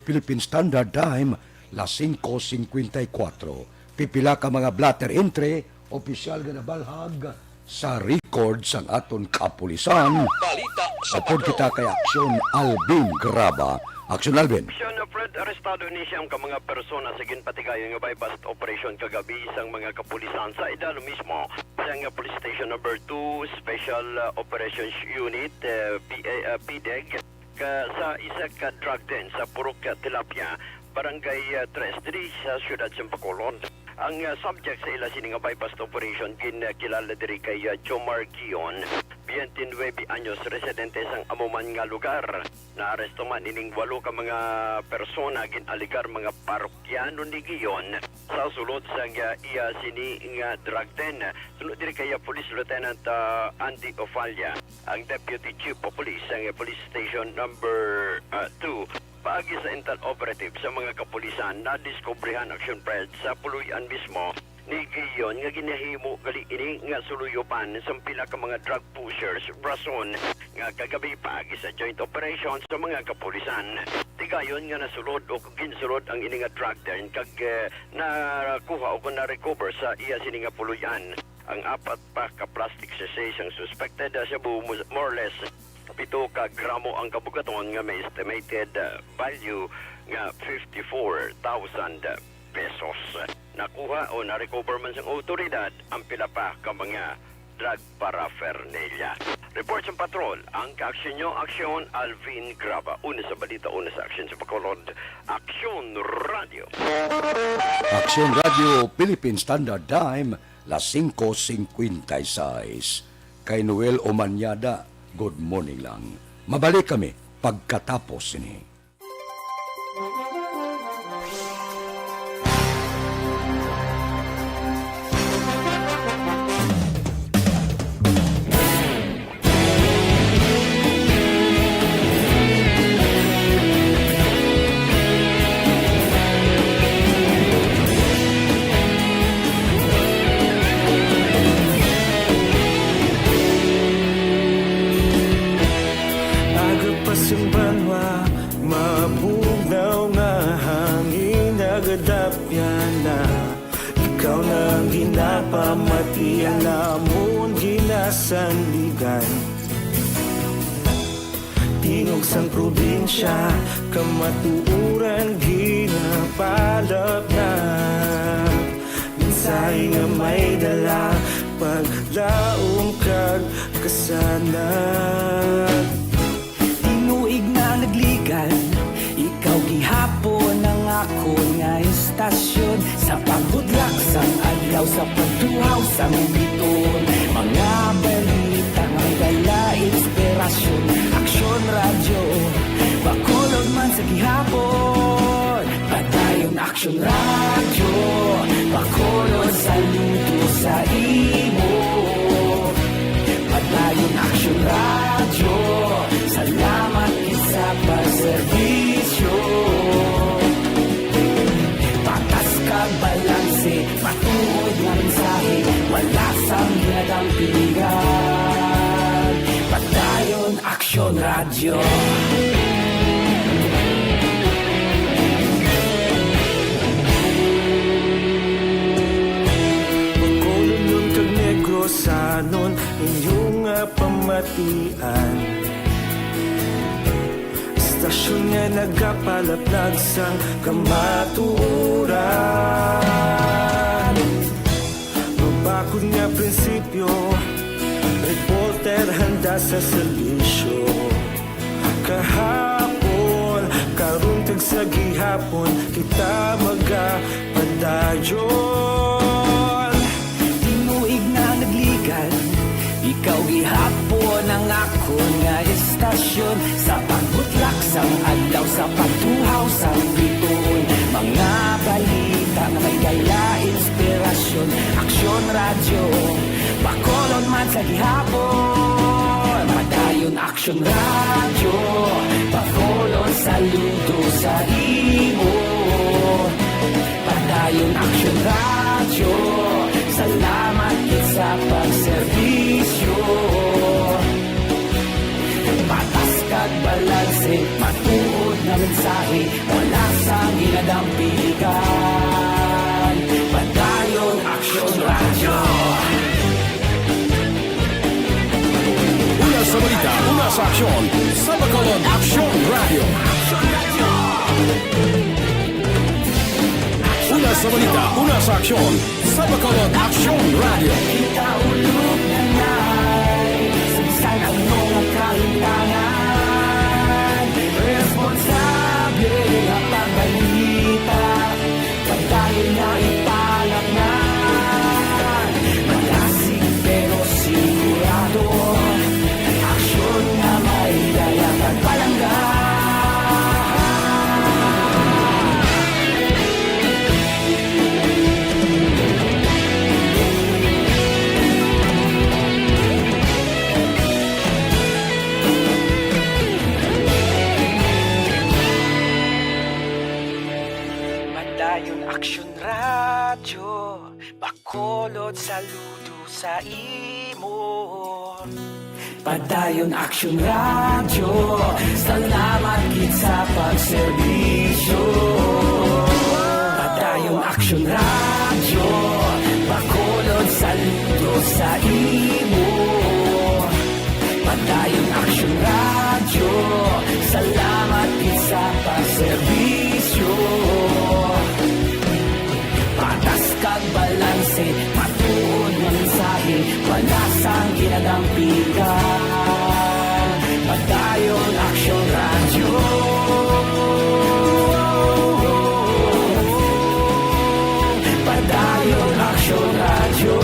Philippine Standard Time, las singko singkwenta y kuwatro. Pipila ka mga blotter entry, opisyal nga nabalhag sa record sang aton kapulisan. Balita sa Upod Bato. Kita kay Aksyon Alvin Graba. Aksyon Alvin. Aksyon, Fred, arestado ni siyam ka mga persona sa ginpatigayon nga buy-bust operation kagabi sang mga kapulisan sa Edalo mismo, sang Police Station Number Two Special, uh, Operations Unit, uh, P-, uh, P D E G. Ka, sa isa ka drug den sa Purok Tilapia, Barangay, ah, Tres, diri sa siyudad sa Bacolod. Ang, ah, subject sa ila sini nga buy-bust operation ginkilala diri kay, ah, Jomar Gion, biyente nuebe anyos, residente sang amo man nga lugar. Naaresto man ining walo ka mga persona, gin-alegar mga parokyano ni Gion, sa sulod sang, ah, iya sini nga drug den. Suno diri kay, ah, Police Lieutenant, ah, Andy Ofalla. Ang Deputy Chief of Police sang Police Station Number, ah, two, paagi sa intel operative sa mga kapulisan, nadiskobrehan, Action Fred, sa puloy-an mismo ni Gion nga ginahimo gali ini nga suluyopan sang pila ka mga drug pushers, rason nga kagabi paagi sa joint operation sa mga kapulisan. Tigayon nga nasulod o ginsulod ang ini nga drug den kag, eh, nakuha o kon na-recover sa iya sini nga puloy-an ang apat pa ka plastic sachet sang suspected, ah, shabu, mo-, more or less pito ka gramo ang kabugaton nga may estimated, ah, value nga fifty-four thousand pesos. Nakuha o na-recover man sang awtoridad ang pila pa ka mga drug paraphernalia. Report sang patrol, ang kaaksyon nyo, aksyon, Alvin Graba. Una sa balita, una sa aksyon sa Bacolod, Aksyon Radio. Aksyon Radio, Philippine Standard Time, las singko singkwenta y seis. Kay Noel Omanyada, good morning lang. Mabalik kami pagkatapos sini. Aga pa sing banwa, mabugnaw nga hangin nagadapyan na. Ikaw na ang ginapamati, ang amon ginasandigan. Tingog sang probinsya, kamatuoran ginapalapnag. Mensahe nga may dala, paglaom kag kasanag. Tinuig na nagligan, ikaw gihapon ang akon nga istasyon. Sa pagbutlak sang adlaw, sa pagtuhaw sang biton, mga balita nga may dala inspirasyon. Aksyon Radyo, Bacolod man sa gihapon. Padayon Aksyon Radyo, Bacolod, saludo sa imo. Padayon Aksyon Radyo, salamat gid sa pagserbisyo. Patas kag balanse, matuod nga mensahe, wala sang ginadampigan. Padayon Aksyon Radyo. Bacolodnon kag Negrosanon, inyo nga pamatian. Istasyon nga nagapalapnag sang kamatuoran. Mabakod nga prinsipyo, reporter handa sa serbisyo. Kahapon, karon, kag sa gihapon, kita magapadayon. Tinuig na nagligan, ikaw gihapon ang akon nga istasyon. Sa pagbutlak sang adlaw, sa pagtuhaw sang biton, mga balita nga may dala inspirasyon. Aksyon Radyo, Bacolod man sa gihapon. Padayon Aksyon Radyo, Bacolod, saludo sa imo. Padayon Aksyon Radyo, salamat gid sa pagserbisyo. Patas kag balanse, matuod nga mensahe, wala sang ginadampigan. Padayon Aksyon Radyo. Una sa balita, una sa aksyon, sa Bacolod Aksyon Radyo. Una sa balita, una sa aksyon, sa Bacolod Aksyon Radyo. Kita ulog na nay, sa bisan ano nga kahimtangan, responsable nga pagbalita. Padayon nga ipalapngan, malasig pero sigurado, aksyon nga may dala kag palangga. Padayon Aksyon Radyo, Bacolod, saludo sa imo. Padayon Aksyon Radyo, salamat gid sa pagserbisyo. Padayon Aksyon Radyo, Bacolod, saludo sa imo. Padayon Aksyon Radyo, salamat gid sa pagserbisyo. Patas kag balanse, matuod nga mensahe, wala sang ginadampigan. Padayon Aksyon Radyo. Padayon Aksyon Radyo.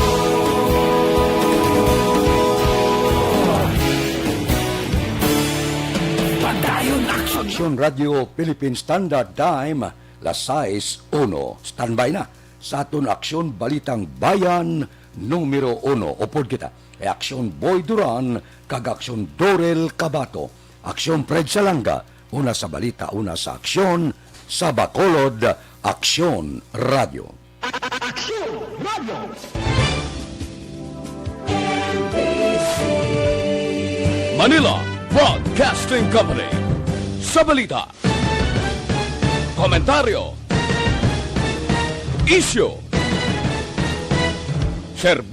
Padayon Aksyon. Aksyon Radyo Philippine Standard Time, las sais uno. Standby na sa aton Aksyon Balitang Bayan numero uno. Upod kita kay Aksyon Boy Duran kag Aksyon Dorel Cabato, Aksyon Fred Salanga, una sa balita, una sa aksyon, sa Bacolod, Aksyon Radyo. Aksyon Radyo. Manila Broadcasting Company. Sa balita, komentaryo, isyu, serbisyo.